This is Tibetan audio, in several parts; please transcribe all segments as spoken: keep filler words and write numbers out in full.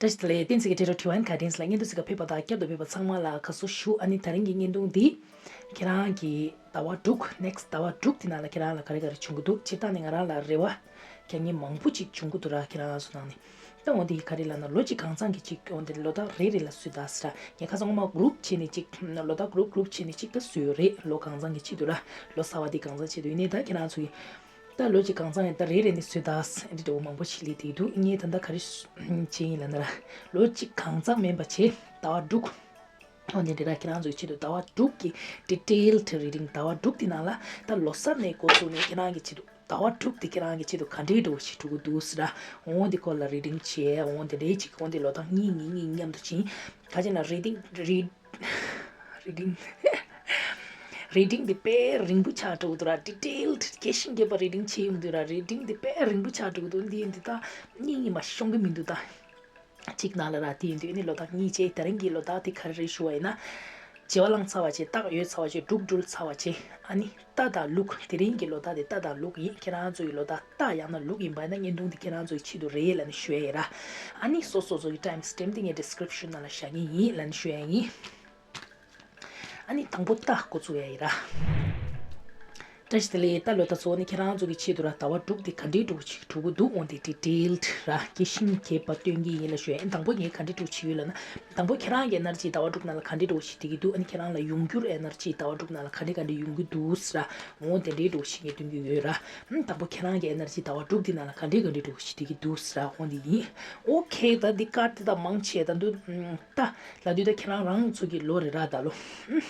བཀྲ་ཤིས་བདེ་ལེགས། བསྟན་འཛིན་གྱི་ཊེ་རོ་ཊི་ཝན་ག་ཌེན་སི་ལ་སྙན་ཐོ་གཟིགས་པ་ཕེབས་པ་དང་བསྐྱར་དུ་ཕེབས་པ་ཚང་མ་ལ་དགའ་བསུ་ཞུ། ཨ་ནི་དེ་རིང་གི་བརྙན་ཐུང་འདི་ཁྱེད་རང་གི་ཟླ་བ་དྲུག next ཟླ་བ་དྲུག་འདི་ནང་ལ་ཁྱེད་རང་ལ་ག་རེ་ག་རེ་བྱུང་གི་འདུག་སྤྱིར་བཏང་ནས་ང་རང་ལ་རེ་བ་རྒྱག་མཁན་མང་པོ་ཅིག་བྱུང་གི་འདུག་ར། ཁྱེད་རང་ཚོ་ནང་ནས་ད་འོ་འདི་ག་རེ་ལབ་ན་ལོ་གཅིག་གང་ཚང་གི་ཅིག་འོ་འདི་ལོ་རྟགས་རེ་རེ་ལ་བཟོས་ད་ཟེར་ར། ངས་ཁ་སང་སྔོན་མ་གུ་རུབ་བྱས་ནས་ཅིག་ལོ་རྟགས་གུ་རུབ་གུ་རུབ་བྱས་ནས་ཅིག་ད་བཟོས་ཡོད་རེད། ལོ་གང་ཚང་གི་ཆེད་དུ་ར། ལོ་གསར་བ་འདི་གང་ཚང་ཆེད་དུ་ཡིན་ནའི་ད་ཁྱེད་རང་ཚོ་གི་ད་ལོ་གཅིག་གང་ཚང་ཡིན་ད་རེ་རེ་ནས་བཟོས་ད་ཟེར་འདི་འདྲ་བོ་མང་པོ་ཞིག་སླེབས་བསྡད་འདུག་ངས་ད་ལྟ་ག་རེ་བྱས་ཡིན་ལབ་ན་ར། ལོ་གཅིག་གང་ཚང་མིན་པ་བྱས་ཟླ་བ་དྲུག་འོ་འདི་འདྲ་ར། ཁྱེད་རང་ཚོའི་ཆེད་དུ་ཟླ་བ་དྲུག་གི་ཌི་ཊེལ་ཌི་རི་ཌིང་ཟླ་བ་དྲུག་དེ་ནང་ལ་ད་ལོ་གསར་ནས་འགོ་བཙུགས་ནས་ཁྱེད་རང་གི་ཆེད་དུ་ཟླ་བ་དྲུག་དེ་ཁྱེད་རང་གི་ཆེད་དུ་ག་འདྲའི་འདྲ་བོ་ཞིག་འགྲོ་གི་འདུག་ཟེར་ར། འོ་འདི་སྐོར་ལ་རི་ཌིང་བྱས། འོ་འདི་འདྲའི་ཅིག་འོ་འདི་ལོ་ཟླ་གཉིས་གཉིས་གཉིས་མཉམ་དུ་ཕྱིན། ག་ཅི་ན་རི་ཌིང་རི་རི་ཌིང་རི་ཌིང་འདི་དཔེ་རིང་པོ་ཆགས་འགྲོ་གི་འདུག་ར། ཌི་ཊེལ་ཌི་རྒྱས་ཤིང་རྒྱས་པ་རི་ཌིང་བྱས་ཡོང་དུས་ར། རི་ཌིང་འདི་དཔེ་རིང་པོ་ཆགས་འགྲོ་གི་འདུག་འདི་འདི་ད་གཉིས་གཉིས་མ་ཤོང་གི་མི་འདུག་ད་གཅིག་ནང་ལ་ར། དེ་ཡིན་དུས་ནི་ལོ་རྟགས་གཉིས་བྱས། དེ་རིང་གི་ལོ་རྟགས་དེ་ག་རེ་རེད་ཞུ་བ་ཡིན་ན། བྱེ་བ་བླངས་ཚར་བ་བྱས། རྟགས་ཡོད་ཚར་བ་བྱས། འབྲུག་འགྲུལ་ཚར་བ་བྱས། ཨ་ནི་རྟ་དང་ལུག་དེ་རིང་གི་ལོ་རྟགས་དེ་རྟ་དང་ལུག་ཡིན། ཁྱེད་རང་ཚོ་ཡི་ལོ་རྟགས་རྟ་ཡང་ན་ལུག་ཡིན་པ་ཡིན་ན་བརྙན་ཐུང་འདི་ཁྱེད་རང་ཚོ་ཡི་ཆེད་དུ་རེད་ལབ་ནས་ཞུ་ཡ་ཡིན་ར། ཨ་ནི་སོ་སོ་སོ་ཡི་ཊའིམ་སི་ཊེམ་པ་དེ་ངས་ཌི་སི་ཀི་རིབ་ཤན་ནང་ལ་བཞག་གི་ཡིན་ལབ་ནས་ཞུ་ཡ་ཡིན། ཨ་ནི་དང་པོ་རྟ་འགོ་བཙུགས་ཡ་ཡིན་ར། བཀྲ་ཤིས་བདེ་ལེགས། རྟ་ལོ་རྟགས་ཚོ་ནི་ཁྱེད་རང་ཚོ་གི་ཆེད་དུ་ར། ཟླ་བ་དྲུག་འདི་ག་འདྲའི་འདྲ་བོ་ཞིག་འགྲོ་གི་འདུག་འོ་འདི་ཌི་ཊེལ་ཌི་ར་རྒྱས་ཤིང་རྒྱས་པ་སྟོན་གྱི་ཡིན་ལབ་ཞུ་ཡ་ཡིན། དང་པོ་ངས་ག་འདྲའི་འདྲ་བོ་བྱེད་ཡོད་ལབ་ན། དང་པོ་ཁྱེད་རང་གི་ཨེ་ནར་ཇི་ཟླ་བ་དྲུག་ནང་ལ་ག་འདྲའི་འདྲ་བོ་ཞིག་སྡོད་ཀྱི་འདུག་ཨ་ནི་ཁྱེད་རང་ལ་ཡོང་འགྱུར་ཨེ་ནར་ཇི་ཟླ་བ་དྲུག་ནང་ལ་ག་འདྲ་ག་འདྲ་ཡོང་གི་འདུག་ཟེར་ར། འོ་དེ་འདྲའི་འདྲ་བོ་ཞིག་ངས་སྟོན་གྱི་ཡོད་ར། ཨམ། དང་པོ་ཁྱེད་རང་གི་ཨེ་ནར་ཇི་ཟླ་བ་དྲུག་འདི་ནང་ལ་ག་འདྲའི་ག་འདྲའི་འདྲ་བོ་ཞིག་སྡོད་ཀྱི་འདུག་ཟེར་ར། འོ་འདི་ཡིན། ཨོ་ཁེ། ད་འདི་ཀར་འདི་ད་མང་ཆེ་ད་འདུག་ཨམ། ད་ལབ་དུས་ད་ཁྱེད་རང་རང་ཚོ་གི་ལོ་རེད་ར་ད་ལོ། ཨམ།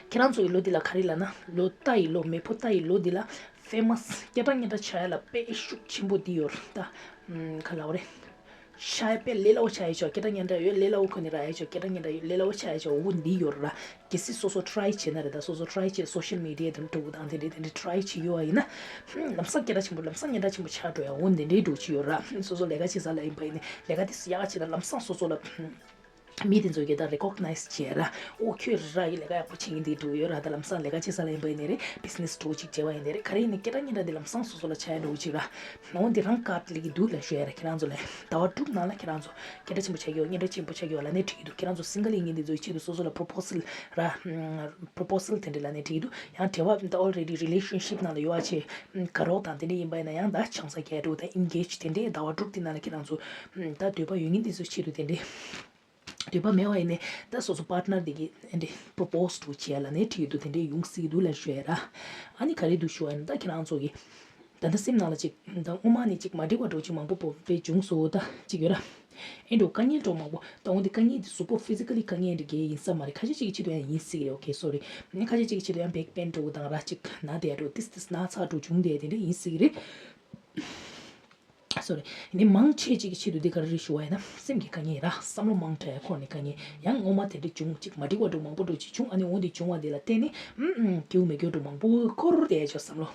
ཁྱེད་རང་ཚོ་གི་ལོ་འདི་ལ་ག་རེ་ལབ་ན། ལོ་རྟ་ཡི་ལོ། མེ་ཕོ་རྟ་ཡི་ལོ་འདི་ལ་ཕེ་མ་སི་སྐད་གྲགས་སྙན་གྲགས་ཆགས་ཡ་ལ་དཔེ་ཤུགས་ཆེན་པོ་འདི་ཡོད་རེད་ད། ཨམ། ག་ལབ་རེད། ཤ་ཡ་དཔེ་ལས་སླ་བོ་ཆགས་ཡ་ཆོག་སྐད་གྲགས་སྙན་གྲགས་ཡོད། ལས་སླ་བོ་ཁོ་ནི་རག་ཡ་ཆོག་སྐད་གྲགས་སྙན་གྲགས་ཡོད། ལས་སླ་བོ་ཆགས་ཡ་ཆོག་འོ་འདི་ཡོད་རེད་ར། གལ་སྲིད་སོ་སོ་ཊི་རའི་བྱས་ན་རེད་ད། སོ་སོ་ཊི་རའི་བྱས། སོ་ཤལ་མི་ཌི་ཡ་དང་འགྲོ་དང་དེ་འདྲས་དེ་འདྲས་ཊི་རའི་བྱས་ཡོད་པ་ཡིན་ན། ལམ་སང་སྐད་གྲགས་ཆེན་པོ། ལམ་སང་སྙན་གྲགས་ཆེན་པོ་ཆགས་འགྲོ་ཡ། འོ་འདི་འདྲའི་འགྲོ་གི་ཡོད་ར། སོ་སོ་ལས་ཀ་བྱེད་ས་ལ་ཡིན་པ་ཡིན་ནའི་ལས་ཀ་དེ་ཡག་ག་བྱེད་ན་ལམ་སང་སོ་སོ་ལ། མི་དེ་ཚོ་གིས་ད་རེ་ཀོག་ནའི་ཛི་བྱས་ར། ཨོ་ཁྱོད་ར་ཡི་ལས་ཀ་ཡག་པོ་བྱེད་མཁན་དེ་འགྲོ་ཡོད་ར། ད་ལམ་སང་ལས་ཀ་བྱེད་ས་ལ་ཡིན་པ་ཡིན་ནའི་རེད། བི་ཛི་ནེ་སི་འགྲོ་ཅིག་བྱས་པ་ཡིན་ནའི་རེད། ག་རེ་ཡིན་ནའི་སྐད་གྲགས་སྙན་གྲགས་དེ་ལམ་སང་སོ་སོ་ལ་ཆགས་ཡ་འགྲོ་ཅིག་ར། འོ་འདི་རང་ཀར་ཌི་སླེབས་ཀྱི་འདུག་ལབ་ཞུ་ཡ་ར། ཁྱེད་རང་ཚོ་ལ་ཟླ་བ་དྲུག་ནང་ལ་ཁྱེད་རང་ཚོ་སྐད་གྲགས་ཆེན་པོ་ཆགས་ཀྱི་ཡོད། སྙན་གྲགས་ཆེན་པོ་ཆགས་ཀྱི་ཡོད་ལབ་ནའི་འགྲིག་གི་འདུག་ཁྱེད་རང་ཚོ་སིང་གལ་ཡིན་མཁན་དེ་ཚོའི་ཆེད་དུ་སོ་སོ་ལ་པོ་རོ་པོ་སལ་ར། པོ་རོ་པོ་སལ་དེ་འདྲ་ལབ་ནའི་འགྲིག་གི་འདུག་ཡང་འབྲེལ་བ་ད་ཨོལ་རེ་ཌི་རི་ལེ་ཤན་ཤིབ་ནང་ལ་ཡོད་པ་བྱས་དགའ་རོགས་དང་དེ་འདྲ་ཡིན་པ་ཡིན་ན་ཡང་ད་ཆང་ས་རྒྱག་འགྲོ་དང་ཨེན་གེ་ཇི་དེ་འདྲའི་ཟླ་བ་དྲུག་དེ་ནང་ལ་ཁྱེད་རང་ཚོ་ད་འདོད་པ་ཡོད་མཁན་དེ་ཚོའི་ཆེད་དུ་དེ་འདྲའི། འདོད་པ་མེད་པ་ཡིན་ནའི་ད་སོ་སོ་པར་ཊི་ནར་དེ་གིས་ཨེ་འདྲའི་པོ་རོ་པོ་སི་འགྲོ་བྱས་ལབ་ནའི་འགྲིག་གི་འདུག་དེ་འདྲའི་ཡོང་སྲིད་ཀྱི་འདུག་ལབ་ཞུ་ཡ་ར། ཨ་ནི་ག་རེ་འདུག་ཞུ་བ་ཡིན་ན་ད་ཁྱེད་རང་ཚོ་གིས་ད་ལྟ་སེམས་ནང་ལ་ཅིག་ད་སྔོན་མ་ནས་ཅིག་མ་འགྲིག་པ་འདྲ་བོ་ཅིག་མང་པོ་པོ་དཔེ་བྱུང་སོང་ད་ཅིག་ཡོད་ར། ཨེ་འགྲོ་དཀའ་ངལ་འདྲ་བོ་མང་པོ་ད་འོ་འདི་དཀའ་ངལ་འདི་གཟུགས་པོ་ཕི་ཛི་ཀ་ལི་དཀའ་ངལ་འདི་གས་ཡིན་ས་མ་རེད། ཁ་ཤས་ཅིག་གི་ཆེད་དུ་ཡང་ཡིན་སྲིད་ཀྱི་རེད། ཨོ་ཁེ་སོ་རི། ཁ་ཤས་ཅིག་གི་ཆེད་དུ་ཡང་བེག་པེན་འདྲ་བོ་དང་ར་ཅིག་ན་དེ་འདྲ་བོ་ཏིས་ཏིས་ན་ཚ་འདྲ་བོ་བྱུང་དེ་དེ་འདྲ་ཡིན་སྲིད་ཀྱི་རེད། སོ་རི། ཡིན་ནའི་མང་ཆེ་ཅིག་གི་ཆེད་དུ་འདི་ག་རེ་རེད་ཞུ་བ་ཡིན་ན་སེམས་ཀྱི་དཀའ་ངལ་ར། བསམ་བློ་མང་དྲགས་ཁོ་ནས་དཀའ་ངལ། ཡང་སྔོན་མ་དེ་འདྲ་བྱུང་ཅིག་མ་འགྲིག་པ་འདྲ་བོ་མང་པོ་འདྲ་བོ་ཅིག་བྱུང་། ཨ་ནི་འོ་འདི་བྱུང་བ་འདི་ལ་བརྟེན་ནས་ཨུམ་ཨུམ་སྐྱིད་པོ་མི་སྐྱིད་པོ་འདྲ་བོ་མང་པོ་འཁོར་བསྡད་ཆོག་བསམ་བློ།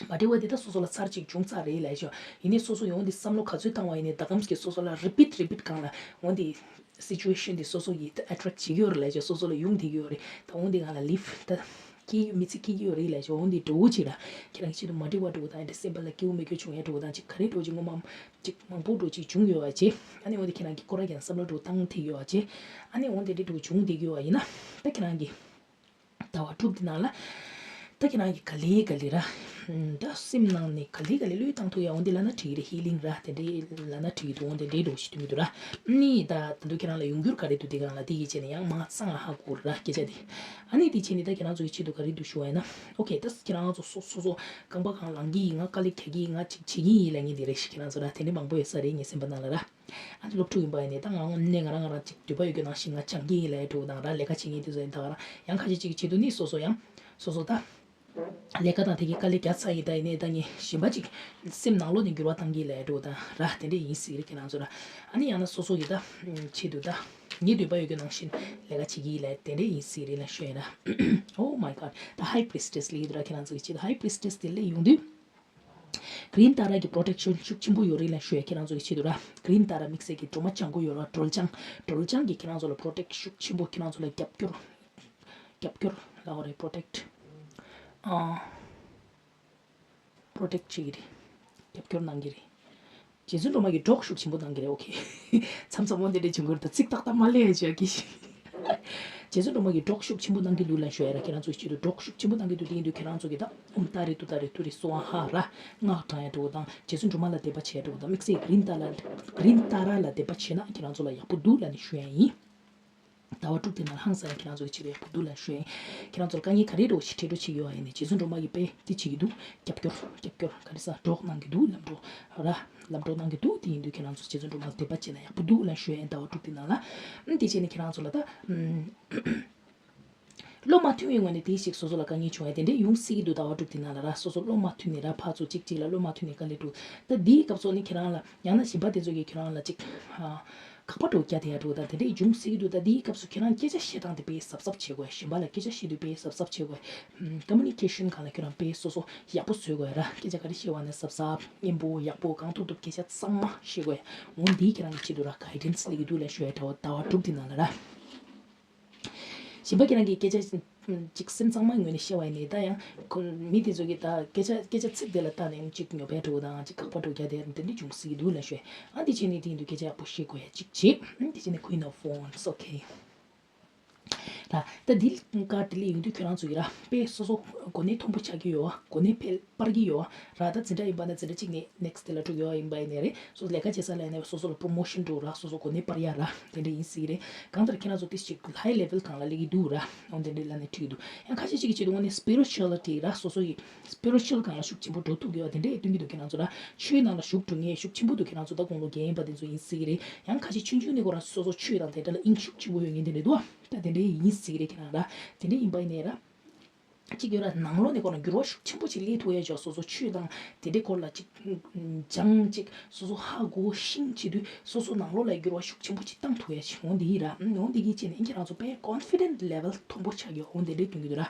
མ་འགྲིག་པ་འདི་ད་སོ་སོ་ལ་ཚར་གཅིག་བྱུང་ཚར་རེད་ལབ་ཆོག་ཡིན་ནའི་སོ་སོ་ཡང་འོ་འདི་བསམ་བློ་ག་ཚོད་བཏང་བ་ཡིན་ནའི་ད་གམ་གྱི་སོ་སོ་ལ་རི་པིཊ་རི་པིཊ་སྒང་ལ་འོ་འདི་སི་ཅུ་ཨེ་ཤན་འདི་སོ་སོ་གིས་ཨེ་ཊེག་བྱེད་ཀྱི་ཡོད་རེད་ལབ་ཆོག་སོ་སོ་ལ་ཡོང་བསྡད་ཀྱི་ཡོད་རེད། ད་འོ་འདི་ང་ལ་ལིབ་ད་སྐྱེ་མི་ཚེ་སྐྱེལ་གྱི་ཡོད་རེད་ལབ་ཆོག་འོ་འདི་འདྲ་བོ་ཅིག་ར། ཁྱེད་རང་ཆེད་དུ་མ་འགྲིག་པ་འདྲ་བོ་དང་ཨེ་འདྲ་སེམས་པ་ལ་སྐྱིད་པོ་མི་སྐྱིད་པོ་བྱུང་ཡ་འདྲ་བོ་དང་ཅིག་ག་རེ་འདྲ་བོ་ཅིག་སྔོན་མ་ཅིག་མང་པོ་འདྲ་བོ་ཅིག་བྱུང་ཡོད་པ་བྱས། ཨ་ནི་འོ་འདི་ཁྱེད་རང་གིས་ཁོ་རང་གི་བསམ་བློ་འདྲ་བོ་བཏང་ཐུབ་ཡོད་པ་བྱས། ཨ་ནི་འོ་འདི་འདྲ་འདྲ་བོ་བྱུང་བསྡད་ཀྱི་ཡོད་པ་ཡིན་ན་ད་ཁྱེད་རང་གིས་ཟླ་བ་དྲུག་འདི་ནང་ལ་ད་ཁྱེད་རང་གིས་ག་ལེ་ག་ལེ་ར། ད་སེམས་ནང་ནས་ག་ལེ་ག་ལེ་བློས་བཏང་ཐུབ་ཡ་འོ་འདི་ལབ་ན་འགྲིག་གི་རེད། ཧི་ལིང་ར་དེ་འདྲའི་ལབ་ན་འགྲིག་གི་འདུག་འོ་འདི་འདྲའི་འདྲ་བོ་ཞིག་སྟོན་གྱི་འདུག་ར། ཨ་ནི་ད་ད་དུང་ཁྱེད་རང་ལ་ཡོང་རྒྱུར་ག་རེ་འདུག་དེ་སྒང་ལ་དེ་ཡིད་ཆེས་ནས་ཡང་མ་གཙང་ལ་ཧ་གོ་ར་སྐད་ཆ་དེ། ཨ་ནི་དེ་བྱས་ནས་ད་ཁྱེད་རང་ཚོ་གི་ཆེད་དུ་ག་རེ་འདུག་ཞུ་བ་ཡིན་ན། ཨོ་ཁེ། ད་ཁྱེད་རང་ཚོ་སོ་སོ་སོ་རྐང་པ་གང་ལངས་ཀྱི་ཡིན། ང་དཀའ་ལས་རྒྱག་གི་ཡིན། ང་ཅིག་བྱེད་ཀྱི་ཡིན་ལབ་མཁན་དེ་རེད་ཤག་ཁྱེད་རང་ཚོ་ར་དེ་འདྲ་མང་པོ་ཡོད་ས་རེད་ངའི་སེམས་པ་ནང་ལ་ར། ཨ་ནི་སློབ་ཕྲུག་ཡིན་པ་ཡིན་ནའི་ད་ང་དངོས་གནས་ང་རང་ང་རང་ཅིག་འདོད་པ་ཡོད་རྒྱུ་ནང་བཞིན་ང་སྦྱང་གི་ཡིན་ལབ་ཡ་འདྲ་བོ་དང་ར་ལས་ཀ་བྱེད་མཁན་དེ་ཚོ་ཡིན་ད་ག་རང་ཡང་ཁ་ཤས་ཅིག་གི་ཆེད་དུ་ནི་སོ་སོ་ཡང་སོ་སོ་ད། ལས་ཀ་དང་དེ་གའི་དཀའ་ལས་རྒྱག་ཚར་ཡིན་ད་ཡིན་ནའི་ད་ངས་གཞན་པ་ཅིག་སེམས་ནང་ལོགས་ནས་འགྱུར་བ་གཏང་གི་ཡིན་ལབ་ཡ་འདྲ་བོ་དང་ར་དེ་འདྲ་ཡིན་སྲིད་རེད་ཁྱེད་རང་ཚོ་ར། ཨ་ནི་ཡང་ན་སོ་སོ་གི་ད་ཆེད་དུ་ད་ངའི་འདོད་པ་ཡོད་རྒྱུ་ནང་བཞིན་ལས་ཀ་བྱེད་ཀྱི་ཡིན་ལབ་དེ་འདྲ་ཡིན་སྲིད་རེད་ལབ་ཞུ་ཡ་ཡིན་ར། Oh my god. ད་ཧའི་པི་རི་སི་ཊེ་སི་སླེབས་ཡོད་ར་ཁྱེད་རང་ཚོ་གི་ཆེད་དུ། ཧའི་པི་རི་སི་ཊེ་སི་དེ་སླེབས་ཡོང་དུས། གྷི་རིན་ཏཱ་ར་གི་པོ་རོ་ཊེག་ཤན་ཤུགས་ཆེན་པོ་ཡོད་རེད་ལབ་ཞུ་ཡ་ཁྱེད་རང་ཚོ་གི་ཆེད་དུ་ར། གྷི་རིན་ཏཱ་ར་དམིགས་བསལ་གྱི་སྒྲོལ་མ་ལྗང་གུ་ཡོད་ར། སྒྲོལ་ལྗང་། སྒྲོལ་ལྗང་གིས་ཁྱེད་རང་ཚོ་ལ་པོ་རོ་ཊེག་ཤུགས་ཆེན་པོ་ཁྱེད་རང་ཚོ་ལ་རྒྱབ་སྐྱོར། རྒྱབ་སྐྱོར་ལབ་དགོས་རེད། པོ་རོ་ཊེག་ཊི། ཨ། པོ་རོ་ཊེག་ཊི་བྱེད་ཀྱི་རེད། རྒྱབ་སྐྱོར་གནང་གི་རེད། རྗེ་བཙུན་སྒྲོལ་མ་གིས་གྲོགས་ཤུགས་ཆེན་པོ་གནང་གི་རེད། ཨོ་ཁེ། མཚམས་མཚམས་འོ་འདི་འདྲའི་བྱུང་གི་རེད། ད་ཚིག་ཏག་ཏག་མ་ལས་བྱ་གི། རྗེ་བཙུན་སྒྲོལ་མ་གིས་གྲོགས་ཤུགས་ཆེན་པོ་གནང་གི་འདུག་ལབ་ཤོད་ཡ་ར། ཁྱེད་རང་ཚོ་སྤྱི་འཐུས་གྲོགས་ཤུགས་ཆེན་པོ་གནང་གི་འདུག་དེ་ཡིན་དུས་ཁྱེད་རང་ཚོ་གིས་ད་ཨུམ་ཏ་རེ་ཏུ་ཏ་རེ་ཏུ་རེ་སོ་ཨ་ཧ་ར་སྔགས་བགྲང་ཡ་འགྲོ་དང་། རྗེ་བཙུན་སྒྲོལ་མ་ལ་དད་པ་བྱེད་འགྲོ་དང་། དམིགས་བསལ་གྷི་རིན་ཏ་ལ་གྷི་རིན་ཏ་ར་ལ་དད་པ་བྱེད་ན་ཁྱེད་རང་ཚོ་ལ་ཡག་པོ་འདུག་ལབ་ནས་ཞུ་ཡ་ཡིན། ཟླ་བ་དྲུག་དེ་ནང་ཧང་སང་ཡ་ཁྱེད་རང་ཚོ་གི་ཆེད་དུ་ཡག་པོ་འདུག་ལབ་ཞུ་ཡ་ཡིན། ཁྱེད་རང་ཚོ་ལ་དཀའ་ངལ་ག་རེ་འགྲོ་ཞིག་འཕྲད་འགྲོ་ཆེ་ཡོད་ཨ་ཡིན་ནས། རྗེ་བཙུན་སྒྲོལ་མ་གིས་དཔེ་དེ་བྱེད་ཀྱི་འདུག་རྒྱབ་སྐྱོར་རྒྱབ་སྐྱོར་ག་རེ་ཟ་གྲོགས་གནང་གི་འདུག་ལམ་འགྲོ་ར། ལམ་འགྲོ་གནང་གི་འདུག་དེ་ཡིན་དུས་ཁྱེད་རང་ཚོ་རྗེ་བཙུན་སྒྲོལ་མ་ལ་དད་པ་བྱེད་ན་ཡག་པོ་འདུག་ལབ་ཞུ་ཡ་ཡིན། ཟླ་བ་དྲུག་དེ་ནང་ལ། ཨ་དེ་བྱས་ནས་ཁྱེད་རང་ཚོ་ལ་ད་ཨམ། བློ་མ་མཐུན་པའི་ངོས་ནས་དེ་ཞིག་སོ་སོ་ལ་དཀའ་ངལ་བྱུང་བ་དེ་འདྲས་ཡོང་སྲིད་ཀྱི་འདུག་ཟླ་བ་དྲུག་དེ་ནང་ལ་ར། སོ་སོ་བློ་མ་མཐུན་ནས་ར་ཕར་ཚུར་གཅིག་གཅིག་ལ་བློ་མ་མཐུན་ནས་དཀའ་ལས་འགྲོ། ད་འདིའི་སྐབས་སུ་ནི་ཁྱེད་རང་ལ་ཡང་ན་གཞན་པ་དེ་ཚོ་གིས་ཁྱེད་རང་ལ་གཅིག་ཨ། དགག་པ་འགྲོ་རྒྱག་དེ་ཡ་འགྲོ། ད་དེ་འདྲས་ཡོང་སྲིད་ཀྱི་འདུག་ད་འདིའི་སྐབས་སུ་ཁྱེད་རང་སྐད་ཆ་བཤད་སྟངས་དེ་དཔེ་གཟབ་གཟབ་བྱེད་དགོས། གཞན་པ་ལ་སྐད་ཆ་བཤད་དུས་དཔེ་གཟབ་གཟབ་བྱེད་དགོས། ཨམ། ཀོ་མུ་ནི་ཀེ་ཤན་སྒང་ལ་ཁྱེད་རང་དཔེ་སོ་སོ་ཡག་པོ་བཟོ་དགོས་ར། སྐད་ཆ་ག་རེ་བཤད་པ་ནས་གཟབ་གཟབ་སྙན་པོ་ཡག་པོ་གང་ཐུབ་ཐུབ་སྐད་ཆ་གཙང་མ་བཤད་དགོས། འོ་འདིའི་ཁྱེད་རང་གི་ཆེད་དུ་ར་གའི་ཌན་སི་སླེབས་ཀྱི་འདུག་ལབ་ཞུ་ཡ་འདྲ་བོ་ཟླ་བ་དྲུག་དེ་ནང་ལ་ར། གཞན་པ་ཁྱེད་རང་གིས་སྐད་ཆ་ཅིག་སེམས་གཙང་མའི་ངོས་ནས་བཤད་པ་ཡིན་ནའི་ད་ཡང་ཁོ་མི་དེ་ཚོ་གིས་ད་སྐད་ཆ་སྐད་ཆ་ཚིག་དེ་ལ་བལྟས་ནས་ཅིག་ཉོབ་པའི་འགྲོ་དང་ཅིག་དགག་པ་འགྲོ་རྒྱག་དེ་དེ་འདྲ་འབྱུང་སྲིད་ཀྱི་འདུག་ལབ་ཞུ། ཨ་འདི་བྱས་ནས་དེ་ཡིན་དུས་སྐད་ཆ་ཡག་པོ་བཤད་དགོས་ཡ་གཅིག་བྱེད། ཨ་འདི་བྱས་ནས་Queen of Wands, okay. ད་ད་འདི་ཀར་དེ་ལས་ཡོང་དུས་ཁྱོད་རང་ཚོ་ཡིན་ར་དཔེ་སོ་སོ་གོ་གནས་མཐོན་པོ་ཆགས་ཀྱི་ཡོད། གོ་གནས་འཕེལ་སྤར་གྱི་ཡོད་ར། ད་འཛིན་གྲྭ་ཡིན་པ་ན་འཛིན་གྲྭ་གཅིག་ནས་ནེག་སི་ཊི་དེ་ལ་འགྲོ་གི་ཡོད་ཡིན་པ་ཡིན་ནའི་རེད། སོ་སོ་ལས་ཀ་བྱེད་ས་ལ་ཡིན་ནའི་སོ་སོ་ལ་པྲོ་མོ་ཤན་འགྲོ་ར། སོ་སོ་གོ་གནས་སྤར་ཡ་ར་དེ་འདྲ་ཡིན་སྲིད་རེད། གང་ལྟར་ཁྱེད་རང་ཚོ་ཏིས་ཅིག་ཧའི་ལེ་ཝལ་སྒང་ལ་སླེབས་ཀྱི་འདུག་ར། འོ་དེ་འདྲ་ལབ་ནས་འགྲིག་གི་འདུག་ཡང་ཁ་ཤས་ཅིག་གི་ཆེད་དུ་དངོས་གནས་སི་པི་རི་ཅུ་ཨལ་ཊི་ར། སོ་སོ་ཡི་སི་པི་རི་ཅུ་ཨལ་སྒང་ལ་ཤུགས་ཆེན་པོ་འགྲོ་ཐུབ་ཀྱི་ཡོད་དེ་འདྲས་སྟོན་གྱི་འདུག་ཁྱེད་རང་ཚོ་ར་ཆོས་ནང་ལ་ཞུགས་འགྲོ་མཁན་ཤུགས་ཆེན་པོ་འདུག་ཁྱེད་རང་ཚོ་ད་དགུང་ལོ་རྒན་ཡིན་པ་དེ་ཚོ་ཡིན་སྲིད་ཀྱི་རེད། ཡང་ཁ་ཤས་ཆུང་ཆུང་ནས་ཁོ་རང་སོ་སོ་ཆོས་དང་དེ་འདྲ་ལ་དབྱིངས་ཤུགས་ཆེན་པོ་ཡོད་མཁན་དེ་འདྲས་འདུག་ད་དེ་འདྲས་ཡིན་སྲིད་ཀྱི་རེད། ཁྱེད་རང་ར་དེ་འདྲས་ཡིན་པ་ཡིན་ནའི་ར། གཅིག་ཡོད་ར། ནང་ལོགས་ནས་ཁོ་རང་འགྱུར་བ་ཤུགས་ཆེན་པོ་ཅིག་སླེབས་ཐུབ་ཡ་ཅིག་སོ་སོ་ཆོས་དང་དེ་འདྲའི་སྐོར་ལ་ཅིག་སྦྱང་ཅིག་སོ་སོ་ཧ་གོ་ཤེས་བྱེད་དུས་སོ་སོ་ནང་ལོགས་ལ་འགྱུར་བ་ཤུགས་ཆེན་པོ་ཅིག་བཏང་ཐུབ་ཡ་ཅིག་འོ་འདི་ཡིན་ར། འོ་འདི་གི་ཅིག་ནས་ཁྱེད་རང་ཚོ་དཔེ་ཀོན་ཕི་ཌེན་ཊི་ལེ་ཝལ་མཐོན་པོ་ཆགས་ཡོད། འོ་འདི་འདྲའི་སྟོན་གྱི་འདུག་ར།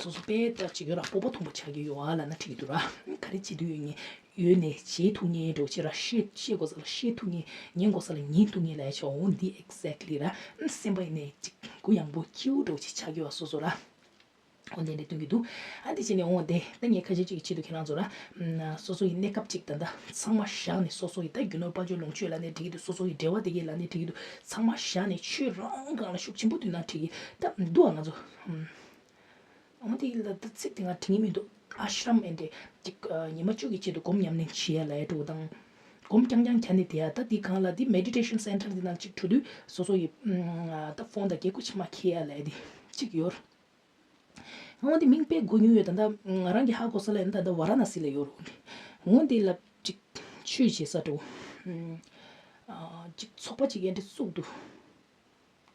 སོ་སོ་དཔེ་ད་ཅིག་ཡོད་ར་སྤོབས་པ་མཐོན་པོ་ཆགས་ཀྱི་ཡོད་ཨ་ལབ་ན་འགྲིག་གི་འདུག་ར། ག་རེ་བྱེད་དུས་ཡོད་ངེས་ཡོད་ནས་བྱེད་ཐུབ་ངེས་འགྲོ་ཅིག་ར། ཤེས་ཤེས་དགོས་ས་ལ་ཤེས་ཐུབ་ངེས། ཉན་དགོས་ས་ལ་ཉན་ཐུབ་ངེས་ལབ་ཡ་ཅིག་འོ་འདི་ཨེག་ཛེག་ལི་ར། སེམས་པ་ཡིན་ནས་ཅིག་གུ་ཡངས་པོ་སྐྱིད་པོ་འགྲོ་ཅིག་ཆགས་ཀྱི་ཡོད་སོ་སོ་ར། འོ་དེ་འདྲ་སྟོན་གྱི་འདུག་ཨ་འདི་བྱས་ནས་འོ་དེ་ད་ངས་ཁ་ཤས་ཅིག་གི་ཆེད་དུ་ཁྱེད་རང་ཚོ་ར། ཨམ། སོ་སོ་ཡི་གནས་སྐབས་ཅིག་ད་ལྟ་ཚང་མ་བཞག་ནས་སོ་སོ་ཡི་ད་རྒྱུ་ནོར་དཔལ་འབྱོར་ལོངས་སྤྱོད་ལབ་ནའི་འགྲིག་གི་འདུག་སོ་སོ་ཡི་འབྲེལ་བ་དེ་གས་ལབ་ནའི་འགྲིག་གི་འདུག་ཚང་མ་བཞག་ནས་ཆོས་རང་སྒང་ལ་ཤུགས་ཆེན་པོ་བསྡུས་ན་འགྲིག་གི་ད་འདུག་ཨ་ང་ཚོ། ཨམ། འོ་དེ་ལ་ད་ཚིག་དེ་ང་དྲན་གྱི་མི་འདུག་ཨ་ཤྲམ་ཨེ་འདྲས་ཅིག་ཉི་མ་བཅུ་གི་ཆེད་དུ་སྒོམ་ཉམས་ལེན་བྱེད་ཡ་ལབ་ཡ་འདྲ་བོ་དང་། སྒོམ་རྐྱང་རྐྱང་བྱས་ནས་བསྡད་ཡ། ད་འདི་སྒང་ལ་འདི་མེ་ཌི་ཊེ་ཤན་སེན་ཊར་འདི་ནང་ཅིག་འགྲོ་དུས་སོ་སོ་ཡི་ཨམ། ད་ཕོན་དང་རྒྱན་གོས་ཕྱི་མ་འཁྱེར་ཡ་ལབ་ཡ་འདི་ཅིག་ཡོད། འོ་འདི་མིང་དཔེ་གོ་མྱོང་ཡོད། ད་ལྟ་ང་རང་གིས་ཧ་གོ་ས་ལ་ཡིན་ད་ལྟ་ཝ་ར་ཎ་སི་ལ་ཡོད་རེད། འོ་འདི་ལ་ཅིག་ཆོས་བྱེད་ས་འདྲ་བོ། ཨམ། ཅིག་ཚོགས་པ་ཅིག་ཨེ་འདྲས་བཙུགས་འདུག་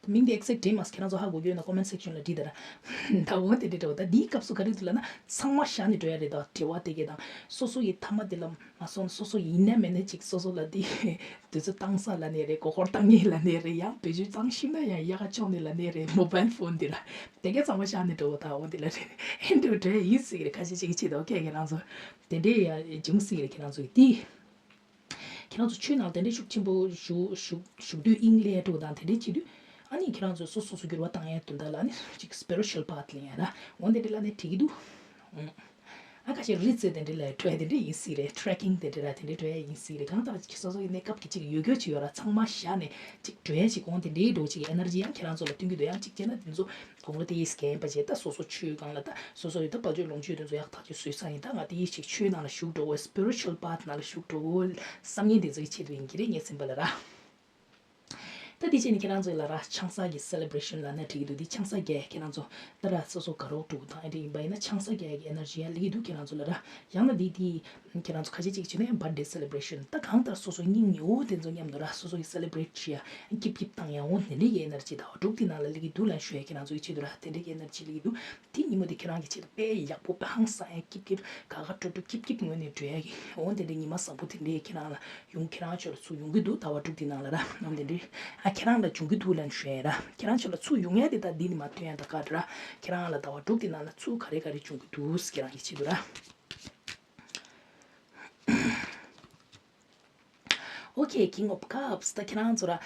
མིང་དེ་ཨེག་ཛེག་དྲན་མ་སོང་། ཁྱེད་རང་ཚོ་ཧ་གོ་གི་ཡོད་ན་ཀོ་མེན་ཊི་སེག་ཤན་ལ་བྲིས་དང་། ད་འོ་དེ་འདྲ་འདྲ་བོ། ད་འདིའི་སྐབས་སུ་ག་རེ་འདུག་ལབ་ན་ཚང་མ་བཞག་ནས་འགྲོ་ཡ་རེད། ད་འབྲེལ་བ་དེ་གས་དང་སོ་སོ་ཡི་མཐའ་མ་དེ་ལ་མ་སོང་ན་སོ་སོ་ཡིན་ན་མིན་ན་ཅིག་སོ་སོ་ལ་དེ་དུས་ཚོད་བཏང་ས་ལབ་ནའི་རེད། མགོ་སྐོར་བཏང་ངེས་ལབ་ནའི་རེད། ཡང་བེད་སྤྱོད་བཏང་ཤེས་ན་ཡང་དབྱར་ཁ་ཕྱོགས་ནས་ལབ་ནའི་རེད། མོ་བྷའིལ་ཕོན་དེ་ལ་དེ་གས་ཚང་མ་བཞག་ནས་འགྲོ་བ། ད་འོ་དེ་ལ་རེད། ཨེ་འདྲ་འདྲ་ཡིན་སྲིད་ཀྱི་རེད། ཁ་ཤས་ཅིག་གི་ཆེད་དུ་ཨོ་ཁེ་ཁྱེད་རང་ཚོ་དེ་འདྲས་ཡ་འབྱུང་སྲིད་ཀྱི་རེད། ཁྱེད་རང་ཚོ་གི་དེ། ཁྱེད་རང་ཚོ་ཆོས་ནང་དེ་འདྲའི་ཤུགས་ཆེན་པོ་ཞུ་ཞུ་ཞུགས་དུས་དབྱིངས་ལས་འགྲོ་དང་དེ་འདྲའི་བྱེད་དུས། ཨ་ནི་ཁྱེད་རང་ཚོས་སོ་སོ་སོ་འགྱུར་བ་བཏང་ཡས་དོན་དག་ལ་ཨ་ནི་ཅིག་སི་པི་རི་ཅུ་ཨལ་པཱཐ་ལེན་ཡ་ར། འོ་དེ་འདྲ་ལ་ནི་འགྲིག་གི་འདུག་ཨ་ཁ་ཤས་རི་ཙེ་དེ་འདྲ་ལ་འགྲོ་ཡ་དེ་འདྲ་ཡིན་སྲིད་རེད། ཊེ་རེག་ཀིང་དེ་འདྲ་ར་དེ་འདྲ་འགྲོ་ཡ་ཡིན་སྲིད་རེད། གང་ལྟར་ཅིག་སོ་སོ་ཡི་གནས་སྐབས་ཀྱི་ཅིག་ཡོད་རྒྱུ་ཅིག་ཡོད་ར། ཚང་མ་བཞག་ནས་ཅིག་འགྲོ་ཡ་ཅིག་འོང་དེ་འདྲའི་འགྲོ་ཅིག་ཨེ་ནར་ཇི་ཡང་ཁྱེད་རང་ཚོ་ལ་སྟོན་གྱི་འདུག་ཡང་ཅིག་བྱས་ན་དེ་ཚོ། དགུང་ལོ་དེ་ཡིས་རྒན་པ་བྱས་ད་སོ་སོ་ཆོས་སྒང་ལ་ད་སོ་སོ་ཡི་ད་དཔལ་འབྱོར་ལོངས་སྤྱོད་དེ་ཚོ་ཡག་ཐག་ཆོད་བཟོས་ཚར་ཡིན། ད་ང་དེ་ཡིས་ཅིག་ཆོས་ནང་ལ་ཞུགས་འགྲོ་བོ། སི་པི་རི་ཅུ་ཨལ་པཱཐ་ནང་ལ་ཞུགས་འགྲོ་བོ་བསམ་ངན་དེ་ཚོ་ཡི་ཆེད་དུ་ཡིན་གྱི་རེད་ངའི་སེམས་པ་ལ་ར། ད་དེ་བྱས་ནས་ཁྱེད་རང་ཚོ་ལ་ར་ཆང་ས་གི་སེ་ལེ་བྷི་རེ་ཤན་ལབ་ན་འགྲིག་གི་འདུག་དེ་ཆང་ས་རྒྱག་ཁྱེད་རང་ཚོ་ད་ར་སོ་སོ་དགའ་རོགས་འགྲོ་དང་ཨེ་འདྲ་ཡིན་པ་ཡིན་ན་ཆང་ས་རྒྱག་གི་ཨེ་ནར་ཇི་ཡང་སླེབས་ཀྱི་འདུག་ཁྱེད་རང་ཚོ་ལ་ར། ཡང་ན་དེ་དེ། ཁྱེད་རང་ཚོ་ཁ་ཤས་ཅིག་བྱས་ནས་བར་ཐི་ཌེ་སེ་ལེ་བྷི་རེ་ཤན་ད་གང་ལྟར་སོ་སོ་སྙིང་ཉེ་བོ་དེ་ཚོ་མཉམ་དུ་ར་སོ་སོ་ཡི་སེ་ལེ་བྷི་རེ་ཊི་བྱེད་ཡ་སྐྱིད་སྐྱིད་བཏང་ཡ་འོ་དེ་འདྲའི་ཨེ་ནར་ཇི་ཟླ་བ་དྲུག་དེ་ནང་ལ་སླེབས་ཀྱི་འདུག་ལབ་ཞུ་ཡ། ཁྱེད་རང་ཚོ་ཡི་ཆེད་དུ་ར་དེ་འདྲའི་ཨེ་ནར་ཇི་སླེབས་ཀྱི་འདུག་དེ་ཉིན་མོ་དེ་ཁྱེད་རང་གི་ཆེད་དུ་དཔེ་ཡག་པོ་དཔེ་ཧང་སང་ཡ་སྐྱིད་སྐྱིད་དགའ་དགའ་སྤྲོ་སྤྲོ་སྐྱིད་སྐྱིད་ངང་ནས་འགྲོ་ཡ་གི་འོ་དེ་འདྲའི་ཉི་མ་བཟང་པོ་དེ་འདྲའི་ཁྱེད་རང་ལ་ཡོང་ཁྱེད་རང་ཚོ་ལ་ཚུར་ཡོང་གི་འདུག་ཟླ་བ་དྲུག་དེ་ནང་ལ་ར་འོ་དེ་འདྲའི་ཨ་ཁྱེད་རང་ལ་འབྱུང་གི་འདུག་ལབ་ཞུ་ཡ་ར། ཁྱེད་རང་ཚོ་ལ་ཚུར་ཡོང་ཡ་དེ་ད་འདི་ནི་མ་སྟོན་ཡ་ད་ག་ར་ཁྱེད་རང་ལ་ཟླ་བ་དྲུག་དེ་ནང་ལ་ཚུར་ག་རེ་ག་རེ་འབྱུང་གི་འདུག་ཁྱེད་རང་གི་ཆེད་དུ་ར། Okay, King of Cups. ད་ཁྱེད་རང་ཚོ་ར།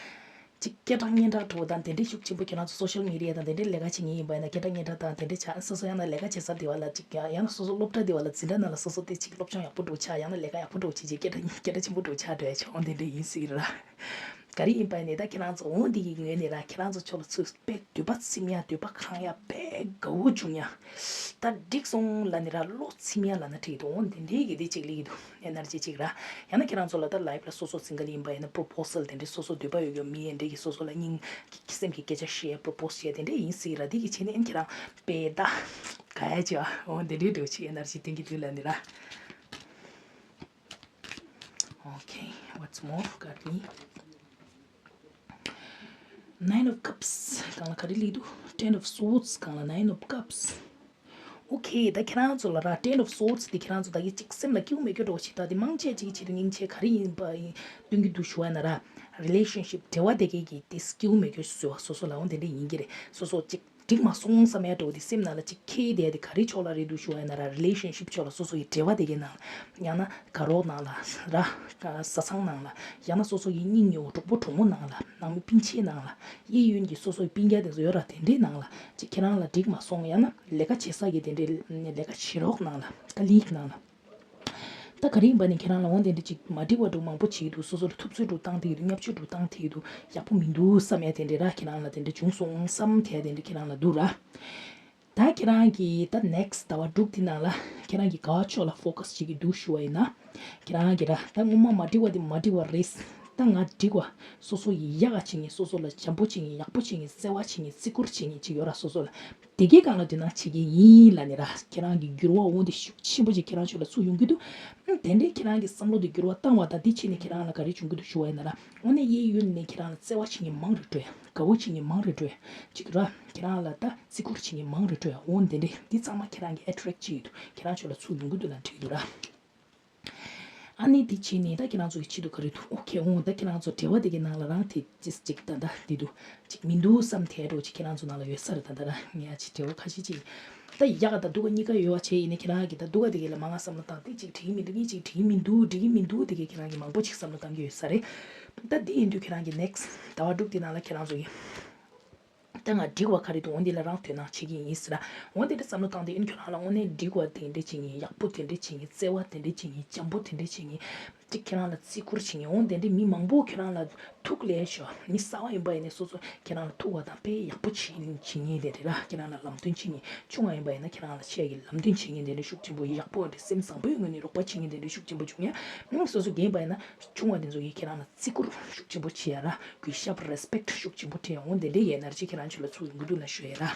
ཅིག་སྐད་གྲགས་སྙན་གྲགས་འགྲོ་བ་དང་དེ་འདྲའི་ཤུགས་ཆེན་པོ། ཁྱེད་རང་ཚོ་སོ་ཤལ་མི་ཌི་ཡ་དང་དེ་འདྲའི་ལས་ཀ་བྱེད་མཁན་ཡིན་པ་ཡིན་ན་སྐད་གྲགས་སྙན་གྲགས་དང་དེ་འདྲའི་ཆགས། སོ་སོ་ཡང་ན་ལས་ཀ་བྱེད་ས་དེ་བ་ལ་ཅིག་ཡང་ཡང་ན་སོ་སོ་སློབ་གྲྭ་དེ་བ་ལ་འཛིན་གྲྭ་ནང་ལ་སོ་སོ་དེ་ཅིག་སློབ་སྦྱོང་ཡག་པོ་འགྲོ་ཆགས། ཡང་ན་ལས་ཀ་ཡག་པོ་འགྲོ་བྱེད་ཅིག་སྐད་གྲགས་སྐད་གྲགས་ཆེན་པོ་འགྲོ་ཆགས་འགྲོ་ཡ་ཆོག་འོང་དེ་འདྲ་ཡིན་སྲིད་ར། ག་རེ་ཡིན་པ་ཡིན་ནའི་ད་ཁྱེད་རང་ཚོ་འོང་དེ་གི་ངོས་ནས་ར་ཁྱེད་རང་ཚོ་ཆོག་ལ་ཚུགས་པའི་འདོད་པ་ཚིམ་ཡ་འདོད་པ་ཁེངས་ཡ་དཔེ་དགའ་བོ་བྱུང་ཡ། ད་འགྲིག་སོང་ལ་ནི་ར་བློ་ཚིམ་ཡ་ལ་ན་འགྲིག་འདུག་འོང་དེ་འདྲའི་གི་དེ་ཅིག་ལིག་འདུག་ཨེ་ནར་ཇི་ཅིག་ར། ཡང་ན་ཁྱེད་རང་ཚོ་ལ་ད་ལའིབ་ལ་སོ་སོ་སིང་གལ་ཡིན་པ་ཡིན་ན་པོ་རོ་པོ་སལ་དེ་འདྲའི་སོ་སོ་འདོད་པ་ཡོད་ཡོད་མི་ཡིན་འདྲའི་གི་སོ་སོ་ལ་སྙིང་གི་སེམས་ཀྱི་སྐད་ཆ་བཤད་པོ་རོ་པོ་སི་བྱས་དེ་འདྲའི་ཡིན་སྲིད་ར། དེ་གི་བྱས་ནས་ཨེ་ཁྱེད་རང་དཔེ་ད་ག་ཡ་ཅིག་ཨ་འོ་དེ་འདྲའི་འདྲ་ཅིག་ཨེ་ནར་ཇི་སྟོན་གི་འདུག་ལ་ནི་ར། Okay, what's more? Got me. Nine of Cups གང་ལ་ག་རེ་ལིག་འདུག Ten of Swords གང་ལ་Nine of Cups. Okay, ད་ཁྱེད་རང་ཚོ་ལ་ར་Ten of Swords དེ་ཁྱེད་རང་ཚོ་ད་གི་ཅིག་སེམས་ལ་སྐྱིད་པོ་མེད་རྒྱུ་འདྲ་བོ་ཞིག་ད་དེ་མང་ཆེ་ཅིག་གི་ཆེད་དུ་སྙིང་རྗེ་ག་རེ་ཡིན་པ་ཡིན་སྟོན་གི་འདུག་ཞུ་བ་ན་ར། རི་ལེ་ཤན་ཤིབ་འབྲེལ་བ་དེ་གའི་གི་དེ་སྐྱིད་པོ་མེད་རྒྱུ་བཟོས་པ་སོ་སོ་ལ་འོང་དེ་འདྲ་ཡིན་གི་རེད། སོ་སོ་ཅིག་འགྲིག་མ་སོང་བསམ་ཡ་འདྲ་བོ་དེ་སེམས་ནང་ལ་ཅིག་འཁྱེར་བསྡད་དེ་ག་རེ་ཕྱོགས་ལ་རེད་འདུག་ཞུ་བ་ཡིན་ན་ར། རི་ལེ་ཤན་ཤིབ་ཕྱོགས་ལ་སོ་སོ་ཡི་འབྲེལ་བ་དེ་གའི་ནང་ཡང་ན་དགའ་རོགས་ནང་ལ་ར། བཟའ་ཚང་ནང་ལ་ཡང་ན་སོ་སོ་ཡི་སྙིང་ཉེ་བོ་གྲོགས་པོ་གྲོགས་མོ་ནང་ལ་ནང་མི་སྤུན་མཆེད་ནང་ལ་གཡས་གཡོན་གྱི་སོ་སོ་ཡི་སྤུན་ཀྱག་དེ་ཚོ་ཡོད་ར། དེ་འདྲའི་ནང་ལ་ཅིག་ཁྱེད་རང་ལ་འགྲིག་མ་སོང་ཡང་ན་ལས་ཀ་བྱེད་ས་གི་དེ་འདྲའི་ལས་ཀ་བྱེད་རོགས་ནང་ལ་ཀ་ལིག་ནང་ལ། ད་ག་རེ་ཡིན་པ་ནི་ཁྱེད་རང་ལ་འོང་དེ་འདྲ་ཅིག་མ་འགྲིག་པ་འདྲ་མང་པོ་བྱེད་ཀྱི་འདུག་སོ་སོ་ལ་ཐུབ་ཚོད་འདྲ་བཏང་བསྡད་ཀྱི་འདུག་བརྙས་བཅོས་འདྲ་བཏང་བསྡད་ཀྱི་འདུག་ཡག་པོ་མི་འདུག་བསམ་ཡ་དེ་འདྲ་ར་ཁྱེད་རང་ལ་དེ་འདྲ་བྱུང་སོང་བསམ་དེ་དེ་འདྲ་ཁྱེད་རང་ལ་འདུག་ར། ད་ཁྱེད་རང་གིས་ད་ནེག་སི་ཟླ་བ་དྲུག་དེ་ནང་ལ་ཁྱེད་རང་གིས་ག་བ་ཕྱོགས་ལ་ཕོ་ཁ་སི་བྱེད་ཀྱི་འདུག་ཞུ་བ་ཡིན་ན། ཁྱེད་རང་གིས་ར་ད་སྔོན་མ་མ་འགྲིག་པ་དེ་མ་འགྲིག་པ་རེད། ད་ང་འགྲིག་པ་སོ་སོ་ཡི་ཡག་ག་བྱེད་ངེས། སོ་སོ་ལ་བྱམས་པོ་བྱེད་ངེས། ཡག་པོ་བྱེད་ངེས། བརྩེ་བ་བྱེད་ངེས། བརྩི་བཀུར་བྱེད་ངེས་ཅིག་ཡོད་ར་སོ་སོ་ལ། དེ་གའི་སྒང་ལ་དོ་སྣང་བྱེད་ཀྱི་ཡིན་ལབ་ནས་ར། ཁྱེད་རང་གི་འགྱུར་བ་འོང་དེ་ཤུགས་ཆེན་པོ་ཅིག་ཁྱེད་རང་ཕྱོགས་ལ་ཚུར་ཡོང་གི་འདུག་ཨ་དེ་འདྲའི་ཁྱེད་རང་གི་བསམ་བློ་དེ་འགྱུར་བ་བཏང་བ་དང་དེ་ཕྱིན་ནས་ཁྱེད་རང་ལ་ག་རེ་བྱུང་གི་འདུག་ཞུ་བ་ཡིན་ན་ར། དངོས་གནས་གཡས་གཡོན་ནས་ཁྱེད་རང་ལ་བརྩེ་བ་བྱེད་མཁན་མང་རུ་འགྲོ་ཡ། དགའ་བོ་བྱེད་མཁན་མང་རུ་འགྲོ་ཡ། ཅིག་ར་ཁྱེད་རང་ལ་ད་བརྩི་བཀུར་བྱེད་མཁན་མང་རུ་འགྲོ་ཡ། འོ་དེ་འདྲས་འདི་ཚང་མ་ཁྱེད་རང་གི་ཨེ་ཊེག་བྱེད་ཀྱི་འདུག་ཁྱེད་རང་ཕྱོགས་ལ་ཚུར་ཡོང་གི་འདུག་ལབ་འགྲིག་གི་འདུག་ར། ཨ་ནི་འདི་བྱས་ནས་ད་ཁྱེད་རང་ཚོ་གི་ཆེད་དུ་ག་རེ་འདུག་ཨོ་ཁེ། འོ་ད་ཁྱེད་རང་ཚོ་འབྲེལ་བ་དེ་གའི་ནང་ལ་རང་དེ་ཅིག་ཅིག་ད་ད་འདི་འདུག་ཅིག་མི་འདུག་བསམ་དེ་འདྲ་ཅིག་ཁྱེད་རང་ཚོ་ནང་ལ་ཡོད་ས་རེད། ད་ད་ར་ངས་ཨ་ཅིག་འབྲེལ་བ་ཁ་ཤས་ཅིག་ད་ཡག་ད་སྡུག་གཉིས་ཀ་ཡོད་པ་བྱས་ཡིན་ན་ཁྱེད་རང་གི་ད་སྡུག་དེ་གའི་ལ་མང་ང་བསམ་བློ་བཏང་སྟེ་ཅིག་འགྲིག་གི་མི་འདུག་ངས་ཅིག་འགྲིག་གི་མི་འདུག་འགྲིག་གི་མི་འདུག་དེ་གའི་ཁྱེད་རང་གི་མང་པོ་ཅིག་བསམ་བློ་བཏང་གི་ཡོད་ས་རེད། ད་འདི་ཡིན་དུས་ཁྱེད་རང་གི་ནེག་སི་ཟླ་བ་དྲུག་དེ་ནང་ལ་ཁྱེད་རང་ཚོ་གི་ད་ང་འགྲིག་པ་ག་རེ་འདུག་འོ་འདི་ལ་རང་དོ་སྣང་བྱེད་ཀྱི་ཡིན་ཟེར་ར། འོ་འདི་འདྲ་བསམ་བློ་བཏང་སྟེ་ཨིན་ཁྱོད་རང་ལ་དངོས་གནས་འགྲིག་པ་དེ་འདྲ་བྱེད་ངེས། ཡག་པོ་དེ་འདྲ་བྱེད་ངེས། བརྩེ་བ་དེ་འདྲ་བྱེད་ངེས། བྱམས་པོ་དེ་འདྲ་བྱེད་ངེས། ཅིག་ཁྱེད་རང་ལ་བརྩི་བཀུར་བྱེད་ངེས། འོ་དེ་འདྲ་མི་མང་པོ་ཁྱེད་རང་ལ་ཐུག་ལས་ཤོག་མི་གསར་པ་ཡིན་པ་ཡིན་ནས་སོ་སོ་ཁྱེད་རང་ལ་ཐུག་པ་དང་དཔེ་ཡག་པོ་བྱེད་བྱེད་ངེས་དེ་རེད་ར། ཁྱེད་རང་ལ་ལམ་སྟོན་བྱེད་ངེས། ཆུང་བ་ཡིན་པ་ཡིན་ན་ཁྱེད་རང་ལ་ཆེ་གི་ལམ་སྟོན་བྱེད་ངེས་དེ་འདྲ་ཤུགས་ཆེན་པོ་ཡག་པོ་འདྲ་སེམས་བཟང་པོའི་ངང་ནས་རོགས་པ་བྱེད་ངེས་དེ་འདྲ་ཤུགས་ཆེན་པོ་བྱུང་ཡ། སོ་སོ་རྒན་པ་ཡིན་ན་ཆུང་བ་དེ་ཚོ་གིས་ཁྱེད་རང་ལ་བརྩི་བཀུར་ཤུགས་ཆེན་པོ་བྱེད་ཡ་ར། གུས་ཞབས་རེ་སི་པེག་ཤུགས་ཆེན་པོ་སྤྲད་ཡ། འོ་དེ་འདྲའི་ཡ་ཨེ་ནར་ཇི་ཁྱེད་རང་ཚོ་ལ་ཚུར་ཡོང་གི་འདུག་ལབ་ཞུ་ཡ་ར།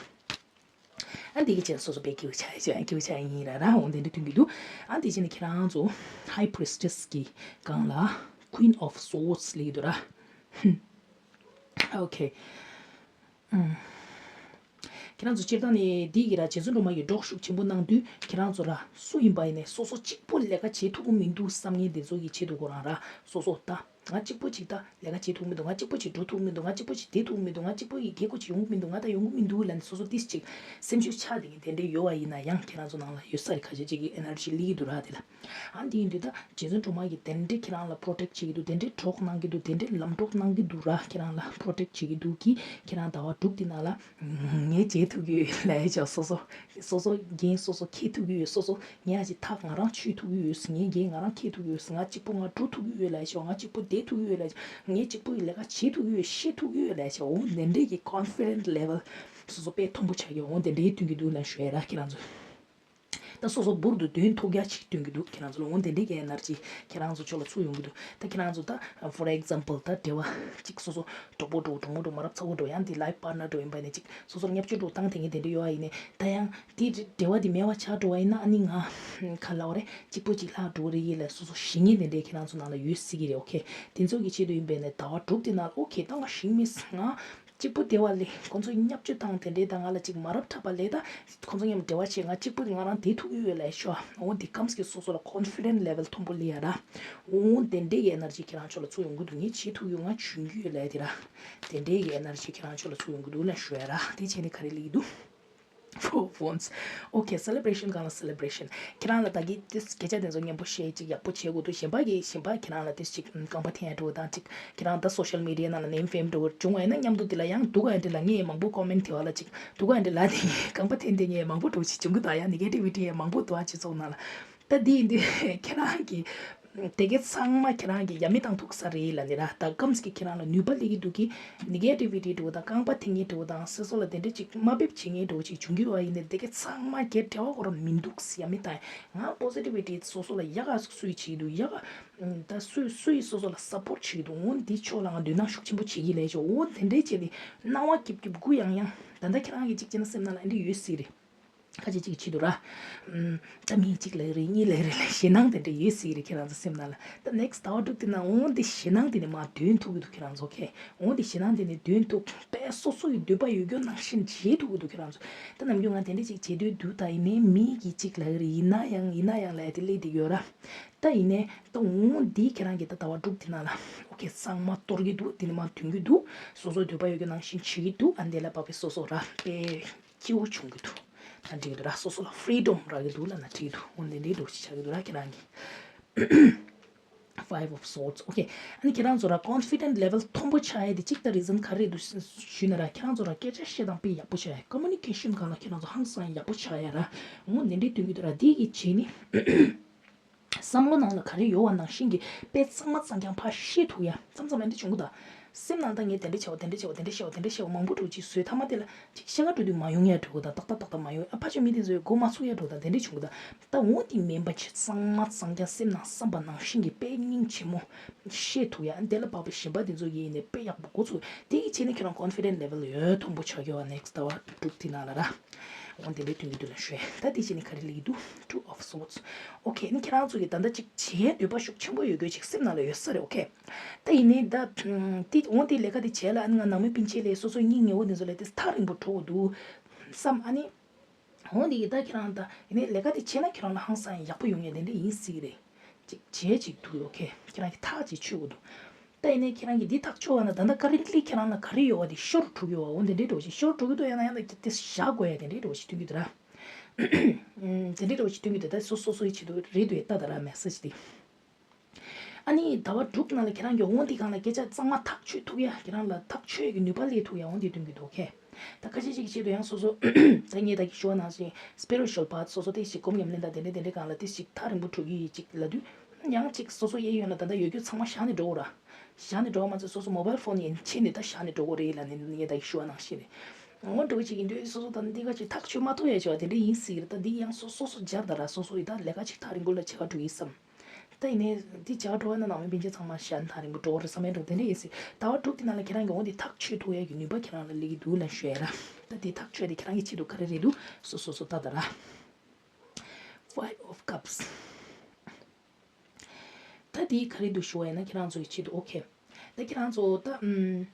ཨ་འདི་གི་ཅན་སོ་སོ་དཔེ་སྐྱིད་པོ་ཆགས་ཡ་ཅིག་ཨ་སྐྱིད་པོ་ཆགས་ཡ་ཡིན་ར་ར། འོ་དེ་འདྲ་སྟོན་གི་འདུག་ཨ་འདི་ཅན་ཁྱེད་རང་ཚོ་High Priestess གི་སྒང་ལ་Queen of Swords ལབ་ཀྱི་འདུག་ར། ཨོ་ཁེ། ཨུམ། ཁྱེད་རང་ཚོ་སྤྱིར་བཏང་ནས་འདི་གི་ར་རྗེ་བཙུན་སྒྲོལ་མ་ཡིས་གྲོགས་ཤུགས་ཆེན་པོ་གནང་དུས་ཁྱེད་རང་ཚོ་ར་སུ་ཡིན་པ་ཡིན་ནས་སོ་སོ་གཅིག་པོ་ལས་ཀ་བྱེད་ཐུབ་ཀྱི་མི་འདུག་བསམ་མཁན་དེ་ཚོ་གི་ཆེད་དུ་ཁོ་རང་ར་སོ་སོ་ད་ང་གཅིག་པོ་གཅིག་ད་ལས་ཀ་བྱེད་ཐུབ་མི་འདུག་ང་གཅིག་པོ་གཅིག་འགྲོ་ཐུབ་མི་འདུག་ང་གཅིག་པོ་གཅིག་བསྡད་ཐུབ་མི་འདུག་ང་གཅིག་པོ་ཡི་རྒྱལ་སྒོ་གཅིག་ཡོང་གི་མི་འདུག་ང་ད་ཡོང་གི་མི་འདུག་ལབ་ནས་སོ་སོ་ཏིས་གཅིག་སེམས་ཤུགས་ཆག་དེ་གི་དེ་འདྲའི་ཡོད་པ་ཡིན་ན་ཡང་ཁྱེད་རང་ཚོ་ནང་ལ་ཡོད་ས་རེད། ཁ་ཤས་གཅིག་གི་ཨེ་ནར་ཇི་ལི་གི་འདུག་ར་དེ་ལ། ཨ་འདི་ཡིན་དུས་ད་རྗེ་བཙུན་སྒྲོལ་མ་གིས་དེ་འདྲའི་ཁྱེད་རང་ལ་པོ་རོ་ཊེག་བྱེད་ཀྱི་འདུག་དེ་འདྲའི་གྲོགས་གནང་གི་འདུག་དེ་འདྲའི་ལམ་གྲོགས་གནང་གི་འདུག་ར། ཁྱེད་རང་ལ་པོ་རོ་ཊེག་བྱེད་ཀྱི་འདུག་གི་ཁྱེད་རང་ཟླ་བ་དྲུག་དེ་ནང་ལ་ངས་བྱེད་ཐུབ་ཀྱི་ཡོད་ལབ་ཡ་ཅིག་སོ་སོ་སོ་སོ་འགན་སོ་སོ་འཁྱེར་ཐུབ་ཀྱི་ཡོད། སོ་སོ་ངས་ཡ་ཅིག་ཐག་ང་རང་ཆོད་ཐུབ་ཀྱི་ཡོད། ངའི་འགན་ང་རང་འཁྱེར་ཐུབ་ཀྱི་ཡོད། ང་གཅིག་པོ་ང་འགྲོ་ཐུབ་ཀྱི་ཡོད་ལབ་ཡ་ཅིག་ང་གཅིག་པོ་བསྡད་ཐུབ་ཀྱི་ཡོད་ལབ་ཡ་ཅིག་ངས་གཅིག་པོ་ཡི་ལས་ཀ་བྱེད་ཐུབ་ཀྱི་ཡོད། ཤེས་ཐུབ་ཀྱི་ཡོད་ལབ་ཡ་ཅིག་འོ་དེ་འདྲའི་གི་ཀོན་ཕི་ཌེན་སི་ལེ་ཝལ་སོ་སོ་དཔེ་མཐོན་པོ་ཆགས་ཀྱི་འོ་དེ་འདྲའི་སྟོན་གྱི་འདུག་ལབ་ཞུ་ཡ་ར་ཁྱེད་རང་ཚོ། ད་སོ་སོ་འབུར་དུ་འདོན་ཐུབ་ཡ་ཅིག་སྟོན་གྱི་འདུག་ཁྱེད་རང་ཚོ་ལ་འོ་དེ་འདྲའི་གི་ཨེ་ནར་ཇི་ཁྱེད་རང་ཚོ་ཕྱོགས་ལ་ཚུར་ཡོང་གི་འདུག་ད་ཁྱེད་རང་ཚོ་ད་ཕོར་ཨེག་ཛམ་པལ་ད་འབྲེལ་བ་ཅིག་སོ་སོ་གྲོགས་པོ་འགྲོ་གྲོགས་མོ་འགྲོ་མ་རབས་ཚ་བོ་འགྲོ་ཡང་དེ་ལའིཕ་པར་ཊི་ནར་འགྲོ་ཡིན་པ་ནས་ཅིག་སོ་སོར་བརྙས་བཅོས་འགྲོ་བཏང་དེ་ངས་དེ་འདྲ་ཡོད་ཨ་ཡིན་ནས་ད་ཡང་དེ་འབྲེལ་བ་དེ་མེད་པ་ཆགས་འགྲོ་བ་ཡིན་ན་ཨ་ནི་ང་ག་ལབ་རེད་གཅིག་པོ་ཅིག་ལྷག་འགྲོ་རེད་ཡིན་ལ་སོ་སོ་ཞེད་སྣང་དེ་འདྲས་ཁྱེད་རང་ཚོ་ནང་ལ་ཡོད་སྲིད་ཀྱི་རེད། ཨོ་ཁེ། དེ་ཚོ་གི་ཆེད་དུ་ཡིན་པས་ནས་ཟླ་བ་དྲུག་དེ་ནང་ལ་ཨོ་ཁེ་ད་ང་ཞེད་མི་སྲིད། ང་གཅིག་པུ་བསྡད་པ་ལས་ཁོང་ཚོ་བརྙས་བཅོས་བཏང་དེ་འདྲའི་ད་ང་ལ་ཅིག་མ་རབས་འཁྲབ་པ་ལས་ད་ཁོང་ཚོ་མཉམ་འབྲེལ་བ་བྱས་ང་གཅིག་པུ་ང་རང་བསྡད་ཐུབ་ཀྱི་ཡོད་ལབ་ཤོག་འོ་འདི་གམ་གྱི་སོ་སོ་ལ་ཀོན་ཕི་ཌེན་སི་ལེ་ཝལ་མཐོན་པོ་སླེབས་ཡ་ར། འོ་དེ་འདྲའི་གི་ཨེ་ནར་ཇི་ཁྱེད་རང་ཕྱོགས་ལ་ཚུར་ཡོང་གི་འདུག་ངས་བྱེད་ཐུབ་ཀྱི་ཡོད་ང་འཇོན་གྱི་ཡོད་ལབ་ཡ་དེ་ར། དེ་འདྲའི་གི་ཨེ་ནར་ཇི་ཁྱེད་རང་ཕྱོགས་ལ་ཚུར་ཡོང་གི་འདུག་ལབ་ཞུ་ཡ་ར། དེ་བྱས་ནས་ག་རེ་ལབ་ཀྱི་འདུག Four phones. Okay, celebration གང་ལ་celebration. ཁྱེད་རང་ལ་ད་གི་དེ་སྐད་ཆ་དེ་ཚོ་སྙན་པོ་བཤད་ཅིག་ཡག་པོ་བྱེད་དགོས་འདུག་གཞན་པ་གིས་གཞན་པ་ཁྱེད་རང་ལ་དེ་ཅིག་རྐང་པ་འཐེན་ཡ་འགྲོ་དང་ཅིག་ཁྱེད་རང་ད་social media ནང་ལ་name fame འགྲོ་བྱུང་བ་ཡིན་ན་མཉམ་དུ་དེ་ལ་ཡང་སྡུག་ག་འདྲི་ལ་ངས་མང་པོ་comment དེ་བ་ལ་ཅིག་སྡུག་ག་འདྲི་ལ་དེ་རྐང་པ་འཐེན་དེ་ངས་མང་པོ་འགྲོ་ཅིག་བྱུང་གི་ད་ཡང་negativity ཡང་མང་པོ་འདུག་ཨ་སྤྱི་ཚོགས་ནང་ལ། ད་དེ་ཡིན་དུས་ཁྱེད་རང་གིས་དེ་གའི་ཚང་མ་ཁྱེད་རང་གིས་ཡ་མི་བཏང་ཐུག་ས་རེད་ལ་ནི་ར། ད་སྐམ་སི་ཀྱི་ཁྱེད་རང་ལ་ནུས་པ་སླེབས་ཀྱི་འདུག་གི་negativity འགྲོ་དང་རྐང་པ་འཐེན་ངེས་འགྲོ་དང་སོ་སོ་ལ་དེ་འདྲ་ཅིག་དམའ་འབེབས་བྱེད་ངེས་འགྲོ་ཅིག་བྱུང་གི་བ་ཡིན་ནའི་དེ་གའི་ཚང་མ་གའི་འབྲེལ་བ་ཁོ་རང་མི་འདུག་ཡ་མི་བཏང་ང་positivity སོ་སོ་ལ་ཡག་ག་སུས་བྱེད་འདུག་ཡག་ག་ད་སུས་སུས་སོ་སོ་ལ་support བྱེད་འདུག་འོ་འདི་ཕྱོགས་ལ་ང་དོ་སྣང་ཤུགས་ཆེན་པོ་བྱེད་ཀྱི་ལས་ཆོག་འོ་དེ་འདྲའི་བྱས་ནས་སྣང་བ་སྐྱིབ་སྐྱིབ་གུ་ཡང་ཡང་ད་ལྟ་ཁྱེད་རང་གིས་ཅིག་བྱས་ན་སེམས་ནང་ལ་ཨ་འདྲ་ཡོད་སྲིད་རེད། ཁ་ཅིག་ཅིག་བྱེད་དུ་ར། ཨམ། ད་མི་གཅིག་ལ་རེ་གཉིས་ལ་རེ་ལ་ཞེད་སྣང་དེ་འདྲ་ཡོད་སྲིད་རེད་ཁྱེད་རང་ཚོ་སེམས་ནང་ལ། ད་next ཟླ་བ་དྲུག་དེ་ན་འོང་དེ་ཞེད་སྣང་དེ་ནི་མ་འདོན་ཐུབ་ཀྱི་འདུག་ཁྱེད་རང་ཚོ་ཁེ། འོང་དེ་ཞེད་སྣང་དེ་ནི་འདོན་ཐུབ་པས་སོ་སོ་ཡི་འདོད་པ་ཡོད་རྒྱུ་ནང་བཞིན་བྱེད་ཐུབ་ཀྱི་འདུག་ཁྱེད་རང་ཚོ། ད་ནམ་རྒྱུན་ང་དེ་འདྲ་ཅིག་བྱེད་འདོད་འདུག་ད་ཡིན་ནའི་མི་གི་གཅིག་ལ་རེ་ཡིན་ན་ཡང་ཡིན་ན་ཡང་ལ་དེ་སླེབས་དེ་ཡོད་ར། ད་ཡིན་ནའི་ད་འོང་དེ་ཁྱེད་རང་གི་ད་ཟླ་བ་དྲུག་དེ་ན་ལ་ཨོ་ཁེ་གཙང་མ་གཏོར་གྱི་འདུག་དེ་ནི་མ་འདོན་གྱི་འདུག་སོ་སོ་འདོད་པ་ཡོད་རྒྱུ་ནང་བཞིན་བྱེད་ཀྱི་འདུག་ཨ་འདི་ལ་བབས་པའི་སོ་སོ་ར་པའི་སྐྱིད་པོ་བྱུང་གི་འདུག་ད་འགྲིག་གི་འདུག་ར། སོ་སོ་ལ་freedom རག་གི་འདུག་ལབ་ན་འགྲིག་གི་འདུག་འོ་འདི་འདྲའི་འདུག་ཅིག་ཆགས་ཀྱི་འདུག་ར་ཁྱེད་རང་གི། Five of Swords. Okay. ཨ་ནི་ཁྱེད་རང་ཚོ་ར་confident level མཐོན་པོ་ཆགས་ཡ་དེ་གཅིག་ད་reason ག་རེ་འདུག་ཞུས་ན་ར། ཁྱེད་རང་ཚོ་ར་སྐད་ཆ་བཤད་སྟངས་དཔེ་ཡག་པོ་ཆགས་ཡ། communication སྒང་ལ་ཁྱེད་རང་ཚོ་ཧང་སང་ཡག་པོ་ཆགས་ཡ་ར། འོ་འདི་འདྲའི་སྟོན་གྱི་འདུག་ར། འདི་གི་བྱས་ནི། བསམ་བློ་ནང་ལ་ག་རེ་ཡོད་པ་ནང་བཞིན་གྱི་དཔེ་གཙང་མ་གཙང་རྐྱང་ཕར་བཤད་ཐུབ་ཡ། མཚམས་མཚམས་ཨ་འདྲ་བྱུང་གི་འདུག་སེམས་ནང་ད་ངས་དེ་འདྲ་བྱས་པ་དེ་འདྲ་བྱས་པ་དེ་འདྲ་བྱས་པ་དེ་འདྲ་བྱས་པ་མང་པོ་འགྲོ་ཅིག་བཟོས་ཐ་མ་དེ་ལ་ཅིག་ཤ་ཁ་འགྲོ་དུས་མ་ཡོང་ཡ་འགྲོ་གི་འདུག་ཏག་ཏག་ཏག་ཏག་མ་ཡོང་ཨ་ཕ་ཆོས་མི་དེ་ཚོས་མགོ་མ་ཚུགས་ཡ་འགྲོ་གི་འདུག་དེ་འདྲ་བྱུང་གི་འདུག་ད་འོ་དེ་མིན་པ་ཆེ་གཙང་མ་གཙང་རྐྱང་སེམས་ནང་བསམ་པ་ནང་བཞིན་གྱི་དཔེ་སྙིང་རྗེ་མོ་བཤད་ཐུབ་ཡ། དེ་ལ་བབས་པའི་གཞན་པ་དེ་ཚོ་ཡིན་ནས་དཔེ་ཡག་པོ་འགོ་ཚུགས་དེ་གི་བྱས་ནས་ཁྱེད་རང་confident level ཡོད་མཐོན་པོ་ཆགས་ཀྱི་ཡོད་པ་next ཟླ་བ་དྲུག་དེ་ནང་ལ་ར། འོ་དེ་འདྲའི་དོན་གྱི་དུས་ལ་ཞུ་ཡ། ད་དེ་བྱས་ནས་ག་རེ་ལབ་ཀྱི་འདུག Two of Swords. Okay ནི་ཁྱེད་རང་ཚོ་གི་ད་ལྟ་ཅིག་བྱེད་འདོད་པ་ཤུགས་ཆེན་པོ་ཡོད་རྒྱུ་ཅིག་སེམས་ནང་ལ་ཡོད་ས་རེད། Okay ད་ཡིན་ནའི་ད་དེ་འོ་དེ་ལས་ཀ་དེ་བྱས་ལ་ཨ་ནི་ང་ནང་མི་སྤུན་མཆེད་ལས་སོ་སོའི་སྙིང་ཉེ་བོ་དེ་ཚོ་ལས་དེ་ཐག་རིང་པོ་འགྲོ་དགོས་འདུག་བསམ། ཨ་ནི་འོ་དེ་ཡི་ད་ཁྱེད་རང་ད་ཡིན་ནའི་ལས་ཀ་དེ་བྱས་ན་ཁྱེད་རང་ལ་ཧང་སང་ཡག་པོ་ཡོང་ཡ་དེ་འདྲ་ཡིན་སྲིད་རེད། ཅིག་བྱས་ཅིག་འདུག Okay ཁྱེད་རང་གི་ཐག་ཅིག་ཆོད་དགོས་འདུག་ད་ཡིན་ནའི་ཁྱེད་རང་གིས་འདི་ཐག་ཆོད་པ་ན་ད་ལྟ་currently ཁྱེད་རང་ལ་ག་རེ་ཡོད་པ་དེ་ཤོར་འགྲོ་གི་ཡོད་པ་འོ་འདི་འདྲའི་འགྲོ་ཞིག་ཤོར་འགྲོ་གི་འདུག་ཡང་ན་ཡང་ན་དེ་བཞག་དགོས་ཡ་དེ་འདྲའི་འགྲོ་ཞིག་སྟོན་གྱི་འདུག་ར། དེ་འདྲའི་འགྲོ་ཞིག་སྟོན་གྱི་འདུག་ད་སོ་སོ་སོ་ཡི་ཆེད་དུ་རེད་འདུག་ཡ་ལྟ་ད་ར་message དེ། ཨ་ནི་ཟླ་བ་དྲུག་ནང་ལ་ཁྱེད་རང་གིས་འོ་འདི་སྒང་ལ་སྐད་ཆ་གཙང་མ་ཐག་ཆོད་ཐུབ་ཡ་ཁྱེད་རང་ལ་ཐག་ཆོད་ཀྱི་ནུས་པ་སླེབས་ཐུབ་ཡ་འོ་འདི་སྟོན་གྱི་འདུག་ཁེ། ད་ཁ་ཤས་ཅིག་གི་ཆེད་དུ་ཡང་སོ་སོ་ད་ངས་ད་གི་ཞུ་བ་ནང་བཞིན་spiritual path སོ་སོ་དེ་ཞིག་སྒོམ་ཉམས་ལེན་དང་དེ་འདྲ་དེ་འདྲའི་སྒང་ལ་དེ་ཞིག་ཐག་རིང་པོ་འགྲོ་གི་ཡིན་ཅིག་ལབ་དུས། ཡང་ཅིག་སོ་སོ་གཡས་གཡོན་ལ་ད་ལྟ་ཡོད་རྒྱུ་ཚང་མ་བཞག་ནས་འགྲོ་དགོས་ར། བཞག་ནས་འགྲོ་བ་མ་ཚད་སོ་སོ་mobile phone ཡན་ཆད་ནས་ད་བཞག་ནས་འགྲོ་དགོས་རེད་ལབ་ནས་ངས་ད་གི་ཞུ་བ་ནང་བཞིན་རེད། འོ་འགྲོ་གི་ཅིག་ཡིན་དུས་སོ་སོ་ད་འདི་ག་ཅིག་ཐག་ཆོད་མ་ཐུབ་ཡ་ཅིག་བ་དེ་འདྲ་ཡིན་སྲིད་རེད། ད་འདི་ཡང་སོ་སོ་སོ་སྦྱར་ད་ར་སོ་སོ་ཡི་ད་ལས་ཀ་ཅིག་ཐག་རིང་པོ་ལ་བྱེད་ག་འགྲོ་ཡིན་བསམ། ད་ཡིན་ནའི་འདི་བྱ་བ་འགྲོ་བ་ན་ནང་མི་སྤུན་མཆེད་ཚང་མ་ཞལ་ཐག་རིང་པོ་འགྲོ་བ་རེད་བསམ་ཡ་འགྲོ་དེ་འདྲ་ཡིན་སྲིད། ཟླ་བ་དྲུག་དེ་ནང་ལ་ཁྱེད་རང་གི་འོ་འདི་ཐག་ཆོད་ཐུབ་ཡ་གི་ནུས་པ་ཁྱེད་རང་ལ་སླེབས་ཀྱི་འདུག་ལབ་ཞུ་ཡ་ར། ད་འདི་ཐག་ཆོད་དེ་ཁྱེད་རང་གི་ཆེད་དུ་ག་རེ་རེད་འདུག་སོ་སོ་སོ་ལྟ་ད་ར། Five of Cups. ད་འདི་ག་རེ་འདུག་ཞུ་བ་ཡིན་ན་ཁྱེད་རང་ཚོ་གི་ཆེད་དུ་okay ད་ཁྱེད་རང་ཚོ་ད་ཨམ།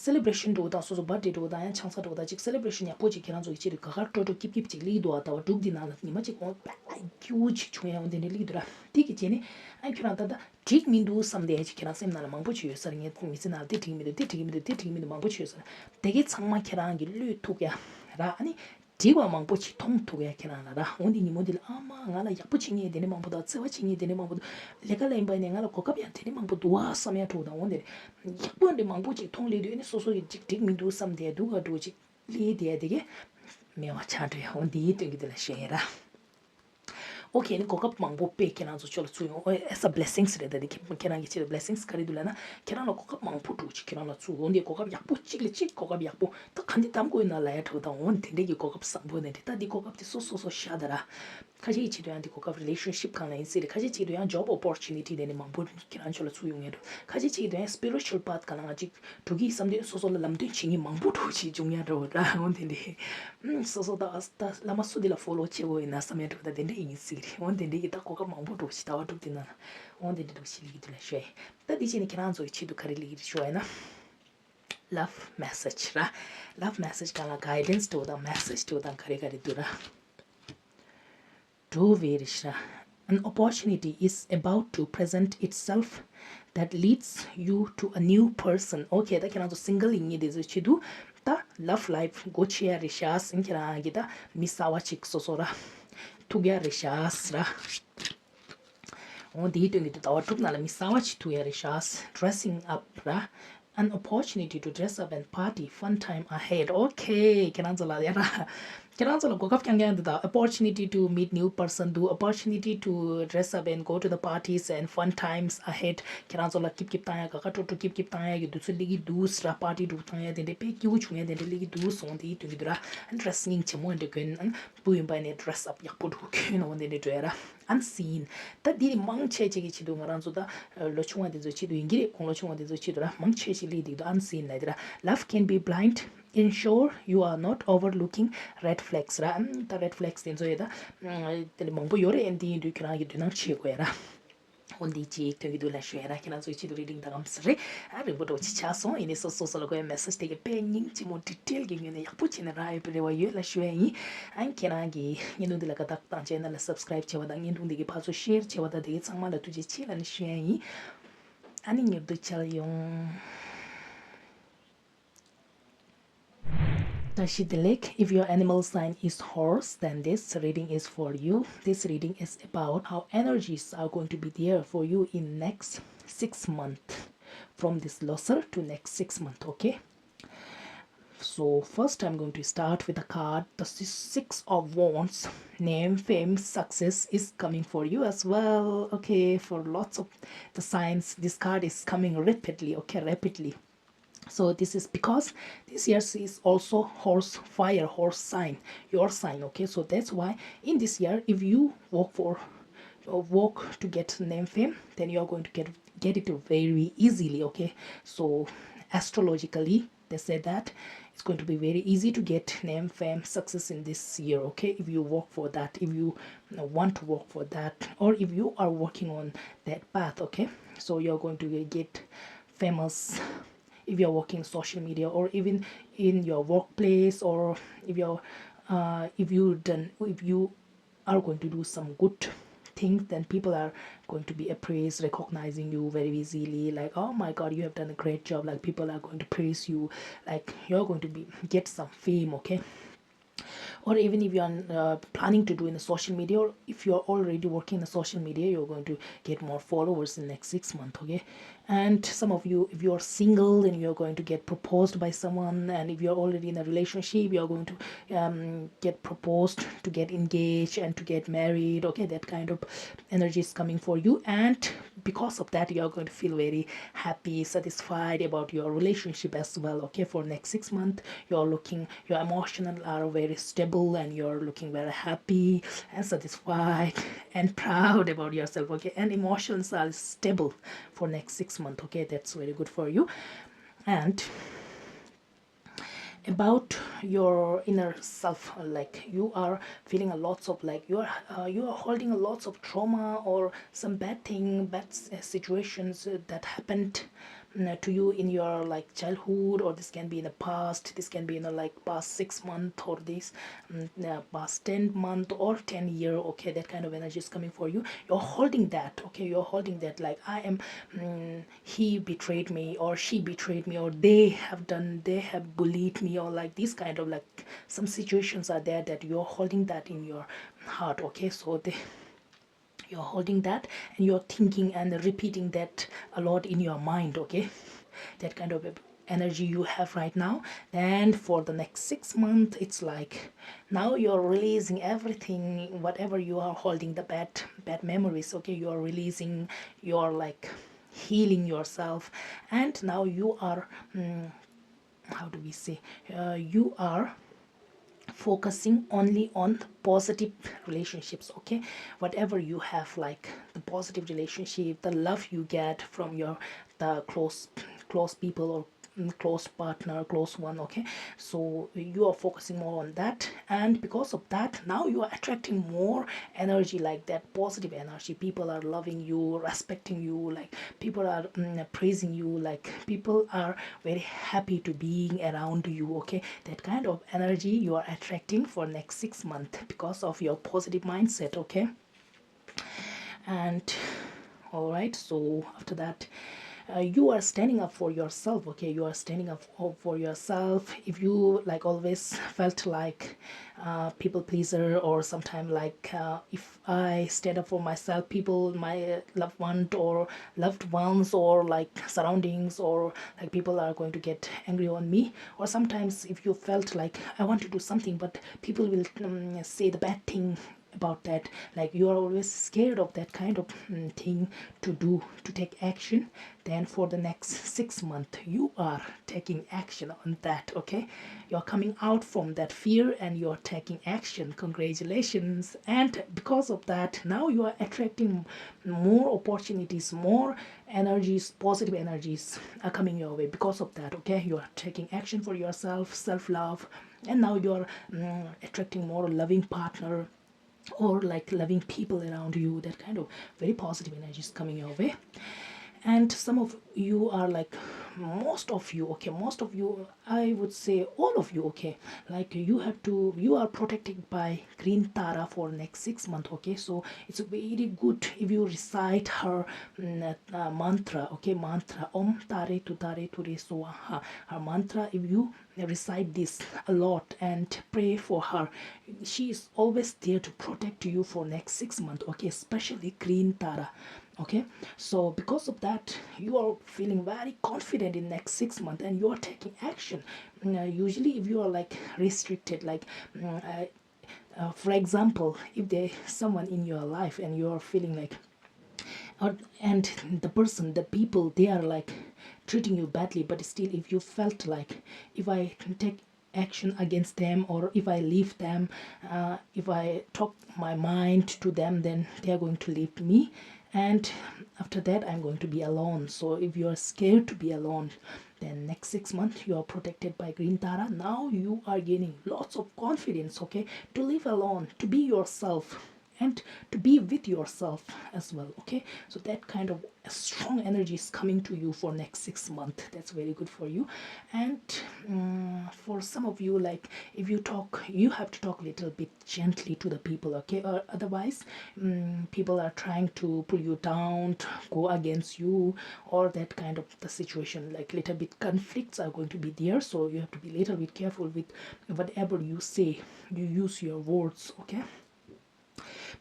celebration འགྲོ་དང་སོ་སོ་birthday འགྲོ་དང་ཡང་ཆང་ས་འགྲོ་དང་ཅིག་celebration ཡག་པོ་ཅིག་ཁྱེད་རང་ཚོ་གི་ཆེད་དུ་ག་གར་སྤྲོ་སྤྲོ་སྐྱིབ་སྐྱིབ་ཅིག་སླེབས་འདུག་ཨ་ད་བ་དྲུག་འདི་ནང་ལ་ཉི་མ་ཅིག་འོང་པ་སྐྱིད་པོ་ཅིག་བྱུང་ཡ་འོང་དེ་འདྲ་སླེབས་འདུག་ར། དེ་གི་རྗེས་ནས་ཨ་ཁྱོད་རང་ད་ད་འགྲིག་མི་འདུག་བསམ་དེ་ཅིག་ཁྱེད་རང་སེམས་ནང་ལ་མང་པོ་ཅིག་ཡོད་ས་རེད། ངའི་མི་ཚེ་ནང་ལ་དེ་འགྲིག་མི་འདུག་དེ་འགྲིག་མི་འདུག་དེ་འགྲིག་མི་འདུག་མང་པོ་ཅིག་ཡོད་ས་རེད། དེ་གའི་ཚང་མ་ཁྱེད་རང་གི་བློས་ཐུག་ཡ་ར་ཨ་ནི། འགྲིག་པ་མང་པོ་ཅིག་མཐོང་ཐུབ་ཡ་ཁྱེད་རང་ལ་ར། འོ་འདི་ཉིན་མོ་འདི་ལ་ཨ་མ་ང་ལ་ཡག་པོ་བྱེད་མཁན་དེ་འདྲ་མང་པོ་འདུག་བརྩེ་བ་བྱེད་མཁན་དེ་འདྲ་མང་པོ་འདུག་ལས་ཀ་ལ་ཡིན་པ་ནས་ང་ལ་གོ་སྐབས་ཡང་དེ་འདྲ་མང་པོ་འདུག་བ་བསམ་ཡ་འགྲོ་དང་འོ་འདི་ཡག་པོ་འདི་མང་པོ་ཅིག་མཐོང་སླེབས་དུས་ཨ་ནི་སོ་སོ་ཡི་ཅིག་འགྲིག་མི་འདུག་བསམ་དེ་སྡུག་ག་འགྲོ་ཅིག་སླེབས་དེ་དེ་གས་མེད་པ་ཆགས་འགྲོ་ཡ་འོ་འདི་ཡི་དོན་གྱི་དེ་ལ་ཞེན་ཡ་ར། ཨོ་ཁེ་ནི་གོ་སྐབས་མང་པོ་དཔེ་ཁྱེད་རང་ཚོ་ཕྱོགས་ལ་ཚུར་ཡོང་ཨོ་as a blessings རེད། ད་དེ་ཁྱེད་ཁྱེད་རང་གི་ཆེད་དུ་blessings ག་རེ་འདུག་ལབ་ན་ཁྱེད་རང་ལ་གོ་སྐབས་མང་པོ་འགྲོ་ཅིག་ཁྱེད་རང་ལ་ཚུར་འོང་དེ་གོ་སྐབས་ཡག་པོ་གཅིག་ལ་གཅིག་གོ་སྐབས་ཡག་པོ་ད་ག་འདི་གཏམ་དགོས་ན་ལ་ཡ་གྲོགས་དང་འོང་དེ་འདྲས་ཀྱི་གོ་སྐབས་བཟང་པོ་ནས་འདྲི་ད་འདི་གོ་སྐབས་དེ་སོ་སོ་སོ་ཤ་ད་ར། ཁ་ཤས་ཀྱི་ཆེད་དུ་ཡང་འདི་གོ་སྐབས་relationship གང་ལ་ཡིན་སྲིད་རེད། ཁ་ཤས་ཀྱི་ཆེད་དུ་ཡང་job opportunity དེ་ནས་མང་པོ་ཁྱེད་རང་ཚོ་ལ་ཚུར་ཡོང་ཡ་འགྲོ། ཁ་ཤས་ཀྱི་ཆེད་དུ་ཡང་spiritual path གང་ལ་ང་གཅིག་འགྲོ་གི་བསམ་དུས་སོ་སོ་ལ་ལམ་སྟོན་བྱེད་མཁན་མང་པོ་འགྲོ་ཞིག་འབྱུང་ཡ་འགྲོ་ར་འོང་དེ་འདྲས། སོ་སོ་ད་ད་བླ་མ་སུ་འདི་ལ་follow བྱེད་དགོས་ཡིན་ན་བསམ་ཡ་འགྲོ་ད་དེ་འདྲས་ཡིན་སྲིད་རེད། འོང་དེ་འདྲས་ཀྱི་ད་གོ་སྐབས་མང་པོ་འགྲོ་ཞིག་ཟླ་བ་དྲུག་དེ་ནང་ལ་འོང་དེ་འདྲས་འགྲོ་ཞིག་ལི་གི་དུ་ལ་ཤོད་ཡ། ད་འདི་བྱས་ནས་ཁྱེད་རང་ཚོ་ཡི་ཆེད་དུ་ག་རེ་ལི་གི་རེད་ཤོད་ཡ་ན། Love message ར། Love message གང་ལ་guidance འགྲོ་དང་message འགྲོ་དང་ག་རེ་ག་རེ་འདུག་ར། འགྲོ་བའི་རེད་ཤ། An opportunity is about to present itself that leads you to a new person. Okay ད་ཁྱེད་རང་ཚོ་single ཡིན་ངེས་དེ་ཚོའི་ཆེད་དུ་ ད་love life་སྒོ་ཕྱེ་ཡ་རེད་ཤག་ཟེར། ཁྱེད་རང་གིས་ད་མི་གསར་བ་ཅིག་སོ་སོ་ར་ཐུག་ཡ་རེད་ཤག་ཟེར་ར། འོ་འདིའི་སྟེང་གི་དུ་ཟླ་བ་དྲུག་ནང་ལ་མི་གསར་བ་ཅིག་ཐུག་ཡ་རེད་ཤག Dressing up་ར། An opportunity to dress up and party, fun time ahead. Okay, ཁྱེད་རང་ཚོ་ལ་ཡ་ར། ཁྱེད་རང་ཚོ་ལ་གོ་སྐབས་རྐྱང་རྐྱང་འདི་དང་། Opportunity to meet new person འདུག Opportunity to dress up and go to the parties and fun times ahead. ཁྱེད་རང་ཚོ་ལ་སྐྱིད་སྐྱིད་བཏང་ཡ། དགའ་དགའ་སྤྲོ་སྤྲོ་སྐྱིད་སྐྱིད་བཏང་ཡ་གི་དུས་ཚོད་སླེབས་ཀྱི་འདུག་ཟེར་ར། པར་ཊི་འདྲ་བཏང་ཡ་དེ་འདྲ་དཔེ་སྐྱིད་པོ་བྱུང་ཡ་དེ་འདྲ་སླེབས་ཀྱི་འདུག་སོང་དེའི་དོན་གྱི་འདུག་ར། ཨ་ནི་ཌི་རེ་སི་སྙིང་རྗེ་མོ་འདྲ་གྱོན། ཨ་ནི་བུ་ཡིན་པ་ནས་ཌི་རེ་སི་ཨབ་ཡག་པོ་འདྲ་གྱོན། འོ་དེ་འདྲ་འགྲོ་ཡ་ར། Unseen། ད་འདི་ནི་མང་ཆེ་ཆེ་གི་ཆེད་དུ་ང་རང་ཚོ་ད་ལོ་ཆུང་བ་དེ་ཚོ་ཆེད་དུ་ཡིན་གྱི་རེད། དགུང་ལོ་ཆུང་བ་དེ་ཚོ་ཆེད་དུ་ར། མང་ཆེ་ཆེ་སླེབས་འདུག Unseen་ལབ་དེ་ར། Love can be blind. Ensure you are not overlooking red flags ར། ཨ་ནི་ད་red flags དེ་ཚོ་ཡོད་ད། དེ་ནི་མང་པོ་ཡོད་རེད། ཨ་ནི་འདི་ཡིན་དུས་ཁྱེད་རང་གིས་དོ་སྣང་བྱེད་དགོས་ཡ་ར། འོ་འདི་གཅིག་ཐོན་གྱི་འདུག་ལ་ཞུ་ཡ་ར། ཁྱེད་རང་ཚོའི་ཆེད་དུ་རི་ལིང་དང་ངམ་སི་རེད། ཨ་རིང་པོ་འགྲོ་ཅི་ཆགས་སོང་། ཡིན་ནའི་སོ་སོ་སོ་ལ་གོ་ཡ་མེ་སེ་ཇི་དེ་གི་དཔེ་སྙིང་རྗེ་མོ་ཌི་ཊེལ་གྱི་ངོས་ནས་ཡག་པོ་བྱས་ནས་རག་ཡོད་པའི་རེ་བ་ཡོད་ལ་ཞུ་ཡ་ཡིན། ཨ་ཁྱེད་རང་གིས་བརྙན་ཐུང་འདི་ལ་དགའ་རྟགས་དང་ཅེ་ནལ་ལ་སབ་སི་ཀ་རེབ་བྱས་པ་དང་། བརྙན་ཐུང་འདི་གི་ཕར་ཚུར་ཤེར་བྱས་པ་དང་། དེ་གི་ཚང་མ་ལ་ཐུགས་རྗེ་ཆེ་ལབ་ནས་ཞུ་ཡ་ཡིན། ཨ་ནི་མྱུར་དུ་མཇལ་ཡོང་། བཀྲ་ཤིས་བདེ་ལེགས། If your animal sign is horse, then this reading is for you. This reading is about how energies are going to be there for you in next six months, from this ལོ་གསར་to next six months, okay? So first I'm going to start with the card, the si- Six of Wands. Name, fame, success is coming for you as well, okay? For lots of the signs, this card is coming rapidly, okay? Rapidly. So this is because this year is also horse, fire, horse sign, your sign, okay? So that's why in this year, if you work for, uh, work to get name, fame, then you are going to get get it very easily, okay? So astrologically, they say that it's going to be very easy to get name, fame, success in this year, okay? If you work for that, if you, uh, want to work for that, or if you are working on that path, okay? So you're going to get famous if you're working social media, or even in your workplace, or if you're, uh, if you done if you are going to do some good things, then people are going to be appraised, recognizing you very easily, like, "Oh my God, you have done a great job." Like, people are going to praise you, like, you're going to be get some fame, okay? Or even if you are, uh, planning to do in the social media, or if you are already working in the social media, you're going to get more followers in next six months, okay? And some of you, if you are single, then you are going to get proposed by someone. And if you are already in a relationship, you are going to, um, get proposed, to get engaged, and to get married, okay? That kind of energy is coming for you, and because of that, you are going to feel very happy, satisfied about your relationship as well, okay? For next six months, you're looking, your emotional are very stable, and you're looking very happy and satisfied and proud about yourself, okay? And emotions are stable for next six months, okay? That's very good for you. And about your inner self, like, you are feeling a lots of, like, you are, uh, you are holding a lots of trauma or some bad thing, bad s- uh, situations, uh, that happened, mm, to you in your, like, childhood, or this can be in the past, this can be in the, like, past six month, or this, mm, uh, past ten month or ten year, okay? That kind of energy is coming for you. You're holding that, okay? You're holding that, like, I am, mm, he betrayed me, or she betrayed me, or they have done, they have bullied me, or, like, these kind of, like, some situations are there that you're holding that in your heart, okay? So they, you're holding that, and you're thinking and repeating that a lot in your mind, okay? That kind of energy you have right now. Then for the next six months, it's like now you're releasing everything, whatever you are holding, the bad, bad memories, okay? You're releasing, you're, like, healing yourself, and now you are, mm, how do we say, uh, you are focusing only on the positive relationships, okay? Whatever you have, like, the positive relationship, the love you get from your, the close, close people, or, mm, close partner, close one, okay? So you are focusing more on that, and because of that, now you are attracting more energy, like that positive energy. People are loving you, respecting you, like, people are, mm, praising you, like, people are very happy to being around you, okay? That kind of energy you are attracting for next six months because of your positive mindset, okay? And all right, so after that, uh, you are standing up for yourself, okay? You are standing up for, for yourself. If you, like, always felt like uh, people pleaser, or sometimes, like, uh, if I stand up for myself, people, my loved one or loved ones, or, like, surroundings, or, like, people are going to get angry on me, or sometimes if you felt like I want to do something but people will um, say the bad thing about that, like, you are always scared of that kind of um, thing to do, to take action, then for the next six months you are taking action on that, okay? You're coming out from that fear and you're taking action. Congratulations. And because of that, now you are attracting more opportunities, more energies, positive energies are coming your way because of that, okay? You are taking action for yourself, self-love, and now you're um, attracting more loving partner or, like, loving people around you. That kind of very positive energy is coming your way. And some of you are, like, most of you, okay, most of you, I would say all of you, okay, like, you have to, you are protected by Green Tara for next six months, okay? So it's very good if you recite her mm, uh, mantra, okay? Mantra, Om Tare Tu Tare Ture Swaha. Her mantra, if you recite this a lot and pray for her, she is always there to protect you for next six months, okay? Especially Green Tara, okay? So because of that, you are feeling very confident in next six months and you are taking action. Mm, uh, usually if you are, like, restricted, like, mm, uh, uh, for example, if there's someone in your life and you're feeling like, or, and the person, the people, they are, like, treating you badly, but still, if you felt like, if I take action against them, or if I leave them, uh, if I talk my mind to them, then they are going to leave me, and after that I'm going to be alone. So if you are scared to be alone, then next six months you are protected by Green Tara. Now you are gaining lots of confidence, okay, to live alone, to be yourself, and to be with yourself as well, okay? So that kind of strong energy is coming to you for next six months. That's very good for you. And um, for some of you, like, if you talk, you have to talk a little bit gently to the people, okay? Or otherwise, um, people are trying to pull you down, to go against you, or that kind of the situation. Like, little bit conflicts are going to be there, so you have to be little bit careful with whatever you say. You use your words, okay?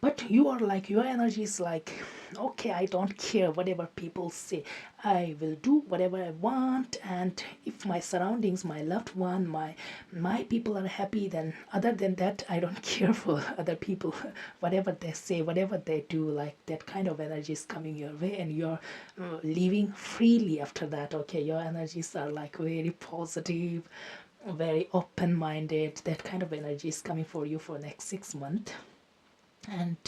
But you are, like, your energy is like, okay, I don't care whatever people say. I will do whatever I want, and if my surroundings, my loved one, my my people are happy, then other than that, I don't care for other people. Whatever they say, whatever they do, like, that kind of energy is coming your way, and you're uh, living freely after that, okay? Your energies are, like, very positive, very open-minded. That kind of energy is coming for you for next six months. And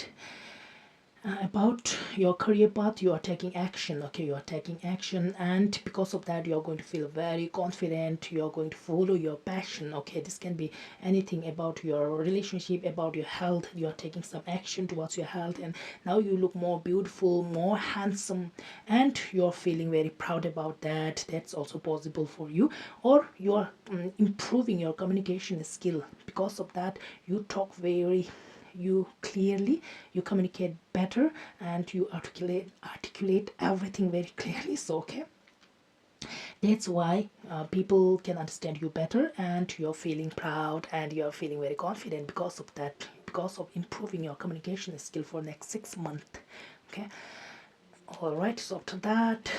uh, about your career path, you are taking action, okay? You are taking action, and because of that, you are going to feel very confident. You are going to follow your passion, okay? This can be anything about your relationship, about your health. You are taking some action towards your health, and now you look more beautiful, more handsome, and you are feeling very proud about that. That's also possible for you. Or you are um, improving your communication skill. Because of that, you talk very, you clearly, you communicate better, and you articulate articulate everything very clearly. So, okay, that's why uh, people can understand you better, and you're feeling proud and you're feeling very confident because of that, because of improving your communication skill for next six months, okay? All right, so after that,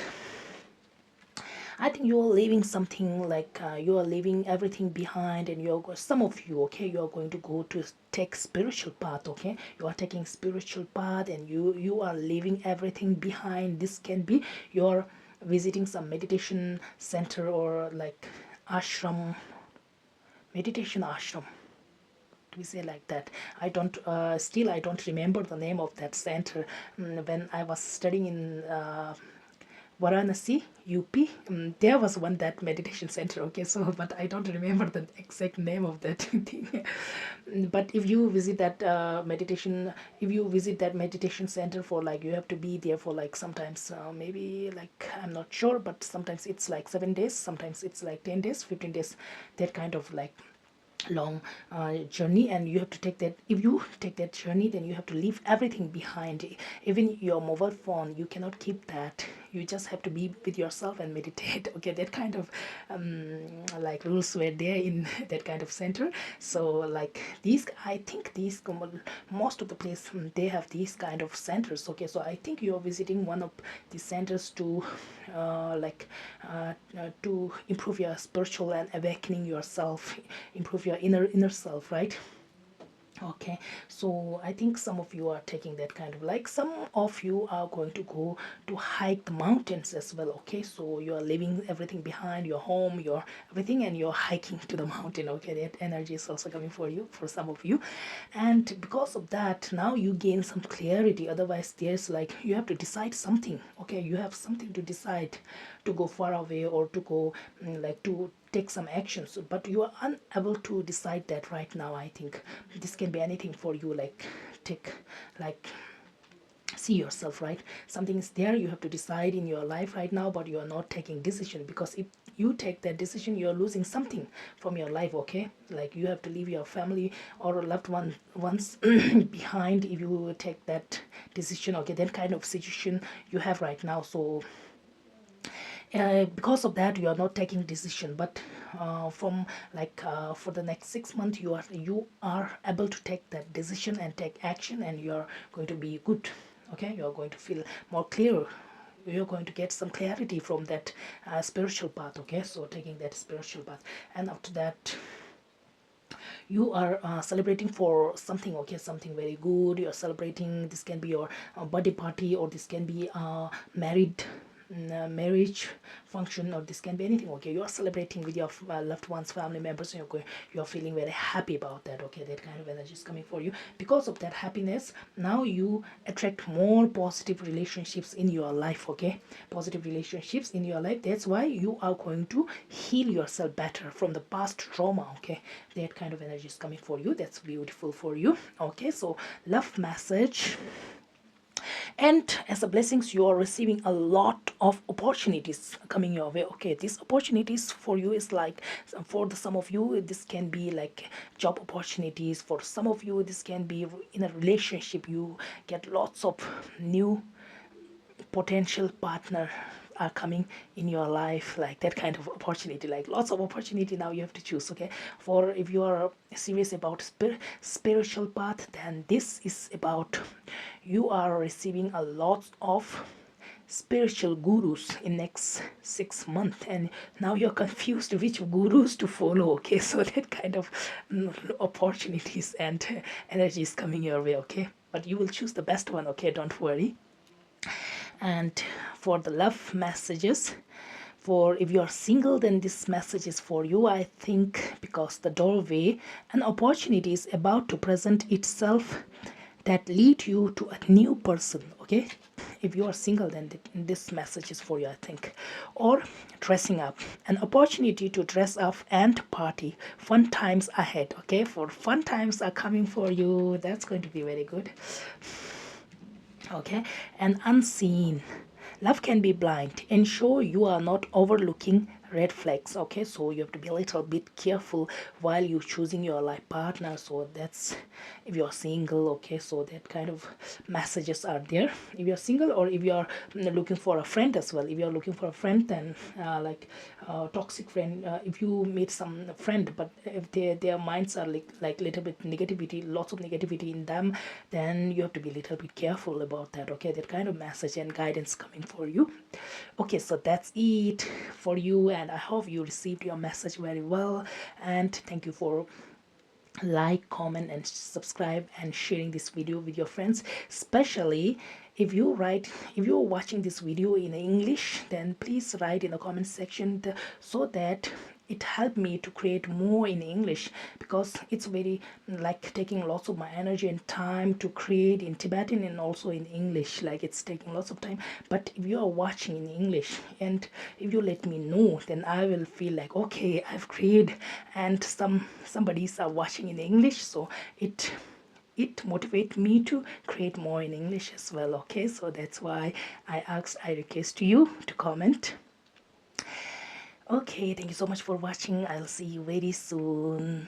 I think you are leaving something, like, uh, you are leaving everything behind, and you're go- some of you, okay, you are going to go to take spiritual path, okay? You are taking spiritual path, and you you are leaving everything behind. This can be you're visiting some meditation center or, like, ashram, meditation ashram, we say like that. I don't uh, still I don't remember the name of that center. Mm, when I was studying in uh, Varanasi, U P, um, there was one that meditation center, okay? So, but I don't remember the exact name of that thing. Mm, but if you visit that uh, meditation, if you visit that meditation center for, like, you have to be there for, like, sometimes uh, maybe, like, I'm not sure, but sometimes it's like seven days, sometimes it's like ten days, fifteen days, that kind of, like, long uh, journey, and you have to take that. If you take that journey, then you have to leave everything behind, even your mobile phone. You cannot keep that. You just have to be with yourself and meditate. Okay, that kind of um, like rules were there in that kind of center. So like these, I think these most of the place, um, they have these kind of centers. Okay, so I think you're visiting one of the centers to uh, like uh, uh, to improve your spiritual and awakening yourself, improve your inner inner self, right? Okay, so I think some of you are taking that kind of, like, some of you are going to go to hike the mountains as well. Okay, so you are leaving everything behind, your home, your everything, and you're hiking to the mountain. Okay, that energy is also coming for you, for some of you. And because of that, now you gain some clarity. Otherwise, there's, like, you have to decide something. Okay, you have something to decide, to go far away or to go, mm, like, to take some actions, but you are unable to decide that right now. I think this can be anything for you, like, take, like, see yourself, right? Something is there, you have to decide in your life right now, but you are not taking decision, because if you take that decision, you are losing something from your life. Okay, like, you have to leave your family or loved one ones behind if you take that decision. Okay, that kind of situation you have right now. So uh, because of that, you are not taking decision, but uh, from, like, uh, for the next six months, you are you are able to take that decision and take action, and you are going to be good. Okay, you are going to feel more clear. You're going to get some clarity from that uh, spiritual path. Okay, so taking that spiritual path, and after that, you are uh, celebrating for something. Okay, something very good you are celebrating. This can be your uh, birthday party, or this can be a married, mm, uh, marriage function, or this can be anything. Okay, you are celebrating with your uh, loved ones, family members, and you're going, you're feeling very happy about that. Okay, that kind of energy is coming for you. Because of that happiness, now you attract more positive relationships in your life. Okay, positive relationships in your life. That's why you are going to heal yourself better from the past trauma. Okay, that kind of energy is coming for you. That's beautiful for you. Okay, so love message. And as a blessings, you are receiving a lot of opportunities coming your way. Okay, these opportunities for you is like, for the some of you, this can be like job opportunities. For some of you, this can be in a relationship. You get lots of new potential partner are coming in your life, like that kind of opportunity, like lots of opportunity. Now you have to choose. Okay, for if you are serious about spir- spiritual path, then this is about, you are receiving a lot of spiritual gurus in next six months, and now you're confused which gurus to follow. Okay, so that kind of mm, opportunities and uh, energy is coming your way. Okay, but you will choose the best one. Okay, don't worry. And for the love messages, for if you are single, then this message is for you, I think, because the doorway, an opportunity is about to present itself that lead you to a new person. Okay, if you are single, then th- this message is for you, I think. Or dressing up, an opportunity to dress up and party, fun times ahead. Okay, for fun times are coming for you. That's going to be very good. Okay, and unseen. Love can be blind. Ensure you are not overlooking red flags. Okay, so you have to be a little bit careful while you choosing your life partner. So that's if you're single. Okay, so that kind of messages are there. If you're single, or if you're mm, looking for a friend as well, if you're looking for a friend, then uh, like uh, toxic friend, uh, if you meet some friend, but if they, their minds are like like little bit negativity, lots of negativity in them, then you have to be a little bit careful about that. Okay, that kind of message and guidance coming for you. Okay, so that's it for you, and I hope you received your message very well, and thank you for like, comment, and subscribe, and sharing this video with your friends, especially if you write, if you're watching this video in English, then please write in the comment section, the, so that it helped me to create more in English, because it's very like taking lots of my energy and time to create in Tibetan and also in English. Like, it's taking lots of time. But if you are watching in English, and if you let me know, then I will feel like, okay, I've created, and some somebody's are watching in English, so it it motivate me to create more in English as well. Okay, so that's why I ask, I request you to comment. Okay, thank you so much for watching. I'll see you very soon.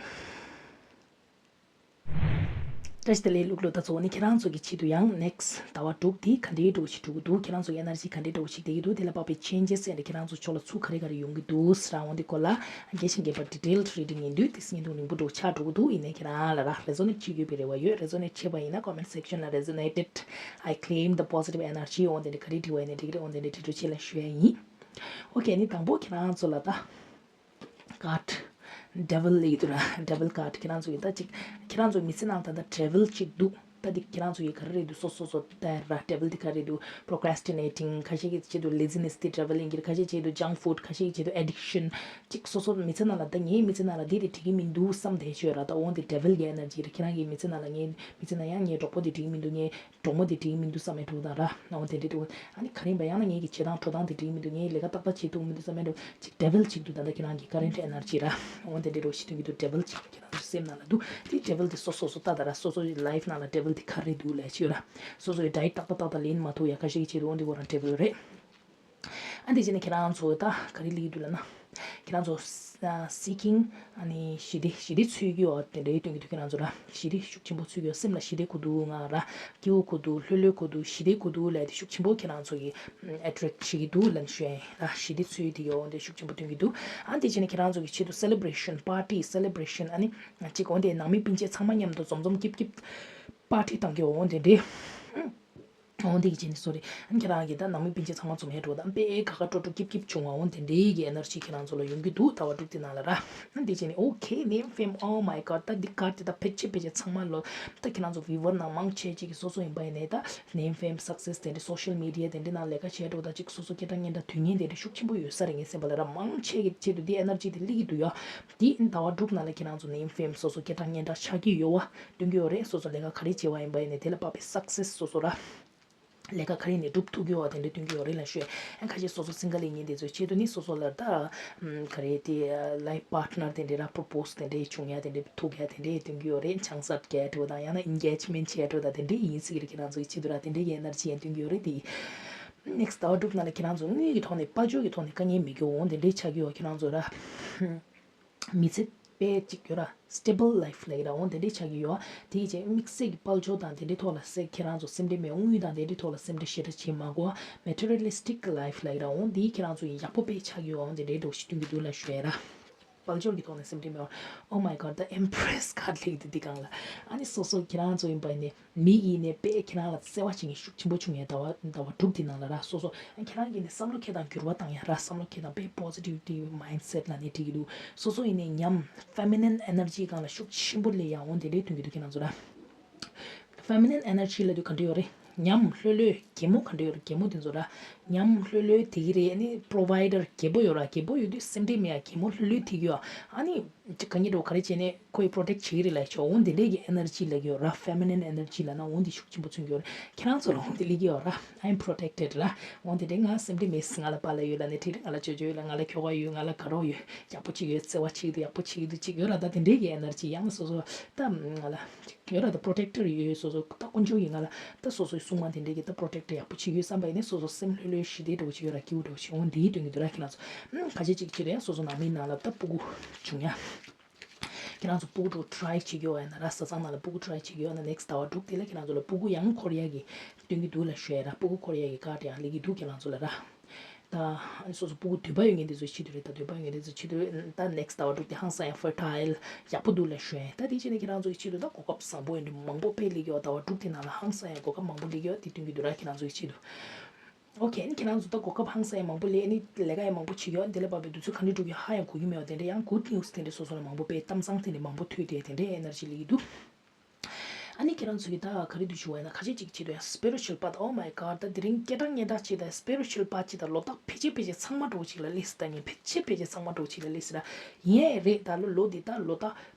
བཀྲ་ཤིས་བདེ་ལེགས། ལུག་ལུག་ད་གཙོ་བོ་ནི་ཁྱེད་རང་ཚོ་གི་ཆེད་དུ་ཡང་next ཟླ་བ་དྲུག་དེ་ག་འདྲའི་འགྲོ་ཞིག་འགྲོ་གི་འདུག་ཁྱེད་རང་ཚོ་གི་ཨེ་ནར་ཇི་ག་འདྲའི་འགྲོ་ཞིག་བསྡད་ཀྱི་འདུག་དེ་ལ་དཔག་པའི་changes ཡང་ཁྱེད་རང་ཚོ་ཕྱོགས་ལ་ཚུར་ག་རེ་ག་རེ་ཡོང་གི་འདུག་ཟེར་འོ་འདི་སྐོར་ལ་རྒྱས་ཤིང་རྒྱས་པ་detailed reading ཡིན་དུས་དེ་བརྙན་ཐུང་རིང་པོ་འགྲོ་ཆགས་འགྲོ་གི་འདུག་ཡིན་ནའི་ཁྱེད་རང་ལ་ར་resonate བྱེད་དགོས་པའི་རེ་བ་ཡོད། Resonate བྱས་པ་ཡིན་ན་comment section ལ་resonated, I claim the positive energy འོ་འདི་འདྲ་ག་རེ་འབྲི་བ་ཡིན་ནའི་འབྲི་གི་རེད། འོ་འདི་འདྲ་འབྲི་འགྲོ་ཆེད་ལ་ཞུ་ཡ་ཡིན། Okay ནི་དང་པོ་ཁྱེད་རང་ཚོ་ལ་ད་card devil ལབ་ཀྱི་འདུག་ར། devil card ཁྱེད་རང་ཚོ་ཡིན་ད་ཅིག་ཁྱེད་རང་ཚོ་མི་ཚེ་ནང་ད་ལྟ་devil ཅིག་འདུག་ད་འདི་ཁྱེད་རང་ཚོ་ཡི་ག་རེ་རེད་འདུག་སོ་སོ་སོ་ད་ར། devil འདི་ག་རེ་འདུག procrastinating ཁ་ཤས་ཀྱི་ཆེད་དུ་laziness དེ་devil ཡིན་གྱི་རེད། ཁ་ཤས་ཆེད་དུ་junk food ཁ་ཤས་ཀྱི་ཆེད་དུ་addiction ཅིག་སོ་སོ་མི་ཚེ་ནང་ལ་ད་ངའི་མི་ཚེ་ནང་ལ་འདི་དེ་འགྲིག་གི་མི་འདུག་བསམ་བསྡད་ཤོད་ར། ད་འོ་འདི་devil གྱི་energy རེད། ཁྱེད་རང་གི་མི་ཚེ་ནང་ལ་ངའི་མི་ཚེ་ནང་ཡང་ངའི་གྲོགས་པོ་འདི་འགྲིག་གི་མི་འདུག་ངའི་གྲོགས་མོ་དེ་འགྲིག་མི་འདུག་བསམ་ཡས་འགྲོ་དང་ར། འོ་དེ་འདྲ་འདུག་ཨ་ནི་ག་རེ་ཡིན་པ་ཡང་ན་ངེད་ཀྱི་བྱེད་སྟངས་འགྲོ་སྟངས་དེ་འགྲིག་མི་འདུག་ངས་ལས་ཀ་ཏག་ཏག་བྱེད་ཐུབ་མི་འདུག་བསམ་ཡས་འགྲོ་ཅིག་devil ཅིག་འདུག་ད་ལྟ་ཁྱེད་རང་གི་current energy ར། འོ་དེ་འདྲ་འགྲོ་ཞིག་སྟོན་གྱི་འདུག devil ཅིག་ཁྱེད་རང་ཚོ་སེམས་ནང་ལ་འདུག་དེ་devil དེ་སོ་སོ་སོ་ལྟ་ད་ར། སོ་སོ་ཡི་life ནང་ལ་devil དེ་ག་རེ་འདུག་ལས་བྱོས་ར། སོ་སོ་ཡི་diet ཏག་ཏག་ཏག་ཏག་ལེན་མ་ཐུབ་ཡ་ཁ་ཤས་ཀྱི་ཆེད་དུ་འོ་འདི་བོ་རང་devil རེད། ཨ་འདི་བྱས་ནས་ཁྱེད་རང་ཚོ་ད་ག་རེ་ལས་འདུག་ལབ་ན། ཁྱེད་རང་ཚོ་ས་seeking ཨ་ནི་ཞི་བདེ་ཞི་བདེ་འཚོལ་གྱི་ཡོད་དེ་འདྲའི་སྟོན་གྱི་འདུག་ཁྱེད་རང་ཚོ་ར་ཞི་བདེ་ཤུགས་ཆེན་པོ་འཚོལ་གྱི་ཡོད། སེམས་ལ་ཞི་བདེ་དགོས་འདུག་ང་ར་སྐྱིད་པོ་དགོས་འདུག་ལྷོད་ལྷོད་དགོས་འདུག་ཞི་བདེ་དགོས་འདུག་ལབ་དེ་ཤུགས་ཆེན་པོ་ཁྱེད་རང་ཚོ་གི་attract བྱེད་ཀྱི་འདུག་ལབ་ཞུ་ཡ་ཡིན་ར། ཞི་བདེ་འཚོལ་དེ་ཡོད་འོ་འདི་ཤུགས་ཆེན་པོ་སྟོན་གྱི་འདུག་ཨ་འདི་བྱས་ནས་ཁྱེད་རང་ཚོ་གི་ཆེད་དུ་celebration party celebration ཨ་ནི་གཅིག་འོ་འདི་ནང་མི་སྤུན་མཆེད་ཚང་མ་མཉམ་དུ་འཛོམས་འཛོམས་སྐྱིད་སྐྱིད་party བཏང་གི་འོ་འདི་འདྲའི། འོ་འདི་གི་རྗེས་ནས་sorry ཨ་ཁྱེད་རང་གིས་ད་ནང་མི་སྤུན་མཆེད་ཚང་མ་འཛོམས་ཡས་འགྲོ་དང་དཔེ་དགའ་དགའ་སྤྲོ་སྤྲོ་སྐྱིད་སྐྱིད་བྱུང་བ་འོ་དེ་འདྲའི་གི་energy ཁྱེད་རང་ཚོ་ལ་ཡོང་གི་འདུག་ཟླ་བ་དྲུག་དེ་ནང་ལ་ར། འདི་བྱས་ནས་okay name fame, oh my god ད་འདི་card དེ་ད་ཕལ་ཆེར་ཕལ་ཆེར་ཚང་མ་ལོ་ད་ཁྱེད་རང་ཚོ་viewer ནང་མང་ཆེ་ཅིག་གི་སོ་སོ་ཡིན་པ་ཡིན་ནའི་ད་name fame success དེ་འདྲའི་social media དེ་འདྲའི་ནང་ལས་ཀ་བྱས་འགྲོ་དང་ཅིག་སོ་སོ་སྐད་གྲགས་སྙན་གྲགས་དོན་གཉེར་དེ་འདྲའི་ཤུགས་ཆེན་པོ་ཡོད་ས་རེད། ངའི་སེམས་པ་ལ་ར་མང་ཆེ་གི་ཆེད་དུ་འདི་energy དེ་སླེབས་ཀྱི་འདུག་ཡ། འདི་ཟླ་བ་དྲུག་ནང་ལ་ཁྱེད་རང་ཚོ་name fame སོ་སོ་སྐད་གྲགས་སྙན་གྲགས་ཆགས་ཀྱི་ཡོད་བ། སྟོན་གྱི་ཡོད་རེད། སོ་སོ་ལས་ཀ་ག་རེ་བྱས་པ་ཡིན་པ་ཡིན་ནའི་དེ་ལ་དཔག་པའི་success སོ་སོ་ར། ལས་ཀ་ག་རེ་ནས་སྒྲུབ་ཐུབ་ཀྱི་ཡོད་བ་དེ་འདྲ་སྟོན་གྱི་ཡོད་རེད་ལབ་ཞུ་ཡ། ཁ་ཤས་སོ་སོ་single ཡིན་མཁན་དེ་ཚོའི་ཆེད་དུ་ནི་སོ་སོ་ལ་ད་ག་རེ་དེ་life partner དེ་འདྲའི་ར་propose དེ་འདྲའི་བྱུང་ཡ་དེ་འདྲའི་ཐུག་ཡ་དེ་འདྲའི་སྟོན་གྱི་ཡོད་རེད། ཆང་ས་རྒྱག་འགྲོ་དང་ཡང་ན་engagement བྱས་འགྲོ་དང་དེ་འདྲའི་ཡིན་སྲིད་ཀྱི་རེད། ཁྱེད་རང་ཚོའི་ཆེད་དུ་ར་དེ་འདྲའི་energy ཡང་སྟོན་གྱི་ཡོད་རེད། དེ་next ཟླ་བ་དྲུག་ནང་ལ་ཁྱེད་རང་ཚོ་དངུལ་གྱི་ཐོག་ནས་དཔལ་འབྱོར་གྱི་ཐོག་ནས་དཀའ་ངལ་མེད་རྒྱུ་འོང་དེ་འདྲའི་ཆགས་ཀྱི་ཡོད། ཁྱེད་རང་ཚོ་ར། མི་ཚེ་དཔེ་གཅིག་ཡོད་ར། stable life ལབ་ཀྱི་ར་འོང་དེ་འདྲའི་ཆགས་ཀྱི་ཡོད། དེའི་རྗེས་དམིགས་བསལ་གྱི་དཔལ་འབྱོར་དང་དེ་འདྲའི་ཐོག་ལ་སེ་ཁྱེད་རང་ཚོ་སེམས་ཁྲལ་མེད། དངུལ་དང་དེ་འདྲའི་ཐོག་ལ་སེམས་ཁྲལ་ཞེ་དྲག་བྱེད་མ་དགོས། materialistic life ལབ་ཀྱི་ར་འོང་དེའི་ཁྱེད་རང་ཚོ་ཡག་པོ་དཔེ་ཆགས་ཀྱི་ཡོད་འོང་དེ་འདྲའི་འདྲ་བོ་ཞིག་སྟོན་གྱི་འདུག་ལབ་ཞུ་ཡ་ར། དཔལ་འབྱོར་གྱི་ཐོག་ནས་སེམས་ཁྲལ་མེད་པ། Oh my god the Empress card ལེགས་འདུག་འདི་གང་ལ། ཨ་ནི་སོ་སོ་ཁྱེད་རང་ཚོ་ཡིན་པ་ཡིན་ནས། མི་ཡིན་ནས་དཔེ་ཁྱེད་རང་ལ་བརྩེ་བ་བྱེད་མཁན་ཤུགས་ཆེན་པོ་བྱུང་ཡས་ཟླ་བ་ཟླ་བ་དྲུག་འདི་ནང་ལ་ར། སོ་སོ་ཁྱེད་རང་གིས་ནི་བསམ་བློ་འཁྱེར་དང་འགྱུར་བ་བཏང་ཡ་ར། བསམ་བློ་འཁྱེར་དང་དཔེ་positivity mindset ལ་ནི་འགྲིག་གི་འདུག་སོ་སོ་ཡིན་ནས་ཉམས་feminine energy སྒང་ལ་ཤུགས་ཆེན་པོ་སླེབས་ཡ་འོང་དེ་འདྲའི་སྟོན་གྱི་འདུག་ཁྱེད་རང་ཚོ་ར། feminine energy ལབ་དུས་ག་འདྲ་ཡོད་རེད། ཉམས་ལྷོད་ལྷོད་རྒན་མོ་ག་འདྲ་ཡོད་རེད། རྒན་མོ་དེ་ཚོ་ར། ཉམས་ལྷོད་ལྷོད་དེ་གི་རེད། ཨ་ནི་provider རྒད་པོ་ཡོད་ར། རྒད་པོ་ཡོད་དུས་སེམས་ཁྲལ་མེད་ཡ། རྒན་མོ་ལྷོད་ལྷོད་དེ་གི་ཡོད། ཨ་ནི། ཅིག་གང་ཉིད་འགྲོ་ག་རེ་བྱས་ནས་ཁོ་ཡི་protect བྱེད་ཀྱི་རེད་ལབ་ཆོག་འོང་དེ་འདྲས་ཀྱི་energy ལབ་ཀྱི་ཡོད་ར། feminine energy ལབ་ན་འོང་དེ་ཤུགས་ཆེན་པོ་མཚོན་གྱི་ཡོད་རེད། ཁྱེད་རང་ཚོ་ལ་འོང་དེ་སླེབས་ཀྱི་ཡོད་ར། I'm protected ར། འོང་དེ་འདྲས་ང་སེམས་ཁྲལ་མེད། ང་ལ་པཱ་ལགས་ཡོད་ལབ་ནས་ཁྲིད་རེད། ང་ལ་ཅོ་ཅོ་ཡོད་ལབ། ང་ལ་ཁྱོ་ག་ཡོད། ང་ལ་དགའ་རོགས་ཡོད། ཡག་པོ་ཅིག་ཡོད། བརྩེ་བ་ཅིག་འདུག་ཡག་པོ་ཅིག་འདུག་ཅིག་ཡོད་ར། ད་དེ་འདྲས་ཀྱི་energy ཡང་སོ་སོ་ད་ང་ལ་ཅིག་ཡོད་ར། ད་protector ཡོད། སོ་སོ་ད་དཀོན་མཆོག་གིས་ང་ལ་ད་སོ་སོའི་སྲུང་མ་དེ་འདྲས་ཀྱི་ད་protector ཡག་པོ་ཅིག་ཡོད་བསམ་པ་ཡིན་ནས་སོ་སོ་སེམས་ལྷོད་ལྷོད་ཞི་བདེ་འདྲ་བོ་ཅིག་ཡོད་ར། སྐྱིད་པོ་འདྲ་བོ་ཅིག་འོང་དེའི་དོན་གྱི་འདུག་ར། ཁྱེད་རང་ཚོ་ཁ་ཤས་ཅིག་ཅིག་རེད། སོ་སོ་ནང་མིའི་ནང་ལ་ད་སྤུ་གུ་བྱུང་ཡ། ཁྱེད་རང་ཚོ་སྤུ་གུ་འགྲོ་try བྱེད་ཀྱི་ཡོད་ཡ་ན་ར། བཟའ་ཚང་ནང་ལ་སྤུ་གུ་try བྱེད་ཀྱི་ཡོད་ན་next ཟླ་བ་དྲུག་དེ་ལ་ཁྱེད་རང་ཚོ་ལ་སྤུ་གུ་ཡང་འཁོར་ཡ་གི་སྟོན་གྱི་འདུག་ལབ་ཞུ་ཡ་ར། སྤུ་གུ་འཁོར་ཡ་གི་card ཡང་སླེབས་ཀྱི་འདུག་ཁྱེད་རང་ཚོ་ལ་ར། ད་ཨ་ནི་སོ་སོ་སྤུ་གུ་འདོད་པ་ཡོད་མཁན་དེ་ཚོའི་ཆེད་དུ་རེད། ད་འདོད་པ་ཡོད་མཁན་དེ་ཚོའི་ཆེད་དུ་ད་next ཟླ་བ་དྲུག་དེ་ཧང་སང་ཡ་fertile ཡག་པོ་འདུག་ལབ་ཞུ་ཡ། ད་དེ་བྱས་ནས་ཁྱེད་རང་ཚོ་གི་ཆེད་དུ་ད་གོ་སྐབས་བཟང་པོ་ཡོད་འདུག་མང་པོ་དཔེ་སླེབས་ཀྱི་ཡོད། ཟླ་བ་དྲུག་དེ་ནང་ལ་ཧང་སང་ཡ་གོ་སྐབས་མང་པོ་སླེབས་ཀྱི་ཡོད། དེ་སྟོན་གྱི་འདུག་ར། ཁྱེད་རང་ཚོ་གི་ཆེད་དུ། Okay ཨ་ནི་ཁྱེད་རང་ཚོ་ད་གོ་སྐབས་ཧང་སང་ཡ་མང་པོ་སླེབས། ཨ་ནི་ལས་ཀ་ཡང་མང་པོ་བྱེད་ཀྱི་ཡོད། འདི་ལ་བབས་པའི་དུས་ཚོད་ག་འདྲ་འགྲོ་གི་ཧ་ཡང་གོ་གི་མེད་པ་དེ་འདྲ་ཡང་good news དེ་འདྲ་སོ་སོ་ལ་མང་པོ་དཔེ་གཏམ་བཟང་དེ་འདྲ་མང་པོ་ཐོས་ཏེ་དེ་འདྲའི་energy སླེབས་ཀྱི་འདུག་ཨ་ནི་ཁྱེད་རང་ཚོ་གི་ད་ག་རེ་འདུག་ཞུ་བ་ཡིན་ན་ཁ་ཤས་ཅིག་ཆེད་དུ་ཡང་spiritual path oh my god ད་དེ་རིང་སྐད་གྲགས་སྙན་གྲགས་ཆེ་ད་spiritual path ཅིག་ད་ལོ་རྟག་ཕལ་ཆེར་ཕལ་ཆེར་ཚང་མ་འགྲོ་ཅིག་ལ་སླེབས་སྲིད། ད་ངས་ཕལ་ཆེར་ཕལ་ཆེར་ཚང་མ་འགྲོ་ཅིག་ལ་སླེབས་སྲིད་ད། ཡིན་ཡང་རེད། ད་ལོ་ལོ་འདི་ད་ལོ་ད།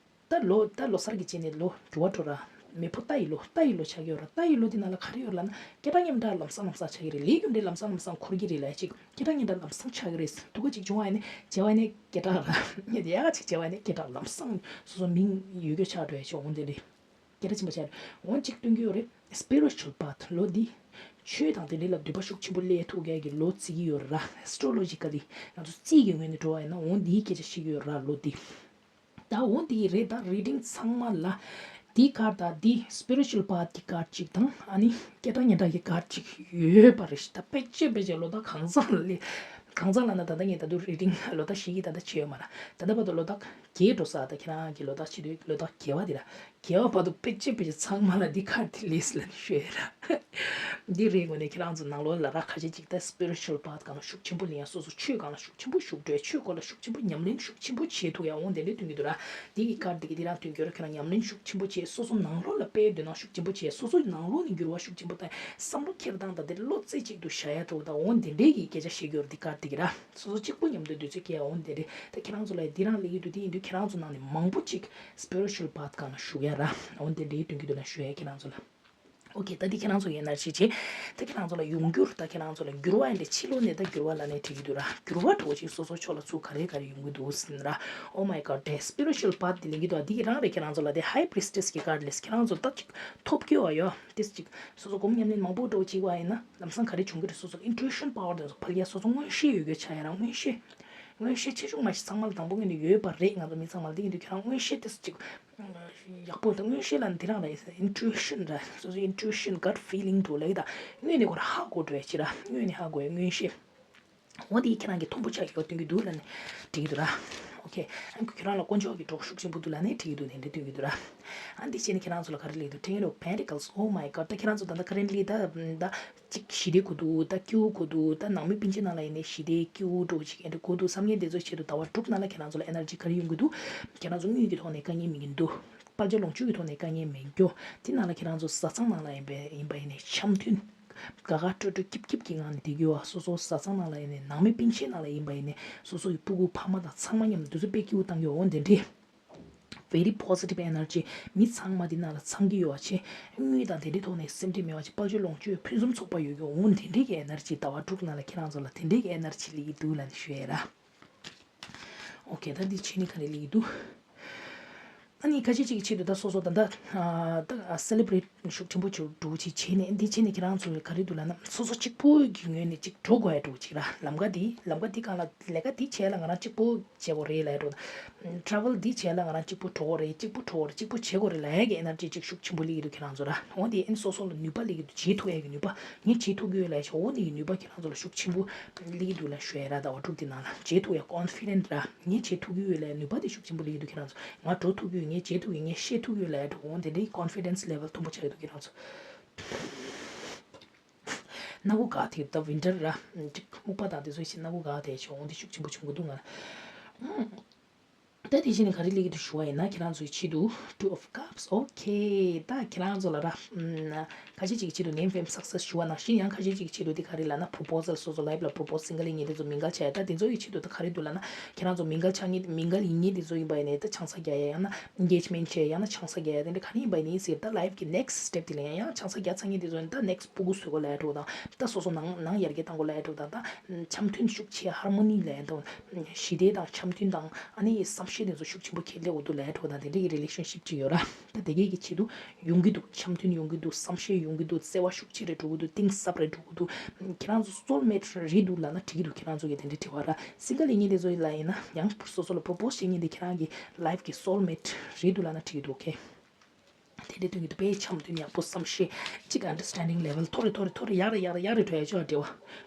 ད་ལོ་ད་ལོ་གསར་གྱི་རྗེས་ནས་ལོ་འགྲོ་བ་འགྲོ་ར། མེ་ཕོ་རྟ་ཡི་ལོ་རྟ་ཡི་ལོ་ཆགས་ཀྱི་ཡོད་ར། རྟ་ཡི་ལོ་འདི་ནང་ལ་ག་རེ་ཡོད་ལབ་ན་སྐད་གྲགས་སྙན་གྲགས་ལམ་སང་ལམ་སང་ཆགས་ཀྱི་རེད། ལས་རྒྱུ་འབྲས་ལམ་སང་ལམ་སང་འཁོར་གྱི་རེད་ལབ་ཅིག་སྐད་གྲགས་སྙན་གྲགས་ལམ་སང་ཆགས་ཀྱི་རེད། སྡུག་ག་ཅིག་བྱུང་བ་ཡིན་ནས་བྱས་པ་ཡིན་ནས་སྐད་གྲགས་ར། ཡག་ག་ཅིག་བྱས་པ་ཡིན་ནས་སྐད་གྲགས་ལམ་སང་སོ་སོ་མིང་ཡོད་རྒྱུ་ཆགས་འགྲོ་ཡ་ཅིག་འོང་དེ་རེད། སྐད་གྲགས་ཆེན་པོ་ཆགས་འོང་ཅིག་སྟོན་གྱི་ཡོད་རེད། spiritual path ལོ་འདི་ཆོས་དང་དེ་འདྲའི་ལ་འདོད་པ་ཤུགས་ཆེན་པོ་སླེབས་ཐུབ་མཁན་གྱི་ལོ་བརྩི་གི་ཡོད་ར། astrologically ང་ཚོ་རྩིས་ཀྱི་ངོས་ནས་འགྲོ་བ་ཡིན་ན་འོང་འདིའི་སྐད་ཆ་བཤད་ཀྱི་ཡོད་ར་ལོ་འདི། ད་འོ་འདི་རེད། ད་reading ཚང་མ་ལ་ འདིའི་ཁར་ད་འདི་spiritual path གི་ཁར་གཅིག་དང་ཨ་ནི་སྐད་གྲགས་སྙན་གྲགས་ཀྱི་ཁར་གཅིག་ཡོད་པ་རེད་ཤག་ད་དཔེ་ཆ་དཔེ་ཆ་ལོ་ད་གང་ཚང་ལས་གང་ཚང་ལ་ན་ད་ལྟ་ངས་ད་དུང་reading ལོ་ད་ཞིག་གི་ད་ལྟ་བྱས་ཡོད་མ་ར། ད་ལྟ་བར་དུ་ལོ་ད་བརྒྱད་འགྲོ་ས། ད་ཁྱེད་རང་གི་ལོ་ད་བྱེད་དུས་ལོ་ད་བརྒྱད་པ་འདི་ར། བརྒྱད་པ་བར་དུ་དཔེ་ཆ་དཔེ་ཆ་ཚང་མ་ལ་འདི་ཁར་འདི་ལས་ལ་ནི་ཤོད་ར། འདི་རེད། དངོས་གནས་ཁྱེད་རང་ཚོ་ནང་ལོགས་ལ་ར་ཁ་ཤས་ཅིག་ད་spiritual path སྒང་ལ་ཤུགས་ཆེན་པོ་ལེན་ཡ། སོ་སོ་ཆོས་སྒང་ལ་ཤུགས་ཆེན་པོ་ཞུགས་འགྲོ་ཡ། ཆོས་སྐོར་ལ་ཤུགས་ཆེན་པོ་ཉམས་ལེན་ཤུགས་ཆེན་པོ་བྱེད་ཐུབ་ཡ་འོང་དེ་འདྲའི་སྟོན་གྱི་འདུག་ར། འདི་གི་ཁར་འདི་གི་འདི་རང་སྟོན་གྱི་ར། ཁྱེད་རང་ཉམས་ལེན་ཤུགས་ཆེན་པོ་བྱེད། སོ་སོ་ནང་ལོགས་ལ་དཔེ་འདོད་སྣང་ཤུགས་ཆེན་པོ་བྱེད། སོ་སོ་ནང་ལོགས་ནས་འགྱུར་བ་ཤུགས་ཆེན་པོ་བཏང་། བསམ་བློ་འཁྱེར་སྟངས་དང་དེ་བློ་རྩེ་གཅིག་ཏུ་བཞག་ཡ་འགྲོ་དང་འོང་དེ་འདྲའི་གི་སྐད་ཆ་བཤད་ཀྱི་ཡོད་རེད། འདི་གར་འདི་གི་ར། སོ་སོ་གཅིག་པུ་མཉམ་དུ་དུས་ཚོད་སྐྱེལ་ཡ་འོང་དེ་རེད། ད་ཁྱེད་རང་ཚོ་ལ་འདི་རང་ལས་ཀྱི་འདུག་དེ་ཡིན་དུས་ཁྱེད་རང་ཚོ་ནང་ནས་མང་པོ་གཅིག་spiritual path སྒང་ལ་ཞུགས་ཡ་ར། འོང་དེ་འདྲའི་སྟོན་གྱི་འདུག་ན་ཞུ་ཡ་ཁྱེད་རང་ཚོ་ལ། ཨོ་ཁེ། ད་འདི་ཁྱེད་རང་ཚོ་གི་energy བྱེད། ད་ཁྱེད་རང་ཚོ་ལ་ཡོང་འགྱུར། ད་ཁྱེད་རང་ཚོ་ལ་འགྱུར་བ་ཡིན་ཏེ་ཕྱི་ལོགས་ནས་ད་འགྱུར་བ་ལ་ནས་འགྲིག་གི་འདུག་ར། འགྱུར་བ་འགྲོ་ཅིག་སོ་སོ་ཕྱོགས་ལ་ཚུར་ག་རེ་ག་རེ་ཡོང་གི་འདུག་ཟེར་ན་ར། Oh my God དེ་spiritual path དེ་ལེན་གྱི་འདུག་འདི་རང་རེད། ཁྱེད་རང་ཚོ་ལ་དེ་high priestess གི་card ལས་ཁྱེད་རང་ཚོ་ད་ཅིག་ཐོབ་ཀྱི་ཡོད་ཡོད། དེ་ཅིག་སོ་སོ་སྒོམ་ཉམས་ལེན་མང་པོ་འགྲོ་ཅིག་བ་ཡིན་ན་ལམ་སང་ག་རེ་བྱུང་གི་རེད། སོ་སོ་intuition power དེ་ཚོ་ཕལ་ཡ་སོ་སོ་མངོན་ཤེས་ཡོད་རྒྱུ་ཆགས་ཡ་ར། མངོན་ཤེས་མངོན་ཤེས་ཆེ་ཆུང་མ་ཞིག་ཚང་མ་ལ་དང་པོ་ངོས་ནས་ཡོད་པ་རེད། ང་ཚོ་མི་ཚང་མ་ལ་དེ་ཡིན་དུས་ཁྱེད་རང་མངོན་ཤེས་དེ་ཅིག་ཡག་པོ་དང་མངོན་ཤེས་ལ་འདི་རང་རེད། intuition ར། སོ་སོའི་intuition gut feeling འགྲོ་ལེ་ད་དངོས་གནས་ཁོ་ར་ཧ་གོ་འགྲོ་ཡ་ཅི་ར། དངོས་གནས་ཧ་གོ་ཡ་མངོན་ཤེས། འོ་དེ་ཁྱེད་རང་གི་མཐོན་པོ་ཆགས་ཀྱི་ཡོད་སྟོན་གྱི་འདུག་ལ་ནི་འགྲིག་གི་འདུག་ར། ཨོ་ཁེ། ཨ་ཁྱེད་རང་ལ་དཀོན་མཆོག་གི་གྲོགས་ཤུགས་ཆེན་པོ་འདུག་ལ་ནི་འགྲིག་གི་འདུག་དེ་འདྲ་སྟོན་གྱི་འདུག་ར། ཨ་འདི་བྱས་ནས་ཁྱེད་རང་ཚོ་ལ་ག་རེ་ལེགས་འདུག Ten of Pentacles oh my God ད་ཁྱེད་རང་ཚོ་ད་ལྟ་currently ད་ད་ཅིག་ཞི་བདེ་དགོས་འདུག་ད་སྐྱིད་པོ་དགོས་འདུག་ད་ནང་མི་སྤུན་མཆེད་ནང་ལ་ཡིན་ནའི་ཞི་བདེ་སྐྱིད་པོ་འགྲོ་ཅིག་ཨེ་འདྲ་དགོས་འདུག་བསམ་མཁན་དེ་ཚོ་ཆེད་དུ་ཟླ་བ་དྲུག་ནང་ལ་ཁྱེད་རང་ཚོ་ལ་ཨེ་ནར་ཇི་ག་རེ་ཡོང་གི་འདུག་ཁྱེད་རང་ཚོ་དངུལ་གྱི་ཐོག་ནས་དཀའ་ངལ་མེད་ཀྱི་འདུག་དཔལ་འབྱོར་ལོངས་སྤྱོད་ཀྱི་ཐོག་ནས་དཀའ་ངལ་མེད་རྒྱུ། དེ་ནང་ལ་ཁྱེད་རང་ཚོ་བཟའ་ཚང་ནང་ལ་ཡིན་པ་ཡིན་པ་ཡིན་ནའི་འཆམ་མཐུན། དགའ་དགའ་སྤྲོ་སྤྲོ་སྐྱིད་སྐྱིད་ཀྱི་ངང་ནས་བསྡད་རྒྱུ་བ། སོ་སོ་བཟའ་ཚང་ནང་ལ་ཡིན་ནའི་ནང་མི་སྤུན་མཆེད་ནང་ལ་ཡིན་པ་ཡིན་ནའི་སོ་སོ་ཡི་སྤུ་གུ་ཕ་མ་དང་ཚང་མ་མཉམ་དུ་དུས་ཚོད་སྤེལ་སྐྱིད་པོ་བཏང་རྒྱུ་འོ་དེ་འདྲའི། Very positive energy མི་ཚང་མ་དེ་ནང་ལ་ཚང་གི་ཡོད་པ་བྱས། དངུལ་དང་དེ་འདྲའི་ཐོག་ནས་སེམས་ཁྲལ་མེད་པ་བྱས། དཔལ་འབྱོར་ལོངས་སྤྱོད་ཕུན་སུམ་ཚོགས་པ་ཡོད་རྒྱུ་འོ་དེ་འདྲའི་གི་ཨེ་ནར་ཇི་ཟླ་བ་དྲུག་ནང་ལ་ཁྱེད་རང་ཚོ་ལ་དེ་འདྲའི་གི་ཨེ་ནར་ཇི་སླེབས་ཀྱི་འདུག་ལབ་ནས་ཞུ་ཡས་ར། ཨོ་ཁེ། ད་འདི་བྱས་ནས་ག་རེ་སླེབས་ཀྱི་འདུག་ཨ་ནི་ཁ་ཤས་ཅིག་གི་ཆེད་དུ་ད་སོ་སོ་ད་ད་ད་celebrate ཤུགས་ཆེན་པོ་ཅིག་འགྲོ་ཅིག་བྱས་ནས་འདི་བྱས་ནས་ཁྱེད་རང་ཚོ་ག་རེ་འདུག་ལབ་ན་སོ་སོ་གཅིག་པུ་གི་ངོས་ནས་ཅིག་འགྲོ་དགོས་ཡ་འགྲོ་ཅིག་ར། ལམ་ཀ་འདི་ལམ་ཀ་འདི་སྒང་ལ་ལས་ཀ་འདི་བྱས་ལ་ང་རང་གཅིག་པུ་བྱེད་དགོས་རེད་ལབ་ཡ་འགྲོ། travel འདི་བྱས་ལ་ང་རང་གཅིག་པུ་འགྲོ་དགོས་རེད། གཅིག་པུ་འགྲོ་དགོས་རེད། གཅིག་པུ་བྱེད་དགོས་རེད་ལབ་ཡ་གི་ཨེ་ནར་ཇི་ཅིག་ཤུགས་ཆེན་པོ་སླེབས་ཀྱི་འདུག་ཁྱེད་རང་ཚོ་ར། འོ་དེ་ཨེ་ནི་སོ་སོ་ལ་ནུས་པ་སླེབས་ཀྱི་འདུག་བྱེད་ཐུབ་ཡ་གི་ནུས་པ། ངས་བྱེད་ཐུབ་ཀྱི་ཡོད་ལབ་ཡ་ཞིག་འོ་དེ་གི་ནུས་པ་ཁྱེད་རང་ཚོ་ལ་ཤུགས་ཆེན་པོ་སླེབས་ཀྱི་འདུག་ལབ་ཞུ་ཡ་ར། ཟླ་བ་དྲུག་དེ་ནང་ལ་བྱེད་ཐུབ་ཡ་confident ར། ངས་བྱེད་ཐུབ་ཀྱི་ཡོད་ལབ་ཡ་ནུས་པ་དེ་ཤུགས་ཆེན་པོ་སླེབས་ཀྱི་འདུག་ཁྱེད་རང་ཚོ། ང་འགྲོ་ཐུབ་ཀྱི་ཡོད། ངས་བྱེད་ཐུབ་ཀྱི་ཡོད། ངས་ཤེས་ཐུབ་ཀྱི་ཡོད་ལབ་ཡ་འགྲོ། འོ་དེ་འདྲའི་confidence level མཐོན་པོ་ཆགས་ཀྱི་འདུག་ཁྱེད་རང་ཚོ། སྣ་ཁུག་འགག་ཐེབས་ད་winter ར། ཅིག་སྨུག་པ་དང་དེ་ཚོ་ཞིག་སྣ་ཁུག་འགག་ཐེབས་ཤོག་འོ་འདི་ཤུགས་ཆེན་པོ་བྱུང་གི་འདུག་ང་། ད་དེ་བཞིན་ནས་ག་རེ་སླེབས་ཀྱི་འདུག་ཞུ་བ་ཡིན་ན་ཁྱེད་རང་ཚོའི་ཆེད་དུ་Two of Cups okay ད་ཁྱེད་རང་ཚོ་ལ་ར། ཁ་ཤས་ཅིག་གི་ཆེད་དུ་name fame success ཞུ་བ་ནང་བཞིན་ཡང་ཁ་ཤས་ཅིག་གི་ཆེད་དུ་དེ་ག་རེ་ལབ་ན་proposal སོ་སོ་life ལ་propose single ཡིན་མཁན་དེ་ཚོ་མི་འགལ་ཆགས་ཡ། ད་དེ་ཚོ་ཡི་ཆེད་དུ་ད་ག་རེ་འདུག་ལབ་ན་ཁྱེད་རང་ཚོ་མི་འགལ་ཆགས་མཁན་མི་འགལ་ཡིན་མཁན་དེ་ཚོ་ཡིན་པ་ཡིན་ནའི་ད་ཆང་ས་རྒྱག་ཡ་ཡང་ན་engagement བྱས་ཡང་ན་ཆང་ས་རྒྱག་ཡ་དེ་འདྲ་ག་རེ་ཡིན་པ་ཡིན་ནའི་ཟེར་ད་life གི་next step དེ་ལ་ཡང་ཡང་ཆང་ས་རྒྱག་ཚར་མཁན་དེ་ཚོ་ཡིན་ད་next སྤུ་གུ་བཟོ་དགོས་ལབ་ཡ་འགྲོ་དང་ད་སོ་སོ་ནང་ནང་ཡར་རྒྱས་གཏང་དགོས་ལབ་ཡ་འགྲོ་དང་ད་འཆམ་མཐུན་ཤུགས་ཆེ་harmony ལབ་ཡ་འགྲོ། ཞི་བདེ་དང་འཆམ་མཐུན་དང་ཨ་ནི་བསམ་ཤེས་དེ་ཚོ་ཤུགས་ཆེན་པོ་ཁྱེར་སླེབས་འོ་དུ་ལས་འགྲོ་དང་དེ་འདྲ་གི་relationship ཅིག་ཡོད་ར། ད་དེ་གས་ཀྱི་ཆེད་དུ་ཡོང་གི་འདུག་འཆམ་མཐུན་ཡོང་གི་འདུག་བསམ་ཤེས་ཡོང་གི་འདུག་བརྩེ་བ་ཤུགས་ཆེ་རེ་འགྲོ་གི་འདུག་གཏིང་ཟབ་རེ་འགྲོ་གི་འདུག་ཁྱེད་རང་ཚོ་soulmate རེད་འདུག་ལབ་ན་འགྲིག་གི་འདུག་ཁྱེད་རང་ཚོ་གི་དེ་འདྲ་དྲི་བ་ར། single ཡིན་མཁན་དེ་ཚོ་ཡིན་ལ་ཡིན་ན་ཡང་སོ་སོ་ལ་propose བྱེད་མཁན་དེ་ཁྱེད་རང་གི་life གི་soulmate རེད་འདུག་ལབ་ན་འགྲིག་གི་འདུག okay དེ་འདྲའི་དོན་གྱི་དཔེ་འཆམ་མཐུན་ཡག་པོ་བསམ་ཤེས་གཅིག་understanding level མཐོ་རུ་མཐོ་རུ་མཐོ་རུ་ཡག་རུ་ཡག་རུ་ཡག་རུ་འགྲོ་ཡ་ཆོག་འབྲེལ་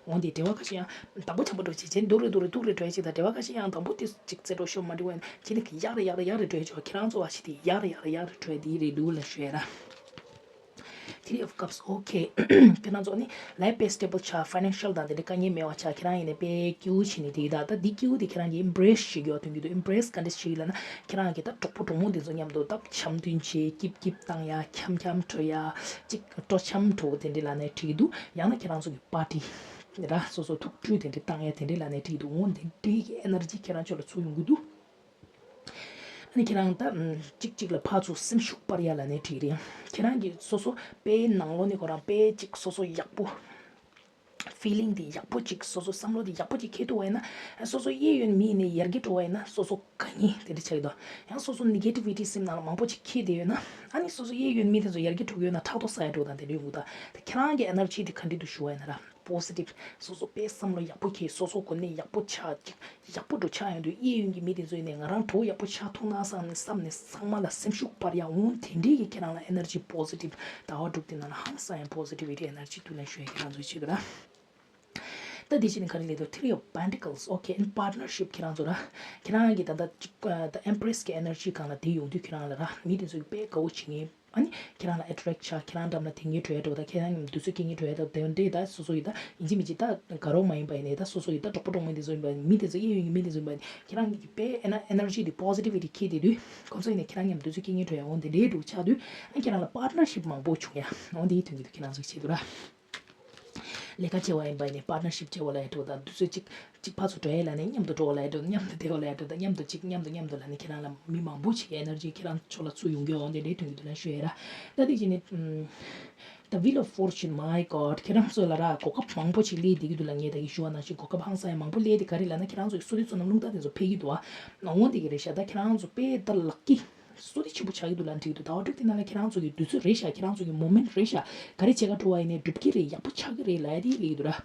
བ། འོན་ཏེ་འབྲེལ་བ་ཁ་ཤས་ཡང་དང་པོ་འཆམ་པོ་འགྲོ་བྱེད་ཅན་སྡུག་རུ་སྡུག་རུ་སྡུག་རུ་འགྲོ་ཡ་ཅིག་དང་འབྲེལ་བ་ཁ་ཤས་ཡང་དང་པོ་དེ་ཅིག་རྩེ་གྲོགས་ཤོར་མ་འགྲོ་བ་ཡིན་ན་ཅི་ནི་གི་ཡག་རུ་ཡག་རུ་ཡག་རུ་འགྲོ་ཡ་ཆོག་ཁྱེད་རང་ཚོ་བ་ཞིག་དེ་ཡག་རུ་ཡག་རུ་ཡག་རུ་འགྲོ་ཡ་དེ་རེད་འདུག་ལ་ཞུ་ཡ་ར། Three of Cups okay ཁྱེད་རང་ཚོ་ནི་life དཔེ་stable ཆགས་financial དང་དེ་འདྲ་དཀའ་ངལ་མེད་པ་ཆགས་ཁྱེད་རང་ཡིན་ནས་དཔེ་སྐྱིད་པོ་བྱེད་ནི་དེ་ཡིན་ད་ད་འདི་སྐྱིད་པོ་དེ་ཁྱེད་རང་གིས་embrace བྱེད་དགོས་དོན་གྱི་འདུག embrace ག་འདྲ་བྱེད་ལབ་ན་ཁྱེད་རང་གིས་ད་གྲོགས་པོ་གྲོགས་མོ་དེ་ཚོ་མཉམ་དུ་ད་འཆམ་མཐུན་བྱེད་སྐྱིད་སྐྱིད་བཏང་ཡ་འཁྱམ་འཁྱམ་བྲོ་ཡ་གཅིག་སྤྲོ་འཆམ་བྲོ་དེ་འདྲ་ལབ་ནས་འགྲིག་གི་འདུག་ཡང་ན་ཁྱེད་རང་ཚོ་གི་party ར་སོ་སོ་ཐུགས་སྤྲོ་དེ་འདྲ་བཏང་ཡ་དེ་འདྲ་ལབ་ནས་འགྲིག་གི་འདུག་འོ་དེ་འདྲའི་གི་energy ཁྱེད་རང་ཚོ་ལ་ཚུར་ཡོང་གི་འདུག་ཨ་ནི་ཁྱེད་རང་ད་ཨམ་གཅིག་གཅིག་ལ་ཕར་ཚུར་སེམས་ཤུགས་སྤར་ཡ་ལ་ནས་འགྲིག་རེད། ཁྱེད་རང་གིས་སོ་སོ་དཔེ་ནང་ལོགས་ནས་ཁོ་རང་དཔེ་གཅིག་སོ་སོ་ཡག་པོ་feeling དེ་ཡག་པོ་གཅིག་སོ་སོ་བསམ་བློ་དེ་ཡག་པོ་གཅིག་འཁྱེར་ཐུབ་པ་ཡིན་ན་སོ་སོ་གཡས་གཡོན་མི་ཡིན་ནའི་ཡར་རྒྱས་འགྲོ་བ་ཡིན་ན་སོ་སོ་དགའ་ཉེ་དེ་འདྲ་ཆགས་ཀྱི་འདུག་ཡང་སོ་སོ་negativity སེམས་ནང་ལ་མང་པོ་གཅིག་འཁྱེར་བསྡད་ཡོད་ན་ཨ་ནི་སོ་སོ་གཡས་གཡོན་མི་དེ་ཚོ་ཡར་རྒྱས་འགྲོ་གི་ཡོད་ན་ཕྲག་དོག་ཟ་ཡ་འགྲོ་དང་དེ་འདྲ་ཡོང་གི་འདུག་ད་ཁྱེད་རང་གི་energy དེ་ག་འདྲ་འདུག་ཞུ་བ་ཡིན་ན་ར། པོ་སི་ཊིབ། སོ་སོ་དཔེ་བསམ་བློ་ཡག་པོ་འཁྱེར། སོ་སོ་གོ་གནས་ཡག་པོ་ཆགས། ཅིག་ཡག་པོ་འགྲོ་ཆགས་ཡོང་དུས་གཡས་གཡོན་གྱི་མི་དེ་ཚོ་ཡིན་ནའི་ང་རང་གྲོགས་ཡག་པོ་ཆགས་ཐུབ་ན་བསམ་ནས་བསམ་ནས་ཚང་མ་ལ་སེམས་ཤུགས་སྤར་ཡ། འོང་དེ་འདྲས་ཀྱི་ཁྱེད་རང་ལ་ཨེ་ནར་ཇི་པོ་སི་ཊིབ། ཟླ་བ་དྲུག་དེ་ནང་ལ་ཧང་སང་ཡང་པོ་སི་ཊི་བི་ཊི་ཨེ་ནར་ཇི་འདུག་ལབ་ཞུ་ཡ་ཁྱེད་རང་ཚོའི་ཆེད་དུ་ར། ད་དེ་བཞིན་ག་རེ་ལབ་འདུག Three of Pentacles, okay, in partnership. ཁྱེད་རང་ཚོ་ར། ཁྱེད་རང་གི་ད་ལྟ་ཅིག་ཨ། ད་ཨེམ་པི་རེ་སི་གི་ཨེ་ནར་ཇི་སྒང་ལ་དེ་ཡོང་དུས་ཁྱེད་རང་ལ་ར་མི་དེ་ཚོ་གི་དཔེ་དགའ་བོ་བྱེད་མཁན། ཨ་ནི་ཁྱེད་རང་ལ་ཨེ་ཊེ་རེག་ཊི་བྱ། ཁྱེད་རང་འགྲམ་ལ་དེ་ངའི་གྲོས་ཡ་འགྲོ། ད་ཁྱེད་རང་གི་དུས་ཚོད་ཁྱེད་ངའི་གྲོས་ཡ་འགྲོ། དེ་འདྲས་ད་སོ་སོ་ཡི་ད་ཡིན་གཅིག་མིན་གཅིག་ད་དགའ་རོགས་མ་ཡིན་པ་ཡིན་ནའི་ད་སོ་སོ་ཡི་ད་གྲོགས་པོ་གྲོགས་མོ་དེ་ཚོ་ཡིན་པ་ཡིན། མི་དེ་ཚོ་གཡས་གཡོན་གྱི་མི་དེ་ཚོ་ཡིན་པ་ཡིན། ཁྱེད་རང་གི་དཔེ་ཨེ་ན་ཨེ་ནར་ཇི་དེ་པོ་སི་ཊི་བི་ཊི་འཁྱེར་དེ་དུས་ཁོང་ཚོ་ཡིན་ནའི་ཁྱེད་རང་མཉམ་དུས་ཚོད་ཁྱེད་ངའི་གྲོས་ཡ་འོང་དེ་འདྲས་འགྲོ་ཆགས་དུས། ཨ། ཁྱེད་རང་ལ་པར་ཊི་ནར་ཤིབ་མང་པོ་བྱུང་ཡ་འོང་དེའི་དོན་གྱི་དུ་ཁྱེད་རང་ཚོ་གི་ཆེད་དུ་ར། ལས་ཀ་བྱེད་པ་ཡིན་པ་ཡིན་ནའི་པར་ཊི་ནར་ཤིབ་བྱེད་པ་ལ་ཡ་འགྲོ། ད་དུས་ཚོད་གཅིག་གཅིག་ཕར་ཚུར་འགྲོ་ཡ་ལ་ནི་མཉམ་དུ་འགྲོ་བ་ལ་ཡ་འགྲོ། མཉམ་དུ་བསྡད་པ་ལ་ཡ་འགྲོ། ད་མཉམ་དུ་གཅིག་མཉམ་དུ་མཉམ་དུ་ལ་ནི་ཁྱེད་རང་ལ་མི་མང་པོ་ཞིག་གི་ཨེ་ནར་ཇི་ཁྱེད་རང་ཕྱོགས་ལ་ཚུར་ཡོང་གི་ཡོད་འོང་དེ་འདྲའི་དོན་གྱི་དུ་ལ་ཞུ་ཡ་ར། ད་དེ་བཞིན་ནི་ཨམ། The Wheel of Fortune, my God. ཁྱེད་རང་ཚོ་ལ་ར་གོ་སྐབས་མང་པོ་ཞིག་སླེབས་བསྡད་ཀྱི་འདུག་ལ། ངས་ད་གིན་ཞུ་བ་ནང་བཞིན་གོ་སྐབས་ཧང་སང་ཡང་མང་པོ་སླེབས་ཏེ། ག་རེ་ལབ་ན་ཁྱེད་རང་ཚོ་གི་བསོད་བདེ་བསོད་ནམས་རླུང་རྟ་དེ་ཚོ་འཕེལ་གྱི་འདུག་ཨ། འོང་དེ་གི་རེད་ཤག་ད་ཁྱེད་རང་ཚོ་དཔེ་ད་ལག་གི་བསོད་བདེ་ཆེན་པོ་ཆགས་ཀྱི་འདུག་ལབ་འགྲིག་འདུག་ཟླ་བ་དྲུག་དེ་ནང་ལ་ཁྱེད་རང་ཚོ་གི་དུས་ཚོད་རེད་ཤག་ཁྱེད་རང་ཚོ་གི་མོ་མེན་ཊི་རེད་ཤག་ག་རེ་བྱེད་ག་འགྲོ་བ་ཡིན་ནའི་འགྲུབ་ཀྱི་རེད། ཡག་པོ་ཆགས་ཀྱི་རེད་ལབ་ཡ་དེ་ལབ་ཀྱི་འདུག་ར།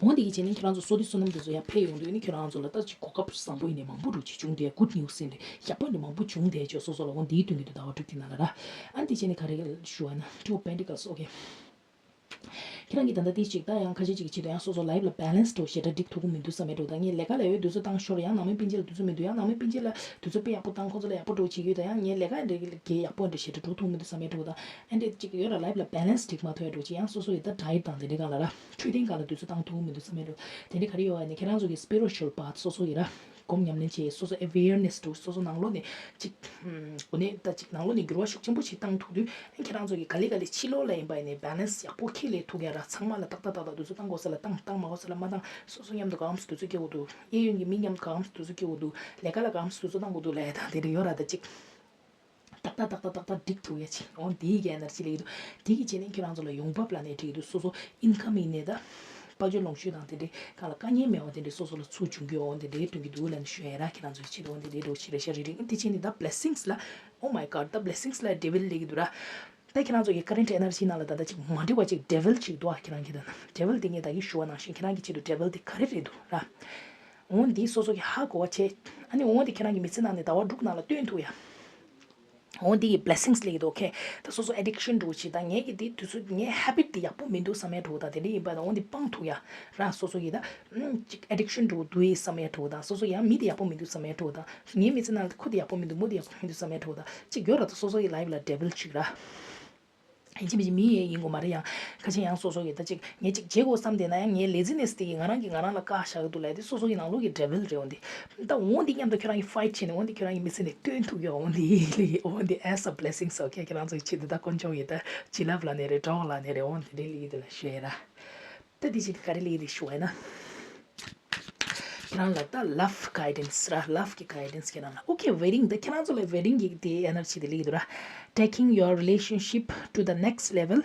འོ་འདི་གི་བྱས་ནས་ཁྱེད་རང་ཚོ་བསོད་བདེ་བསོད་ནམས་དེ་ཚོ་ཡར་འཕེལ་ཡོང་དུས་ནི་ཁྱེད་རང་ཚོ་ལ་ད་ཅིག་གོ་སྐབས་བཟང་པོ་ཡིན་ནའི་མང་པོ་འགྲོ་ཅིག་བྱུང་དེ། གུཌ་ནིའུ་སི་ཡིན་ཏེ་ཡག་པོ་ཡིན་ནའི་མང་པོ་བྱུང་དེ་ཅོ་སོ་སོ་ལ། འོ་འདིའི་དོན་གྱི་འདུག་ཟླ་བ་དྲུག་དེ་ནང་ལ་ར། ཨ་འདི་བྱས་ནས་ག་རེ་ཞུ་བ་ན། Two of Pentacles, okay. ཁྱེད་རང་གིས་ད་ལྟ་དེ་ཅིག་ད་ཡང་ཁ་ཤས་ཅིག་གི་ཆེད་དུ་ཡང་སོ་སོ་ལའིབ་ལ་བེ་ལེན་སི་འགྲོ་ཞེ་དྲག་འགྲིག་ཐུབ་ཀྱི་མི་འདུག་བསམ་ཡས་འགྲོ། ད་ངས་ལས་ཀ་ལས་འོས་དུས་ཚོད་བཏང་ཤོར་ཡང་ནང་མི་སྤུན་མཆེད་ལ་དུས་ཚོད་མི་འདུག་ཡང་ནང་མི་སྤུན་མཆེད་ལ་དུས་ཚོད་དཔེ་ཡག་པོ་བཏང་། ཁོང་ཚོ་ལ་ཡག་པོ་འགྲོ་བྱེད་ཀྱི་ཡོད། ད་ཡང་ངས་ལས་ཀ་འདྲ་གི་ཡག་པོ་འདྲ་ཞེ་དྲག་འགྲོ་ཐུབ་མི་འདུག་བསམ་ཡས་འགྲོ། ད་ཨ་འདྲས་ཅིག་ཡོད་ར། ལའིབ་ལ་བེ་ལེན་སི་འགྲིག་མ་ཐུབ་ཡས་འགྲོ་ཅིག་ཡང་སོ་སོ་ཡི་ད་ཌ་ཡེ་ཊི་དང་དེ་འདྲའི་སྒང་ལ་ར་འཕྲོད་བསྟེན་སྒང་ལ་དུས་ཚོད་བཏང་ཐུབ་ཀྱི་མི་འདུག་བསམ་ཡས་འགྲོ། དེ་འདྲའི་ག་རེ་ཡོད་བ་ནི་ཁྱེད་རང་ཚོ་གི་སི་པི་རི་ཅུ་ཨལ་པཱ་ཐི་སོ་སོ་ཡི་ར། སྒོམ་ཉམས་ལེན་བྱེད། སོ་སོ་ཨེ་ཝེར་ནེ་སི་འདུག་སོ་སོ་ནང་ལོགས་ནས་ཅིག་ཧུམ། གོ་གནས་ད་ཅིག་ནང་ལོགས་ནས་འགྱུར་བ་ཤུགས་ཆེན་པོ་ཞིག་བཏང་ཐུབ་དུས། ཨ་ཁྱེད་རང་ཚོ་གི་ག་ལེ་ག་ལེ་ཕྱི་ལོགས་ལ་ཡིན་པ་ཡིན་ནའི་བེ་ལེན་སི་ཡག་པོ་འཁྱེར་སླེབས་ཐུབ་ཡ་ར། ཚང་མ་ལ་ཏག་ཏག་ཏག་ཏག་དུས་ཚོད་བཏང་དགོས་ས་ལ་བཏང་། བཏང་མ་དགོས་ས་ལ་མ་བཏང་། སོ་སོ་མཉམ་དུ་གང་སུ་དུས་ཚོད་སྐྱེལ་དགོས་འདུག་གཡས་གཡོན་གྱི་མི་མཉམ་དུ་གང་སུ་དུས་ཚོད་སྐྱེལ་དགོས་འདུག་ལས་ཀ་ལ་གང་སུ་དུས་ཚོད་བཏང་དགོས་འདུག་ལབ་ཡ་ད་དེ་འདྲ་ཡོད་ར། ད་ཅིག་ཏག་ཏག་ཏག་ཏག་ཏག་ཏག་འགྲིག་ཐུབ་ཡ་ཅིག་འོ་འདིའི་གི་ཨེ་ནར་ཇི་ལབ་ཀྱི་འདུག་དེ་གི་བྱས་ནས་ཁྱེད་རང་ཚོ་ལ་ཡོང་འབབ་ལབ་ནའི་འགྲིག་གི་འདུག་སོ་སོ་ཨིན་ཁམ་ཡིན་ནའི་ད་དཔལ་འབྱོར་ལོངས་སྤྱོད་དང་དེ་འདྲའི་སྒང་ལ་དཀའ་ངལ་མེད་པ་དེ་འདྲའི་སོ་སོ་ལ་ཚུར་འབྱུང་གི་ཡོད། འོ་འདི་འདྲའི་སྟོན་གྱི་འདུག་ལབ་ནས་ཞུ་ཡ་ར། ཁྱེད་རང་ཚོ་ཕྱི་དྲོ་འོ་འདི་འདྲའི་འགྲོ་ཕྱི་རེ་ཤ་རེ་རེ་འདི་བྱས་ནས་ད་བི་ལེ་སིང་སི་ལ། Oh my God, ད་བི་ལེ་སིང་སི་ལ་ཌེ་ཝིལ་ལབ་ཀྱི་འདུག་ར། ད་ཁྱེད་རང་ཚོ་གི་ཀ་རེན་ཊི་ཨེ་ནར་ཇི་ནང་ལ་ད་ལྟ་ཅིག་མ་འགྲིག་པ་ཅིག་ཌེ་ཝིལ་ཅིག་འདུག་ཨ། ཁྱེད་རང་གི་ད་ཌེ་ཝིལ་དེ་ངས་ད་གིན་ཞུ་བ་ནང་བཞིན་ཁྱེད་རང་གི་ཆེད་དུ་ཌེ་ཝིལ་དེ་ག་རེ་རེད་འདུག་ར། འོ་འདི་སོ་སོ་གི་ཧ་གོ་བ་བྱས། ཨ་ནི་འོ་འདི་ཁྱེད་རང་གི་མི་ཚེ་ནང་ནས་ཟླ་བ་དྲུག་ནང་ལ་སྟོན་ཐུབ་ཡ། འོ་འདི་གི་བི་ལེ་སིང་སི་ལབ་ཀྱི་འདུག་ཨོ་ཁེ། ད་སོ་སོ་ཨེ་ཌིག་ཤན་འདྲ་བོ་ཅིག་དང་ངས་ཀྱི་འདི་དུས་ཚོད་ངའི་ཧེ་བིཊ་འདི་ཡག་པོ་མི་འདུག་བསམ་ཡ་འདྲ་བོ་དང་དེ་འདྲ་ཡིན་པ་དང་། འོ་འདི་སྤང་ཐུབ་ཡ་ར། སོ་སོ་གི་ད་ཨམ་ཅིག་ཨེ་ཌིག་ཤན་འདྲ་བོ་འདུག་ཡིན་བསམ་ཡ་འདྲ་བོ་དང་། སོ་སོ་ཡང་མི་འདི་ཡག་པོ་མི་འདུག་བསམ་ཡ་འདྲ་བོ་དང་། ངའི་མི་ཚེ་ནང་ལ་ཁོ་འདི་ཡག་པོ་མི་འདུག་མོ་འདི་ཡག་པོ་མི་འདུག་བསམ་ཡ་འདྲ་བོ་དང་ཅིག་ཡོད་ར། ད་སོ་སོ་གི་ལའིབ་ལ་ཌེ་ཝིལ་ཅིག་ར། ཡིན་གཅིག་མིན་གཅིག་མི་ཡིན་དགོས་མ་རེད། ཡང་ཁ་ཤས་ཡང་སོ་སོ་གི་ད་ཅིག་ངས་ཅིག་བྱེད་དགོས་བསམ་བསྡད་ན་ཡང་ངའི་ལེ་ཛི་ནེ་སི་དེ་གིས་ང་རང་གིས་ང་རང་ལ་བཀག་བཞག་གི་འདུག་ལབ་དེ་སོ་སོ་གི་ནང་ལོགས་ཀྱི་ཌེ་ཝིལ་རེད། འོ་འདི་ད་འོ་འདི་མཉམ་དུ་ཁྱོད་རང་གིས་ཕའིཊ་བྱས་ནས་འོ་འདི་ཁྱོད་རང་གི་མི་ཚེ་ནས་བཏོན་ཐུབ་ཀྱི་འོ་འདི་ལི་འོ་འདི་as a blessing so ཁྱེད་ཁྱེད་རང་ཚོ་གི་ཆེད་དུ་ད་དཀོན་མཆོག་གིས་ད་བྱིན་རླབས་ལབ་ནའི་རེད། གྲོགས་ལབ་ནའི་རེད། འོ་འདི་འདྲའི་ལི་དེ་ལ་ཞུ་ཡ་ར། ད་འདི་ཕྱིར་ག་རེ་ལབ་ཀྱི་རེད་ཞུ་བ་ཡིན་ན། ཁྱེད་རང་ལ་ད་ལབ་གའི་ཌེན་སི་ར། ལབ་ཀྱི་གའི་ཌེན་སི་ཁྱེད་རང་ལ། ཨོ་ཁེ། ཝེ་ཌིང་། ད་ཁྱེད་རང་ཚོ་ལ་ཝེ་ཌིང་གི་དེ་ཨེ་ནར་ཇི་དེ་ལབ་ཀྱི་འདུག་ར། Taking your relationship to the next level,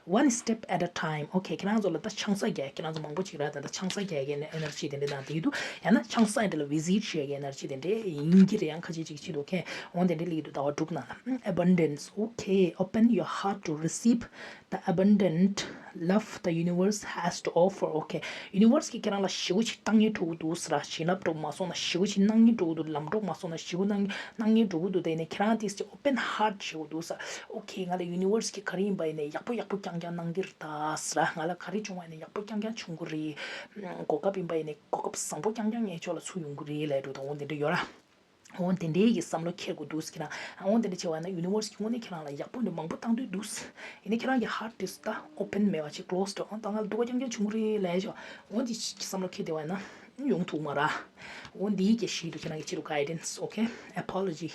one step at a time. ཨོ་ཁེ། ཁྱེད་རང་ཚོ་ལ་ད་ཆང་ས་རྒྱག་ཁྱེད་རང་ཚོ་མང་པོ་ཅིག་ར། ད་ད་ཆང་ས་རྒྱག་གི་ཨེ་ནར་ཇི་དེ་འདྲ་དང་དེ་འདུག་ཡང་ན་ཆང་ས་དེ་ལ་ཝི་ཛིཊ་བྱེད་ཀྱི་ཨེ་ནར་ཇི་དེ་འདྲ་ཡིན་གྱི་རེད། ཡང་ཁ་ཅིག་ཅིག་ཅིག་འདུག་ཁེ། འོ་དེ་འདྲ་ལབ་ཀྱི་འདུག་ཟླ་བ་དྲུག་ནང་ལ། Abundance. Okay, open your heart to receive the abundant love the universe has to offer. Okay, ཡུ་ནི་ཝར་སི་གིས་ཁྱེད་རང་ལ་ཞེ་པོ་ཅིག་བཏང་སྙིང་བྲོ་གི་འདུག་ཟེར་ར། བྱིན་རླབས་འདྲ་བོ་མ་སོང་ན་ཞེ་པོ་ཅིག་གནང་སྙིང་བྲོ་གི་འདུག་ལམ་འགྲོ་མ་སོང་ན་ཞེ་པོ་གནང་གནང་སྙིང་བྲོ་གི་འདུག་དེ་ནས་ཁྱེད་རང་དེ་ཅིག་ཨོ་པེན་ཧར་ཊི་བྱེད་དགོས་འདུག་ཟེར། Okay, ང་ལ་ཡུ་ནི་ཝར་སི་གིས་ག་རེ་ཡིན་པ་ཡིན་ནའི་ཡག་པོ་ཡག་པོ་རྐྱང་རྐྱང་གནང་གི་རེད་ད་ཟེར་ར། ང་ལ་ག་རེ་བྱུང་བ་ཡིན་ནའི་ཡག་པོ་རྐྱང་རྐྱང་བྱུང་གི་རེད། གོ་སྐབས་ཡིན་པ་ཡིན་ནའི་གོ་སྐབས་བཟང་པོ་རྐྱང་རྐྱང་ངའི་ཕྱོགས་ལ་ཚུར་ཡོང་གི་རེད་ལབ་འདྲ་བོ་དང་འོ་དེ་འདྲ་ཡོད་ར། འོ་དེ་འདྲའི་གི་བསམ་བློ་འཁྱེར་དགོས་འདུག་ཟེར་ཁྱེད་རང་། འོ་དེ་འདྲ་བྱས་པ་ན་ཡུ་ནི་ཝར་སི་གི་དངོས་གནས་ཁྱེད་རང་ལ་ཡག་པོ་འདྲ་མང་པོ་བཏང་འདོད་འདུག་ཡིན་ནའི་ཁྱེད་རང་གི་ཧར་ཊི་དེ་ད་ཨོ་པེན་མེད་པ་ཅིག་ཀློ་སི་ཌི། འོ་ད་ང་ལ་སྡུག་པ་རྐྱང་རྐྱང་བྱུང་གི་རེད་ལབ་ཡ་ཅིག་འོ་འདི་ཅིག་བསམ་བློ་འཁྱེར་བསྡད་པ་ཡིན་ན་ཡོང་ཐུབ་མ་ར། འོ་འདིའི་གི་ཞིག་ཏུ་ཁྱེད་རང་གི་ཕྱི་རུ་གའི་ཌེན་སི། Okay, apology.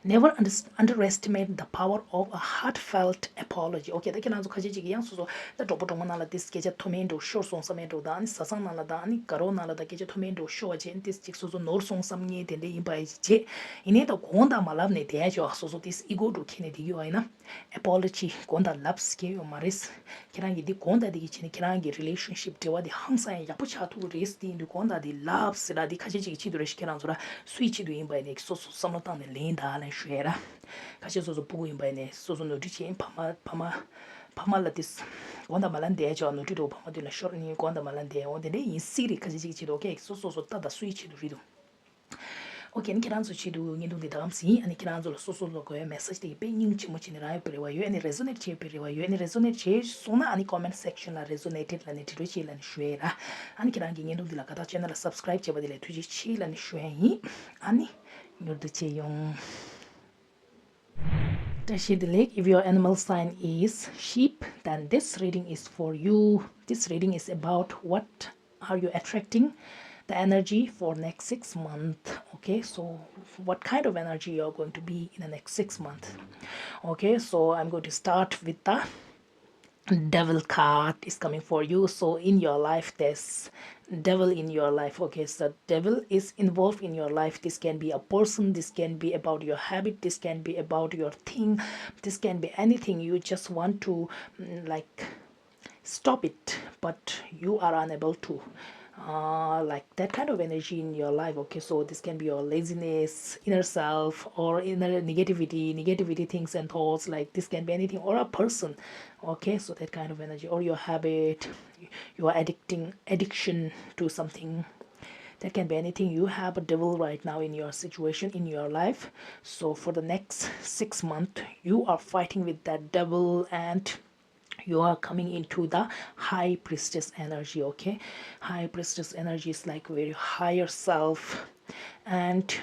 Never under- underestimate the power of a heartfelt apology. Okay, ད་ཁྱེད་རང་ཚོ་ཁ་ཤས་ཅིག་གིས་ཡང་སོ་སོ་ད་གྲོགས་པོ་གྲོགས་མོ་ནང་ལ་ཏིས་སྐད་ཆ་མཐོ་དམན་འདྲ་བོ་ཤོར་སོང་བསམ་ཡས་འདྲ་བོ་དང་། ཨ་ནི་བཟའ་ཚང་ནང་ལ་དང་ཨ་ནི་དགའ་རོགས་ནང་ལ་དང་སྐད་ཆ་མཐོ་དམན་འདྲ་བོ་ཤོར་བ་བྱས་ནས་ཏིས་ཅིག་སོ་སོ་ནོར་སོང་བསམ་མཁན་དེ་འདྲ་ཡིན་པ་ཡི་བྱས། ཡིན་ནའི་ད་དགོངས་དག་མ་ལབ་ནས་བསྡད་ཆོག་སོ་སོ་ཏིས་ཨི་གོ་འདྲ་བོ་འཁྱེར་ནས་བསྡད་ཀྱི་ཡོད་པ་ཡིན་ན། ཨེ་པོ་ལོ་ཇི་དགོངས་དག་ལབ་སྐྱེ་ཡོད་མ་རེད། ཁྱེད་རང་གིས་འདི་དགོངས་དག་འདི་གི་བྱས་ནས་ཁྱེད་རང་གི་རི་ལེ་ཤན་ཤིབ་འབྲེལ་བ་འདི་ཧང་སང་ཡང་ཡག་པོ་ཆགས་ཐུབ་ཀྱི་རེད་ཟེར། དེ་ཡིན་དུས་དགོངས་དག་འདི་ལབ་ཟེར་ར། འདི་ཁ་ཤས་ཅིག་གི་ཆེད་དུ་རེད་ཤག་ཁྱེད་རང་ཚོ་ར་སུའི་ཆེད་དུ་ཡིན་པ་ཡིན་ནའི་སོ་སོ་བསམ་བློ་བཏང་ནས་ལེན་དང་ལབ་ཞུ་ཡས་ར། ཁ་ཤས་སོ་སོ་སྤུ་གུ་ཡིན་པ་ཡིན་ནའི་སོ་སོ་ནོར་འཁྲུལ་བྱས་ཕ་མ་ཕ་མ་ ཕ་མ་ལ་དེ་དགོངས་དག་མ་ལ་འདས་ཅོ་ནོར་འཁྲུལ་འགྲོ་ཕ་མ་དེ་ལ་ཤོར་ནི་དགོངས་དག་མ་ལ་འདས་འོ་དེ་འདྲ་ཡིན་སྲིད་རེད། ཁ་ཅིག་ཅིག་བྱེད་དུ་ཨོ་ཁེ་སོ་སོ་སོ་ལྟ་དང་སུའི་ཆེད་དུ་རེད་དུ། ཨོ་ཁེ་ནི་ཁྱེད་རང་ཚོ་ཆེད་དུ་བརྙན་ཐུང་འདི་དག་ཙམ་ཡིན། ཨ་ནི་ཁྱེད་རང་ཚོ་ལ་སོ་སོ་ལ་དགོས་ཡ་མེ་སེ་ཇི་དེ་དཔེ་སྙིང་རྗེ་མོ་བྱས་ནས་རག་ཡོད་པའི་རེ་བ་ཡོད། ཨ་ནི་རེ་ཟོ་ནེ་ཊི་བྱས་པའི་རེ་བ་ཡོད། ཨ་ནི་རེ་ཟོ་ནེ་ཊི་བྱས་སོང་ན་ཨ་ནི་ཀོ་མེན་ཊི་སེག་ཤན་ལ་རེ་ཟོ་ནེ་ཊེཌ་ལབ་ནས་འབྲི་རོགས་བྱེད་ལབ་ནས་ཞུ་ཡས་ར། ཨ་ནི་ཁྱེད་རང་གི་བརྙན་ཐུང་འདི་ལ་དགའ་ཐག་ཆེ་ན་ལ་སབ་སི་ཀ་རེབ་བྱས་པ་དེ་ལ་ཐུགས་རྗེ་ཆེ་ལབ་ནས་ཞུ་ཡས་ཡིན། ཨ་ནི་མྱུར་དུ་མཇལ་ཡོང་། བཀྲ་ཤིས་བདེ་ལེགས། If your animal sign is sheep, then this reading is for you. This reading is about what are you attracting the energy for next six months. Okay, so what kind of energy you are going to be in the next six months? Okay, so I'm going to start with the devil card is coming for you. So in your life, there's devil in your life. Okay, so devil is involved in your life. This can be a person, this can be about your habit, this can be about your thing, this can be anything. You just want to, mm, like, stop it, but you are unable to. Uh, like that kind of energy in your life. Okay, so this can be your laziness, inner self, or inner negativity, negativity things and thoughts. Like, this can be anything, or a person. Okay, so that kind of energy, or your habit, your addicting addiction to something. That can be anything. You have a devil right now in your situation, in your life. So for the next six months, you are fighting with that devil, and you are coming into the high priestess energy. Okay, high priestess energy is like very higher self and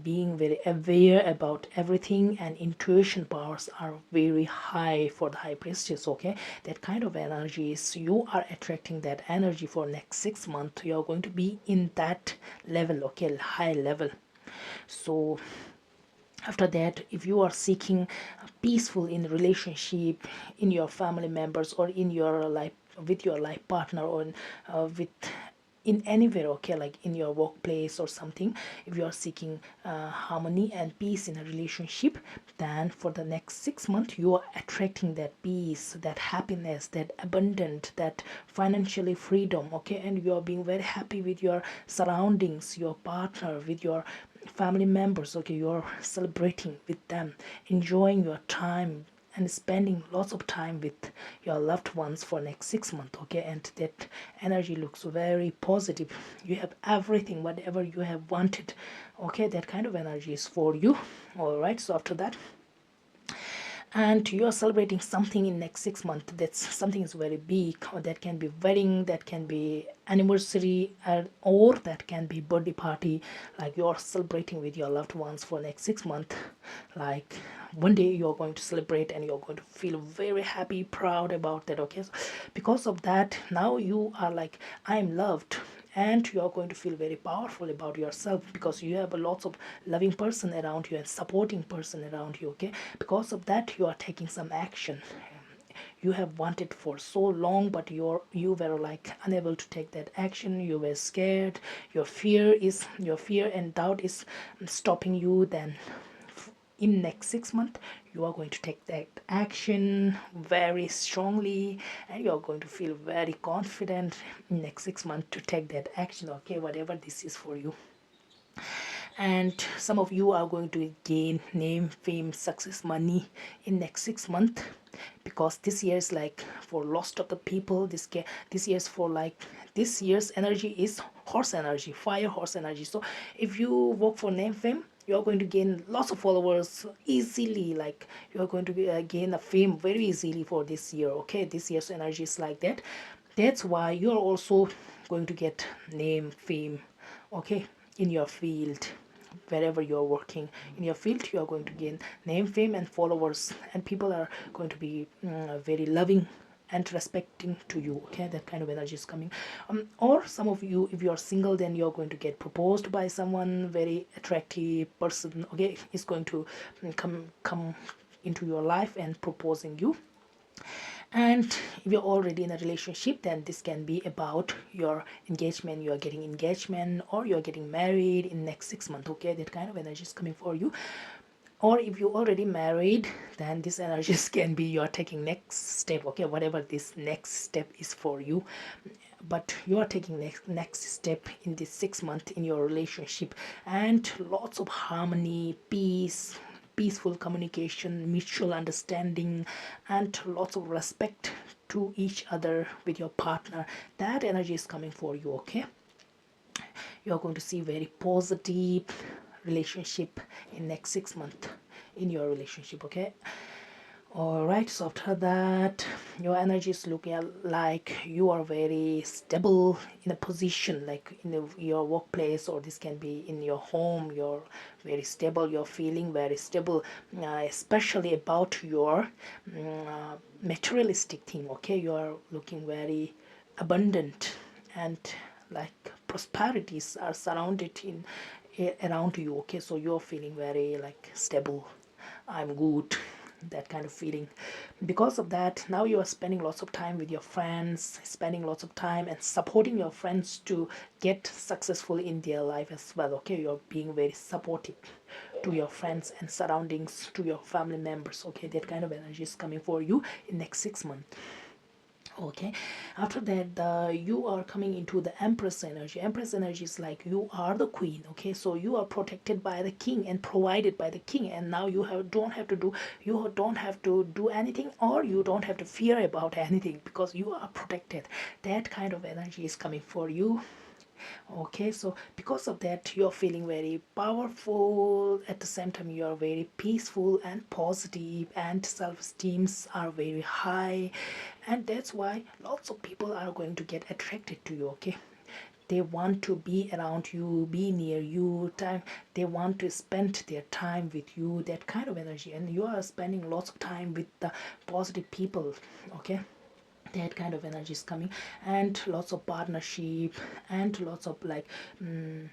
being very aware about everything, and intuition powers are very high for the high priestess. Okay, that kind of energies, you are attracting that energy for next six months. You are going to be in that level, okay, high level. So after that, if you are seeking peaceful in relationship, in your family members, or in your life, with your life partner, or uh, with in anywhere, okay, like in your workplace or something, if you are seeking uh, harmony and peace in a relationship, then for the next six months you are attracting that peace, that happiness, that abundant, that financially freedom, okay, and you are being very happy with your surroundings, your partner, with your family members. Okay, you're celebrating with them, enjoying your time, and spending lots of time with your loved ones for next six months. Okay, and that energy looks very positive. You have everything, whatever you have wanted. Okay, that kind of energy is for you. All right, so after that, and you are celebrating something in next six months, that's something is very big, or that can be wedding, that can be anniversary, and or that can be birthday party. Like, you are celebrating with your loved ones for next six months. Like, one day you are going to celebrate and you are going to feel very happy, proud about that. Okay, so because of that, now you are like, I am loved, and you are going to feel very powerful about yourself because you have a lots of loving person around you and supporting person around you. Okay, because of that, you are taking some action you have wanted for so long, but you're you were like unable to take that action. You were scared. Your fear is your fear and doubt is stopping you. Then in next six months, you are going to take that action very strongly, and you are going to feel very confident in next six months to take that action. Okay, whatever this is for you. And some of you are going to gain name, fame, success, money in next six months, because this year is like for lots of the people. This ca- this year's for like this year's energy is horse energy, fire horse energy. So if you work for name, fame, you are going to gain lots of followers easily. Like, you are going to uh, gain a fame very easily for this year. Okay, this year's energy is like that. That's why you are also going to get name, fame, okay, in your field. Wherever you are working, in your field, you are going to gain name, fame, and followers, and people are going to be mm, very loving and respecting to you. Okay, that kind of energy is coming. Um, or some of you, if you are single, then you're going to get proposed by someone very attractive person. Okay, is going to mm, come come into your life and proposing you. And if you're already in a relationship, then this can be about your engagement. You are getting engagement or you are getting married in next six months. Okay, that kind of energy is coming for you. Or if you already married, then this energies can be you are taking next step. Okay, whatever this next step is for you, but you are taking next next step in this six month in your relationship, and lots of harmony, peace, peaceful communication, mutual understanding, and lots of respect to each other with your partner. That energy is coming for you, okay? You're going to see very positive relationship in next six months in your relationship, okay? All right, so after that, your energy is looking at like you are very stable in a position, like in the, your workplace, or this can be in your home. You're very stable, you're feeling very stable, uh, especially about your mm, uh, materialistic thing, okay? You're looking very abundant, and like prosperities are surrounded in around you, okay? So you're feeling very like stable, I'm good, that kind of feeling. Because of that, now you are spending lots of time with your friends, spending lots of time and supporting your friends to get successful in their life as well, okay? You're being very supportive to your friends and surroundings, to your family members, okay? That kind of energy is coming for you in next six months. Okay, after that, the you are coming into the Empress energy. Empress energy is like you are the queen, okay? So you are protected by the king and provided by the king, and now you have don't have to do you don't have to do anything, or you don't have to fear about anything, because you are protected. That kind of energy is coming for you. Okay, so because of that, you're feeling very powerful. At the same time, you're very peaceful and positive, and self-esteems are very high, and that's why lots of people are going to get attracted to you, okay? They want to be around you, be near you, time, they want to spend their time with you, that kind of energy, and you are spending lots of time with the positive people, okay? That kind of energy is coming, and lots of partnership, and lots of like mm,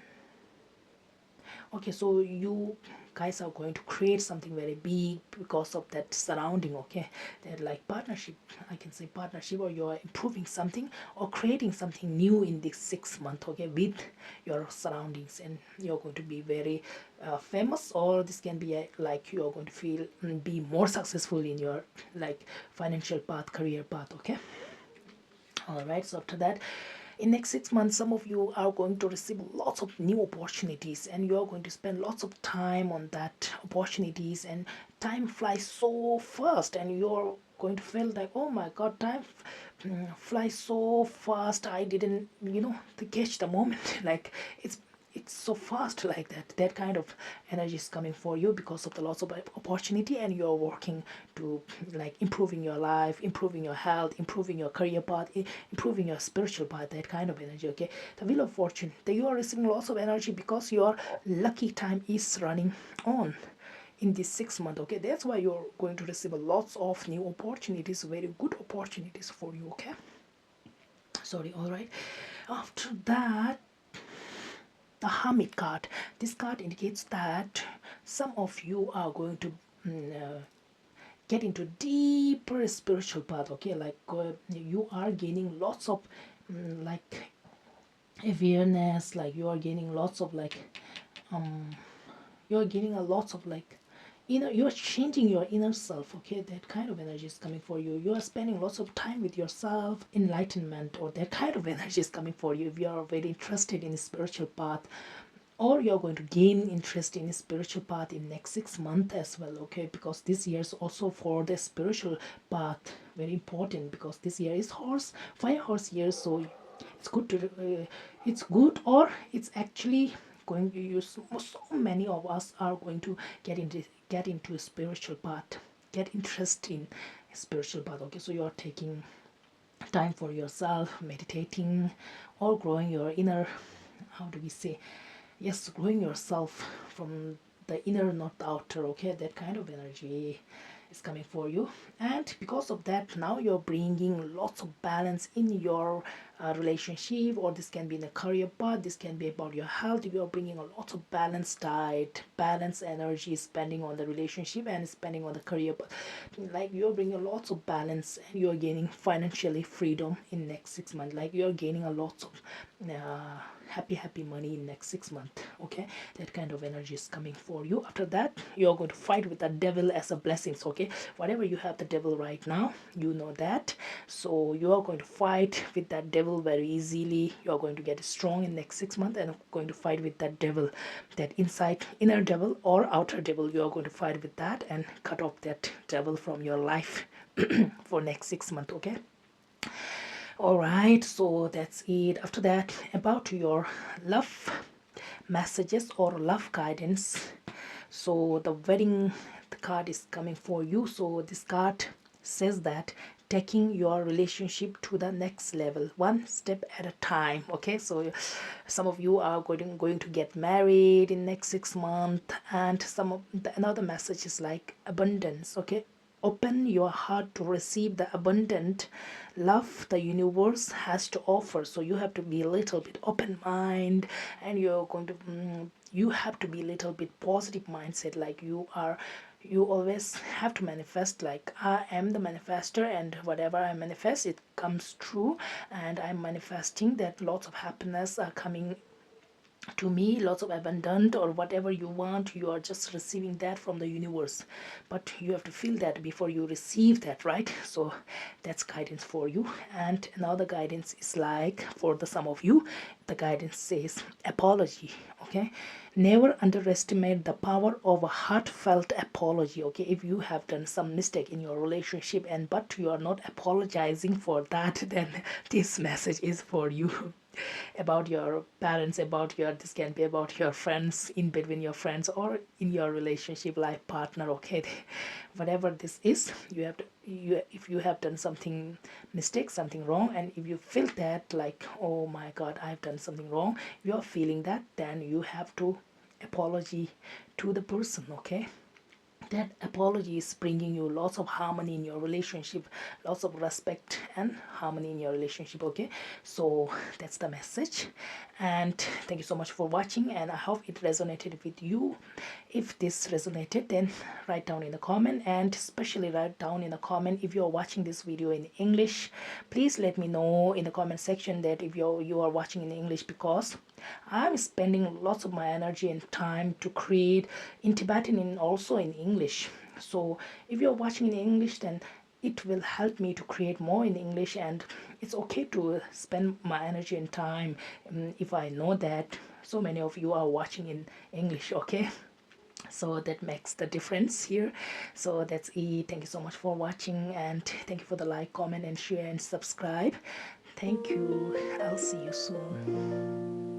okay, so you guys are going to create something very big because of that surrounding, okay? That like partnership, I can say partnership, or you're improving something or creating something new in this six month, okay, with your surroundings, and you're going to be very uh, famous, or this can be a, like you're going to feel mm, be more successful in your like financial path, career path, okay? All right, so after that, in next six months, some of you are going to receive lots of new opportunities, and you are going to spend lots of time on that opportunities, and time flies so fast, and you're going to feel like, oh my god, time mm, flies so fast, I didn't you know to catch the moment. Like, it's it's so fast like that. That kind of energy is coming for you because of the lots of opportunity, and you're working to like improving your life, improving your health, improving your career path, improving your spiritual path, that kind of energy, okay? The Wheel of Fortune, that you are receiving lots of energy because your lucky time is running on in this six month, okay? That's why you're going to receive lots of new opportunities, very good opportunities for you, okay? Sorry. All right, after that, the Hermit card. This card indicates that some of you are going to mm, uh, get into deeper spiritual path, okay? Like uh, you are gaining lots of mm, like awareness, like you are gaining lots of like um you're gaining a lots of like you know you're changing your inner self, okay? That kind of energy is coming for you. You are spending lots of time with yourself, enlightenment, or that kind of energy is coming for you if you are very interested in spiritual path, or you're going to gain interest in spiritual path in next six months as well, okay? Because this year is also for the spiritual path very important, because this year is horse, fire horse year, so it's good to uh, it's good, or it's actually going to use so many of us are going to get into get into a spiritual path, get interest in spiritual path, okay? So you're taking time for yourself, meditating, or growing your inner, how do we say, yes, growing yourself from the inner, not the outer, okay? That kind of energy is coming for you. And because of that, now you're bringing lots of balance in your uh, relationship, or this can be in a career path, this can be about your health. You're bringing a lot of balanced diet, balanced energy spending on the relationship and spending on the career path. Like, you're bringing lots of balance, and you're gaining financially freedom in next six months. Like, you're gaining a lot of uh, happy, happy money in next six months. Okay, that kind of energy is coming for you. After that, you are going to fight with the devil as a blessings. Okay, whatever you have the devil right now, you know that. So you are going to fight with that devil very easily. You are going to get strong in next six months and going to fight with that devil, that inside inner devil or outer devil. You are going to fight with that and cut off that devil from your life for next six months. Okay. All right, so that's it. After that, about your love messages or love guidance. So the wedding, the card is coming for you. So this card says that taking your relationship to the next level, one step at a time. Okay, so some of you are going, going to get married in next six months, and some of the, another message is like abundance. Okay, open your heart to receive the abundant love the universe has to offer. So you have to be a little bit open mind, and you're going to mm, you have to be a little bit positive mindset. Like, you are, you always have to manifest, like, I am the manifester, and whatever I manifest, it comes true. And I'm manifesting that lots of happiness are coming to me, lots of abundant, or whatever you want, you are just receiving that from the universe. But you have to feel that before you receive that, right? So that's guidance for you. And another guidance is like, for the some of you, the guidance says apology. Okay, never underestimate the power of a heartfelt apology. Okay, if you have done some mistake in your relationship and but you are not apologizing for that, then this message is for you. About your parents, about your, this can be about your friends, in between your friends or in your relationship, life partner. Okay, whatever this is, you have to, you, if you have done something mistake, something wrong, and if you feel that, like, oh my God, I've done something wrong, you're feeling that, then you have to apology to the person. Okay, that apology is bringing you lots of harmony in your relationship, lots of respect and harmony in your relationship. Okay, so that's the message, and thank you so much for watching, and I hope it resonated with you. If this resonated, then write down in the comment, and especially write down in the comment if you are watching this video in English. Please let me know in the comment section that if you you are watching in English, because I'm spending lots of my energy and time to create in Tibetan and also in English. So if you're watching in English, then it will help me to create more in English, and it's okay to spend my energy and time, um, if I know that so many of you are watching in English. Okay, so that makes the difference here. So that's it. Thank you so much for watching, and thank you for the like, comment and share and subscribe. Thank you. I'll see you soon.